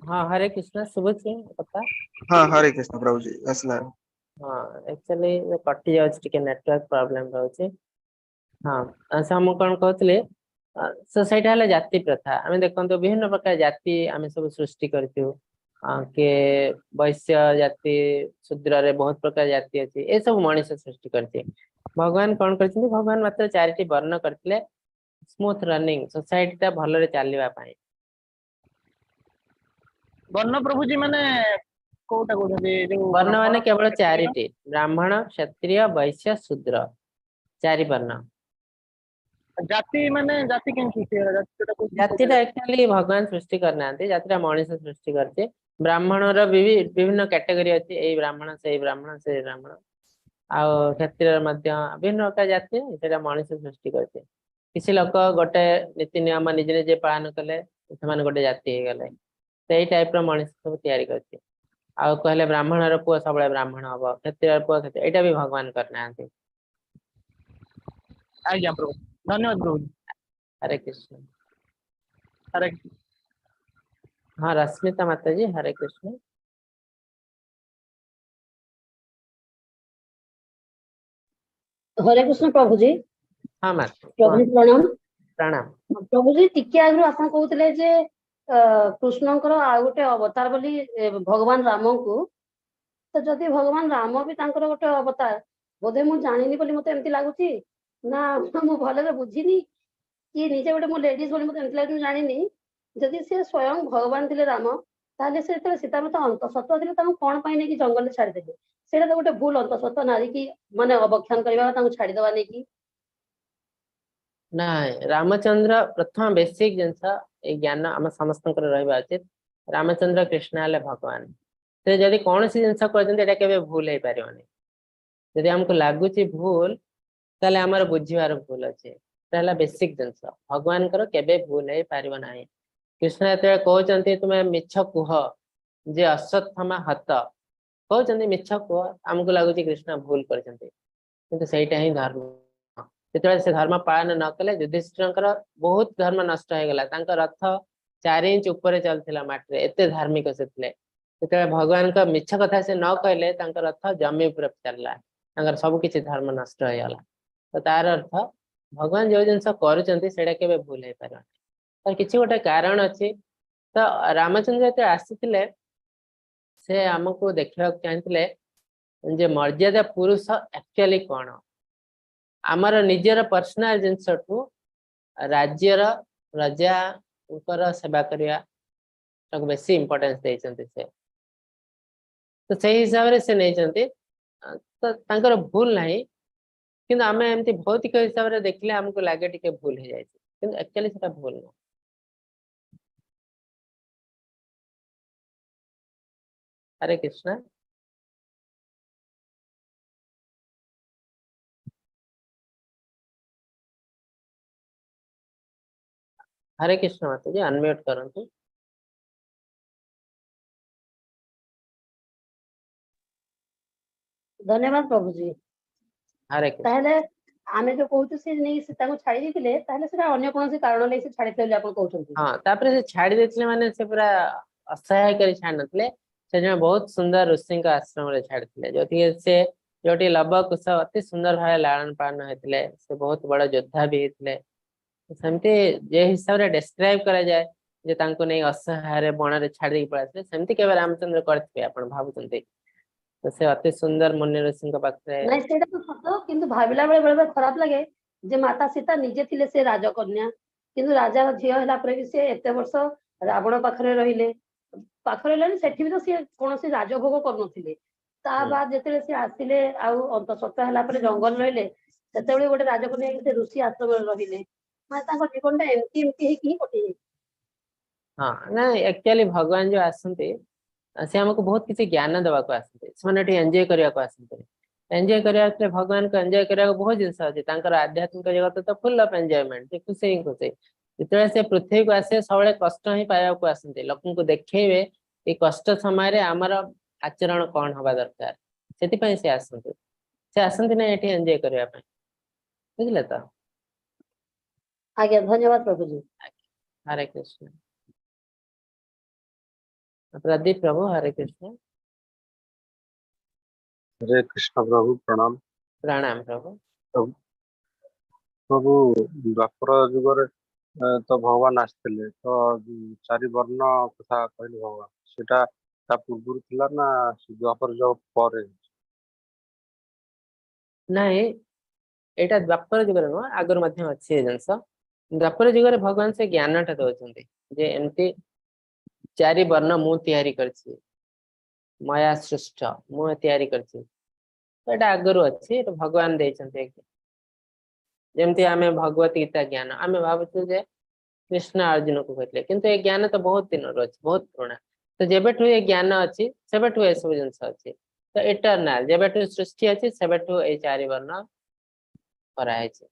ହଁ, ହରେ କୃଷ୍ଣ। ଶୁଭୁଛି କଥା? ହଁ, ହରେ କୃଷ୍ଣ ପ୍ରଭୁଜୀ, ଆସିଲା। ହଁ, ଆକ୍ଚୁଆଲି କଟି ଯାଉଛି ଟିକେ, ନେଟୱାର୍କ ପ୍ରୋବ୍ଲେମ ରହୁଛି। ହଁ, ଆଚ୍ଛା, ମୁଁ କଣ କହୁଥିଲି, ତ ସେଇଟା ହେଲା ଜାତି ପ୍ରଥା। ଆମେ ଦେଖନ୍ତୁ, ବିଭିନ୍ନ ପ୍ରକାର ଜାତି ଆମେ ସବୁ ସୃଷ୍ଟି କରିଛୁ। କିଏ ବୈଶ୍ୟ ଜାତି, ଶୂଦ୍ରରେ ବହୁତ ପ୍ରକାର ଜାତି ଅଛି। ଏସବୁ ମଣିଷ ସୃଷ୍ଟି କରିଛି। ଭଗବାନ କଣ କରିଛନ୍ତି? ଭଗବାନ ମାତ୍ର ଚାରିଟି ବର୍ଣ୍ଣ କରିଥିଲେ ସ୍ମୁଥ ରନିଂ ସୋସାଇଟି ଟା ଭଲରେ ଚାଲିବା ପାଇଁ। ବର୍ଣ୍ଣ ପ୍ରଭୁଜୀ, ମାନେ କୋଉଟା କହୁଛନ୍ତି, ଯୋଉ ବର୍ଣ୍ଣ ମାନେ ବ୍ରାହ୍ମଣ, କେବଳ କ୍ଷତ୍ରିୟ? ଚାରିଟି, ବ୍ରାହ୍ମଣ, କ୍ଷତ୍ରିୟ, ବୈଶ୍ୟ, ଶୂଦ୍ର, ଚାରି ବର୍ଣ୍ଣ। ଜାତି ମାନେ ଜାତି କେମିତି ସୃଷ୍ଟି ହେଲା? ଜାତି ଯୋଉଟା କହୁଛନ୍ତି ଜାତିଟା କୋଉଟା? ଆକ୍ଚୁଆଲି ଭଗବାନ ସୃଷ୍ଟି କରିନାହାନ୍ତି, ଜାତିଟା ମଣିଷ ସୃଷ୍ଟି କରିଛି। ବ୍ରାହ୍ମଣର ବି ବିଭିନ୍ନ କ୍ୟାଟେଗୋରୀ ଅଛି, ଏଇ ବ୍ରାହ୍ମଣ, ସେଇ ବ୍ରାହ୍ମଣ, ସେଇ ବ୍ରାହ୍ମଣ। ଆଉ କ୍ଷତ୍ରିୟର ମଧ୍ୟ ବିଭିନ୍ନ ପ୍ରକାର ଜାତି। ସେଇଟା ମଣିଷ ସୃଷ୍ଟି କରିଛି। କିଛି ଲୋକ ଗୋଟେ ନୀତି ନିୟମ ନିଜେ ନିଜେ ପାଳନ କଲେ, ସେମାନେ ଗୋଟେ ଜାତି ହେଇଗଲେ। ସେଇ ଟାଇପ ର ମଣିଷ ସବୁ ତିଆରି କରିଛି। ଆଉ କହିଲେ ବ୍ରାହ୍ମଣର ପୁଅ ସବୁବେଳେ ବ୍ରାହ୍ମଣ ହବ, କ୍ଷତ୍ରିୟର ପୁଅ କ୍ଷତ୍ରିୟ, ଏଇଟା ବି ଭଗବାନ କରିନାହାନ୍ତି। ଆଜ୍ଞା ପ୍ରଭୁ, ଧନ୍ୟବାଦ ପ୍ରଭୁ। ହରେ କୃଷ୍ଣ। ହରେ ହଁ, ରଶ୍ମିତା ମାତାଜୀ, ହରେ କୃଷ୍ଣ। ହରେ କୃଷ୍ଣ ପ୍ରଭୁଜୀ। ହଁ ମାତା, ପ୍ରଭୁ କୁହନ୍ତୁ। ପ୍ରଣାମ। ପ୍ରଣାମ। ପ୍ରଭୁଜୀ, ଟିକେ ଆଗରୁ ଆପଣ କହୁଥିଲେ ଯେ କୃଷ୍ଣଙ୍କର ଆଉ ଗୋଟେ ଅବତାର ବୋଲି ଭଗବାନ ରାମଙ୍କୁ। ତ ଯଦି ଭଗବାନ ରାମ ବି ତାଙ୍କର ଗୋଟେ ଅବତାର, ବୋଧେ ମୁଁ ଜାଣିନି ବୋଲି ମତେ ଏମିତି ଲାଗୁଛି ନା ମୁଁ ଭଲରେ ବୁଝିନି କି ନିଜେ ଗୋଟେ ମୁଁ ଲେଡିଜ ବୋଲି ମତେ ଏମିତି ଲାଗୁଛି, ମୁଁ ଜାଣିନି। ଯଦି ସେ ସ୍ଵୟଂ ଭଗବାନ ଥିଲେ ରାମ, ତାହେଲେ ସେ ଯେତେବେଳେ ସୀତା ମାତା ଅନ୍ତସତ୍ୱା ଥିଲେ, ତାଙ୍କୁ କଣ ପାଇଁ ନେଇକି ଜଙ୍ଗଲରେ ଛାଡିଦେଲେ? ସେଇଟା ତ ଗୋଟେ ଭୁଲ, ଅନ୍ତସତ୍ୱା ନାରୀ କି ମାନେ ଅବକ୍ଷାନ କରିବା, ତାଙ୍କୁ ଛାଡିଦବା ନେଇକି। ନାଇଁ, ରାମଚନ୍ଦ୍ର ପ୍ରଥମ ବେସିକ ଜିନିଷ, ଏଇ ଜ୍ଞାନ ଆମ ସମସ୍ତଙ୍କର ରହିବା ଉଚିତ। ରାମଚନ୍ଦ୍ର କୃଷ୍ଣ ହେଲେ ଭଗବାନ। ସେ ଯଦି କୌଣସି ଜିନିଷ କହିଛନ୍ତି, ଏଇଟା କେବେ ଭୁଲ ହେଇପାରିବନି। ଯଦି ଆମକୁ ଲାଗୁଛି ଭୁଲ, ତାହେଲେ ଆମର ବୁଝିବାର ଭୁଲ ଅଛି। ଏଟା ହେଲା ବେସିକ ଜିନିଷ। ଭଗବାନଙ୍କର କେବେ ଭୁଲ ହେଇପାରିବ ନାହିଁ। କୃଷ୍ଣ ଯେତେବେଳେ କହୁଛନ୍ତି ତୁମେ ମିଛ କୁହ, ଯେ ଅଶ୍ୱତ୍ଥମା ହତ କହୁଛନ୍ତି, ମିଛ କୁହ, ଆମକୁ ଲାଗୁଛି କୃଷ୍ଣ ଭୁଲ କରିଛନ୍ତି, କିନ୍ତୁ ସେଇଟା ହିଁ ଧର୍ମ। ଯେତେବେଳେ ସେ ଧର୍ମ ପାଳନ ନ କଲେ, ଯୁଧିଷ୍ଠିରଙ୍କର ବହୁତ ଧର୍ମ ନଷ୍ଟ ହେଇଗଲା। ତାଙ୍କ ରଥ 4 ଇଞ୍ଚ ଉପରେ ଚାଲୁଥିଲା ମାଟିରେ, ଏତେ ଧାର୍ମିକ ସେ ଥିଲେ। ଯେତେବେଳେ ଭଗବାନଙ୍କ ମିଛ କଥା ସେ ନ କହିଲେ, ତାଙ୍କ ରଥ ଜମି ଉପରେ ଚାଲିଲା, ତାଙ୍କର ସବୁ କିଛି ଧର୍ମ ନଷ୍ଟ ହେଇଗଲା। ତ ତାର ଅର୍ଥ, ଭଗବାନ ଯୋଉ ଜିନିଷ କରୁଛନ୍ତି, ସେଇଟା କେବେ ଭୁଲ ହେଇପାରିବନି। ତାର କିଛି ଗୋଟେ କାରଣ ଅଛି। ତ ରାମଚନ୍ଦ୍ର ଯେତେବେଳେ ଆସିଥିଲେ, ସେ ଆମକୁ ଦେଖିବାକୁ ଚାହିଁଥିଲେ ଯେ ମର୍ଯ୍ୟାଦା ପୁରୁଷ ଆକ୍ଚୁଆଲି କଣ। ଆମର ନିଜର ପର୍ସନାଲ ଜିନିଷଠୁ ରାଜ୍ୟର ପ୍ରଜାଙ୍କର ସେବା କରିବା, ତାକୁ ବେଶୀ ଇମ୍ପୋର୍ଟାନ୍ସ ଦେଇଛନ୍ତି ସେ। ତ ସେଇ ହିସାବରେ ସେ ନେଇଛନ୍ତି। ତ ତାଙ୍କର ଭୁଲ ନାହିଁ, କିନ୍ତୁ ଆମେ ଏମିତି ଭୌତିକ ହିସାବରେ ଦେଖିଲେ ଆମକୁ ଲାଗେ ଟିକେ ଭୁଲ ହେଇଯାଇଛି, କିନ୍ତୁ ଆକ୍ଚୁଆଲି ସେଟା ଭୁଲ ନୁହଁ। ହରେ କୃଷ୍ଣ। ହରେ କୃଷ୍ଣ ମାତାଜୀ, ଅନମ୍ୟୁଟ କରନ୍ତୁ। ଧନ୍ୟବାଦ ପ୍ରଭୁଜୀ। ହରେ କୃଷ୍ଣ। ତାହେଲେ ଆମେ ଯୋଉ କହୁଛୁ ସେ ନେଇ ସୀତାଙ୍କୁ ଛାଡି ଦେଇଥିଲେ, ତାହେଲେ ସେଟା ଅନ୍ୟ କୌଣସି କାରଣ ନେଇ ସେ ଛାଡିଥିଲେ ବୋଲି ଆପଣ କହୁଛନ୍ତି? ହଁ, ତାପରେ ସେ ଛାଡି ଦେଇଥିଲେ ମାନେ ସେ ପୁରା ଅସହାୟ କରି ଛାଡି ନଥିଲେ। ସେ ଜଣେ ବହୁତ ସୁନ୍ଦର ଋଷିଙ୍କ ଆଶ୍ରମରେ ଛାଡିଥିଲେ, ଯୋଉଠି ସେ ଯୋଉଠି ଲବ କୁଶ ଅତି ସୁନ୍ଦର ଭାବେ ଲାଳନ ପାଳନ ହେଇଥିଲେ। ସେ ବହୁତ ବଡ ଯୋଦ୍ଧା ବି ହେଇଥିଲେ। ସେମିତି ଯେ ହିସାବରେ ଡେସ୍କ୍ରାଇବ କରାଯାଏ ଯେ ତାଙ୍କୁ ନେଇ ଅସହାୟରେ ବଣରେ ଛାଡି ଦେଇକି ପଳେଇଥିଲେ, ସେମିତି କେବେ ରାମଚନ୍ଦ୍ର କରିଥିବେ ଆପଣ ଭାବୁଛନ୍ତି? ତ ସେ ଅତି ସୁନ୍ଦର ମୁନି ଋଷିଙ୍କ ପାଖରେ ନାଇଁ, ସେଇଟା ତ ସତ, କିନ୍ତୁ ଭାବିଲା ବେଳେ ବେଳେ ବେଳେ ଖରାପ ଲାଗେ ଯେ ମାତା ସୀତା ନିଜେ ଥିଲେ ସେ ରାଜକନ୍ୟା, କିନ୍ତୁ ରାଜାର ଝିଅ ହେଲା ପରେ ବି ସେ ଏତେ ବର୍ଷ ରାବଣ ପାଖରେ ରହିଲେ। ପାଖରେ ରହିଲେନି, ସେଠି ବି ତ ସିଏ କୌଣସି ରାଜଭୋଗ କରୁନଥିଲେ। ତା ବାଦ ଯେତେବେଳେ ସେ ଆସିଲେ ଆଉ ଅନ୍ତସତ୍ୱା ହେଲା ପରେ ଜଙ୍ଗଲ ରହିଲେ, ସେତେବେଳେ ଗୋଟେ ରାଜକନ୍ୟା ହେଇକି ସେ ଋଷି ଆଶ୍ରମରେ ରହିଲେ। ମାନେ ତାଙ୍କ ଜୀବନ ଟା ଏମିତି ଏମିତି ହେଇକି ହିଁ କଟିଯାଇଛି। ହଁ, ନାଇଁ, ଆକ୍ଚୁଆଲି ଭଗବାନ ଯୋଉ ଆସନ୍ତି, ସେ ଆମକୁ ବହୁତ କିଛି ଜ୍ଞାନ ଦେବାକୁ ଆସନ୍ତି। ସେମାନେ ଏଠି ଏନ୍ଜୟ କରିବାକୁ ଆସନ୍ତିନି। ଏନ୍ଜୟ କରିବାକୁ ଥିଲେ, ଭଗବାନଙ୍କୁ ଏନ୍ଜୟ କରିବାକୁ ବହୁତ ଜିନିଷ ଅଛି। ତାଙ୍କର ଆଧ୍ୟାତ୍ମିକ ଜଗତ ତ ଫୁଲ ଅଫ ଏନ୍ଜୟମେଣ୍ଟ, ସେ ଖୁସି ହିଁ ଖୁସି। ଯେତେବେଳେ ସେ ପୃଥିବୀକୁ ଆସିବେ, ସବୁବେଳେ କଷ୍ଟ ହିଁ ପାଇବାକୁ ଆସନ୍ତି। ଲୋକଙ୍କୁ ଦେଖେଇବେ ଏଇ କଷ୍ଟ ସମୟରେ ଆମର ଆଚରଣ କଣ ହବା ଦରକାର। ସେଥିପାଇଁ ସେ ଆସନ୍ତି। ସେ ଆସନ୍ତି ନା ଏଠି ଏନ୍ଜୟ କରିବା ପାଇଁ, ବୁଝିଲେ ତ? ଆଜ୍ଞା, ଧନ୍ୟବାଦ ପ୍ରଭୁଜୀ। ହରେ କୃଷ୍ଣ। ପ୍ରଦୀପ ପ୍ରଭୁ, ହରେ କୃଷ୍ଣ। ହରେ କୃଷ୍ଣ ପ୍ରଭୁ, ପ୍ରଣାମ। ପ୍ରଣାମ ପ୍ରଭୁ। ପ୍ରଭୁ, ଦ୍ୱାପର ଯୁଗରେ ତ ଭଗବାନ ଆସିଥିଲେ, ତ ଚାରି ବର୍ଣ୍ଣ କଥା କହିଲେ ଭଗବାନ, ସେଟା ତା ପୂର୍ବରୁ ଥିଲା ନା ଦ୍ୱାପର ଯୁଗ ପରେ? ନାଇଁ, ଏଇଟା ଦ୍ୱାପର ଯୁଗରେ ନୁହଁ, ଆଗରୁ ମଧ୍ୟ ଅଛି ଏ ଜିନିଷ। ଦ୍ୱାପର ଯୁଗରେ ଭଗବାନ ସେ ଜ୍ଞାନଟା ଦଉଛନ୍ତି ଯେ ଏମିତି ଚାରି ବର୍ଣ୍ଣ ମୁଁ ତିଆରି କରିଛି, ମୟା ସୃଷ୍ଟ, ମୁଁ ତିଆରି କରିଛି। ତ ଏଇଟା ଆଗରୁ ଅଛି, ଏଇଟା ଭଗବାନ ଦେଇଛନ୍ତି। ଯେମିତି ଆମେ ଭଗବତ ଗୀତା ଜ୍ଞାନ ଆମେ ଭାବୁଛୁ ଯେ କୃଷ୍ଣ ଅର୍ଜୁନକୁ କହିଥିଲେ, କିନ୍ତୁ ଏ ଜ୍ଞାନ ତ ବହୁତ ଦିନରୁ ଅଛି, ବହୁତ ପୁରୁଣା। ତ ଯେବେଠୁ ଏ ଜ୍ଞାନ ଅଛି ସେବେଠୁ ଏସବୁ ଜିନିଷ ଅଛି। ତ ଇଟରନାଲ, ଯେବେଠୁ ସୃଷ୍ଟି ଅଛି ସେବେଠୁ ଏଇ ଚାରି ବର୍ଣ୍ଣ କରାହେଇଛି।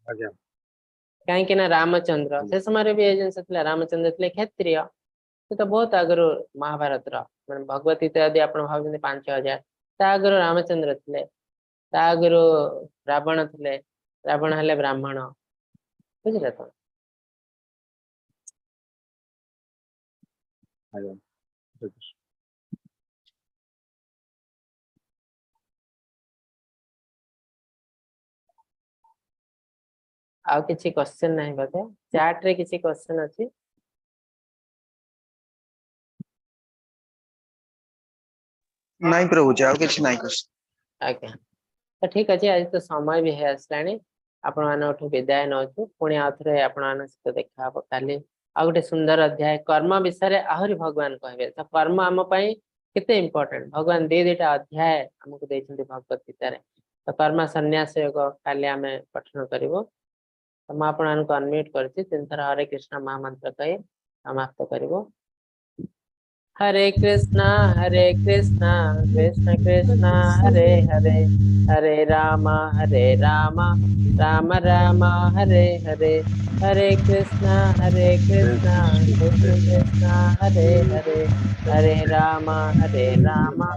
ଆଜ୍ଞା। କାହିଁକି ନା ରାମଚନ୍ଦ୍ର ସେ ସମୟରେ ବି ଏ ଜିନିଷ ଥିଲା। ରାମଚନ୍ଦ୍ର ଥିଲେ କ୍ଷତ୍ରିୟ, ସେ ତ ବହୁତ ଆଗରୁ ମହାଭାରତର, ମାନେ ଭଗବତ ଗୀତା ଯଦି ଆପଣ ଭାବୁଛନ୍ତି 5000, ତା ଆଗରୁ ରାମଚନ୍ଦ୍ର ଥିଲେ, ତା ଆଗରୁ ରାବଣ ଥିଲେ, ରାବଣ ହେଲେ ବ୍ରାହ୍ମଣ, ବୁଝିଲେ ତ? ଆଜ୍ଞା, ହରେ କୃଷ୍ଣ। ଆଉ କିଛି କ୍ୱେଶ୍ଚନ ନାହିଁ ବୋଧେ? ଚାଟ ରେ କିଛି କ୍ୱେଶ୍ଚନ ଅଛି? ନାଇଁ ପ୍ରଭୁଜୀ, ଆଉ କିଛି ନାଇଁ question। ଆଜ୍ଞା, ତ ଠିକ ଅଛି, ଆଜି ତ ସମୟ ବି ହେଇ ଆସିଲାଣି, ଆପଣମାନଙ୍କଠୁ ବିଦାୟ ନଉଛୁ। ପୁଣି ଆଉ ଥରେ ଆପଣମାନଙ୍କ ସହିତ ଦେଖା ହବ କାଲି, ଆଉ ଗୋଟେ ସୁନ୍ଦର ଅଧ୍ୟାୟ କର୍ମ ବିଷୟରେ ଆହୁରି ଭଗବାନ କହିବେ। ତ କର୍ମ ଆମ ପାଇଁ କେତେ ଇମ୍ପୋର୍ଟାଣ୍ଟ, ଭଗବାନ ଦିଟା ଅଧ୍ୟାୟ ଆମକୁ ଦେଇଛନ୍ତି ଭଗବତ ଗୀତାରେ। ତ କର୍ମ ସନ୍ନ୍ୟାସ ଯୋଗ କାଲି ଆମେ ପଠନ କରିବୁ। ତ ମୁଁ ଆପଣମାନଙ୍କୁ ଅନମ୍ୟୁଟ କରୁଛି, ତିନିଥର ହରେ କୃଷ୍ଣ ମହାମନ୍ତ୍ର କହି ସମାପ୍ତ କରିବୁ। ହରେ କୃଷ୍ଣ ହରେ କୃଷ୍ଣ କୃଷ୍ଣ କୃଷ୍ଣ ହରେ ହରେ, ହରେ ରାମ ହରେ ରାମ ରାମ ରାମ ହରେ ହରେ, ହରେ କୃଷ୍ଣ ହରେ କୃଷ୍ଣ କୃଷ୍ଣ କୃଷ୍ଣ ହରେ ହରେ, ହରେ ରାମ ହରେ ରାମ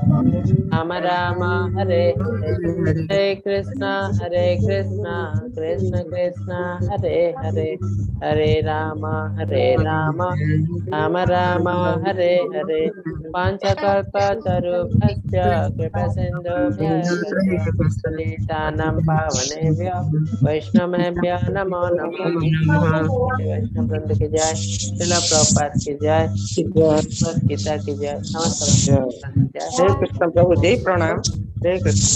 ରାମ ରାମ ହରେ ହରେ, ହରେ କୃଷ୍ଣ ହରେ କୃଷ୍ଣ କୃଷ୍ଣ କୃଷ୍ଣ ହରେ ହରେ, ହରେ ରାମ ହରେ ରାମ ରାମ ରାମ ହରେ ହରେ। वाञ्छाकल्पतरुभ्यश्च कृपासिन्धुभ्यः पतितानां पावनेभ्यो वैष्णवेभ्यो नमो नमः। वैष्णव वृंद की जय, श्रील प्रभुपाद की जय, भगवत गीता की जय, समस्त भक्तवृंद की जय। हरे कृष्ण प्रभु जी, प्रणाम। हरे कृष्ण।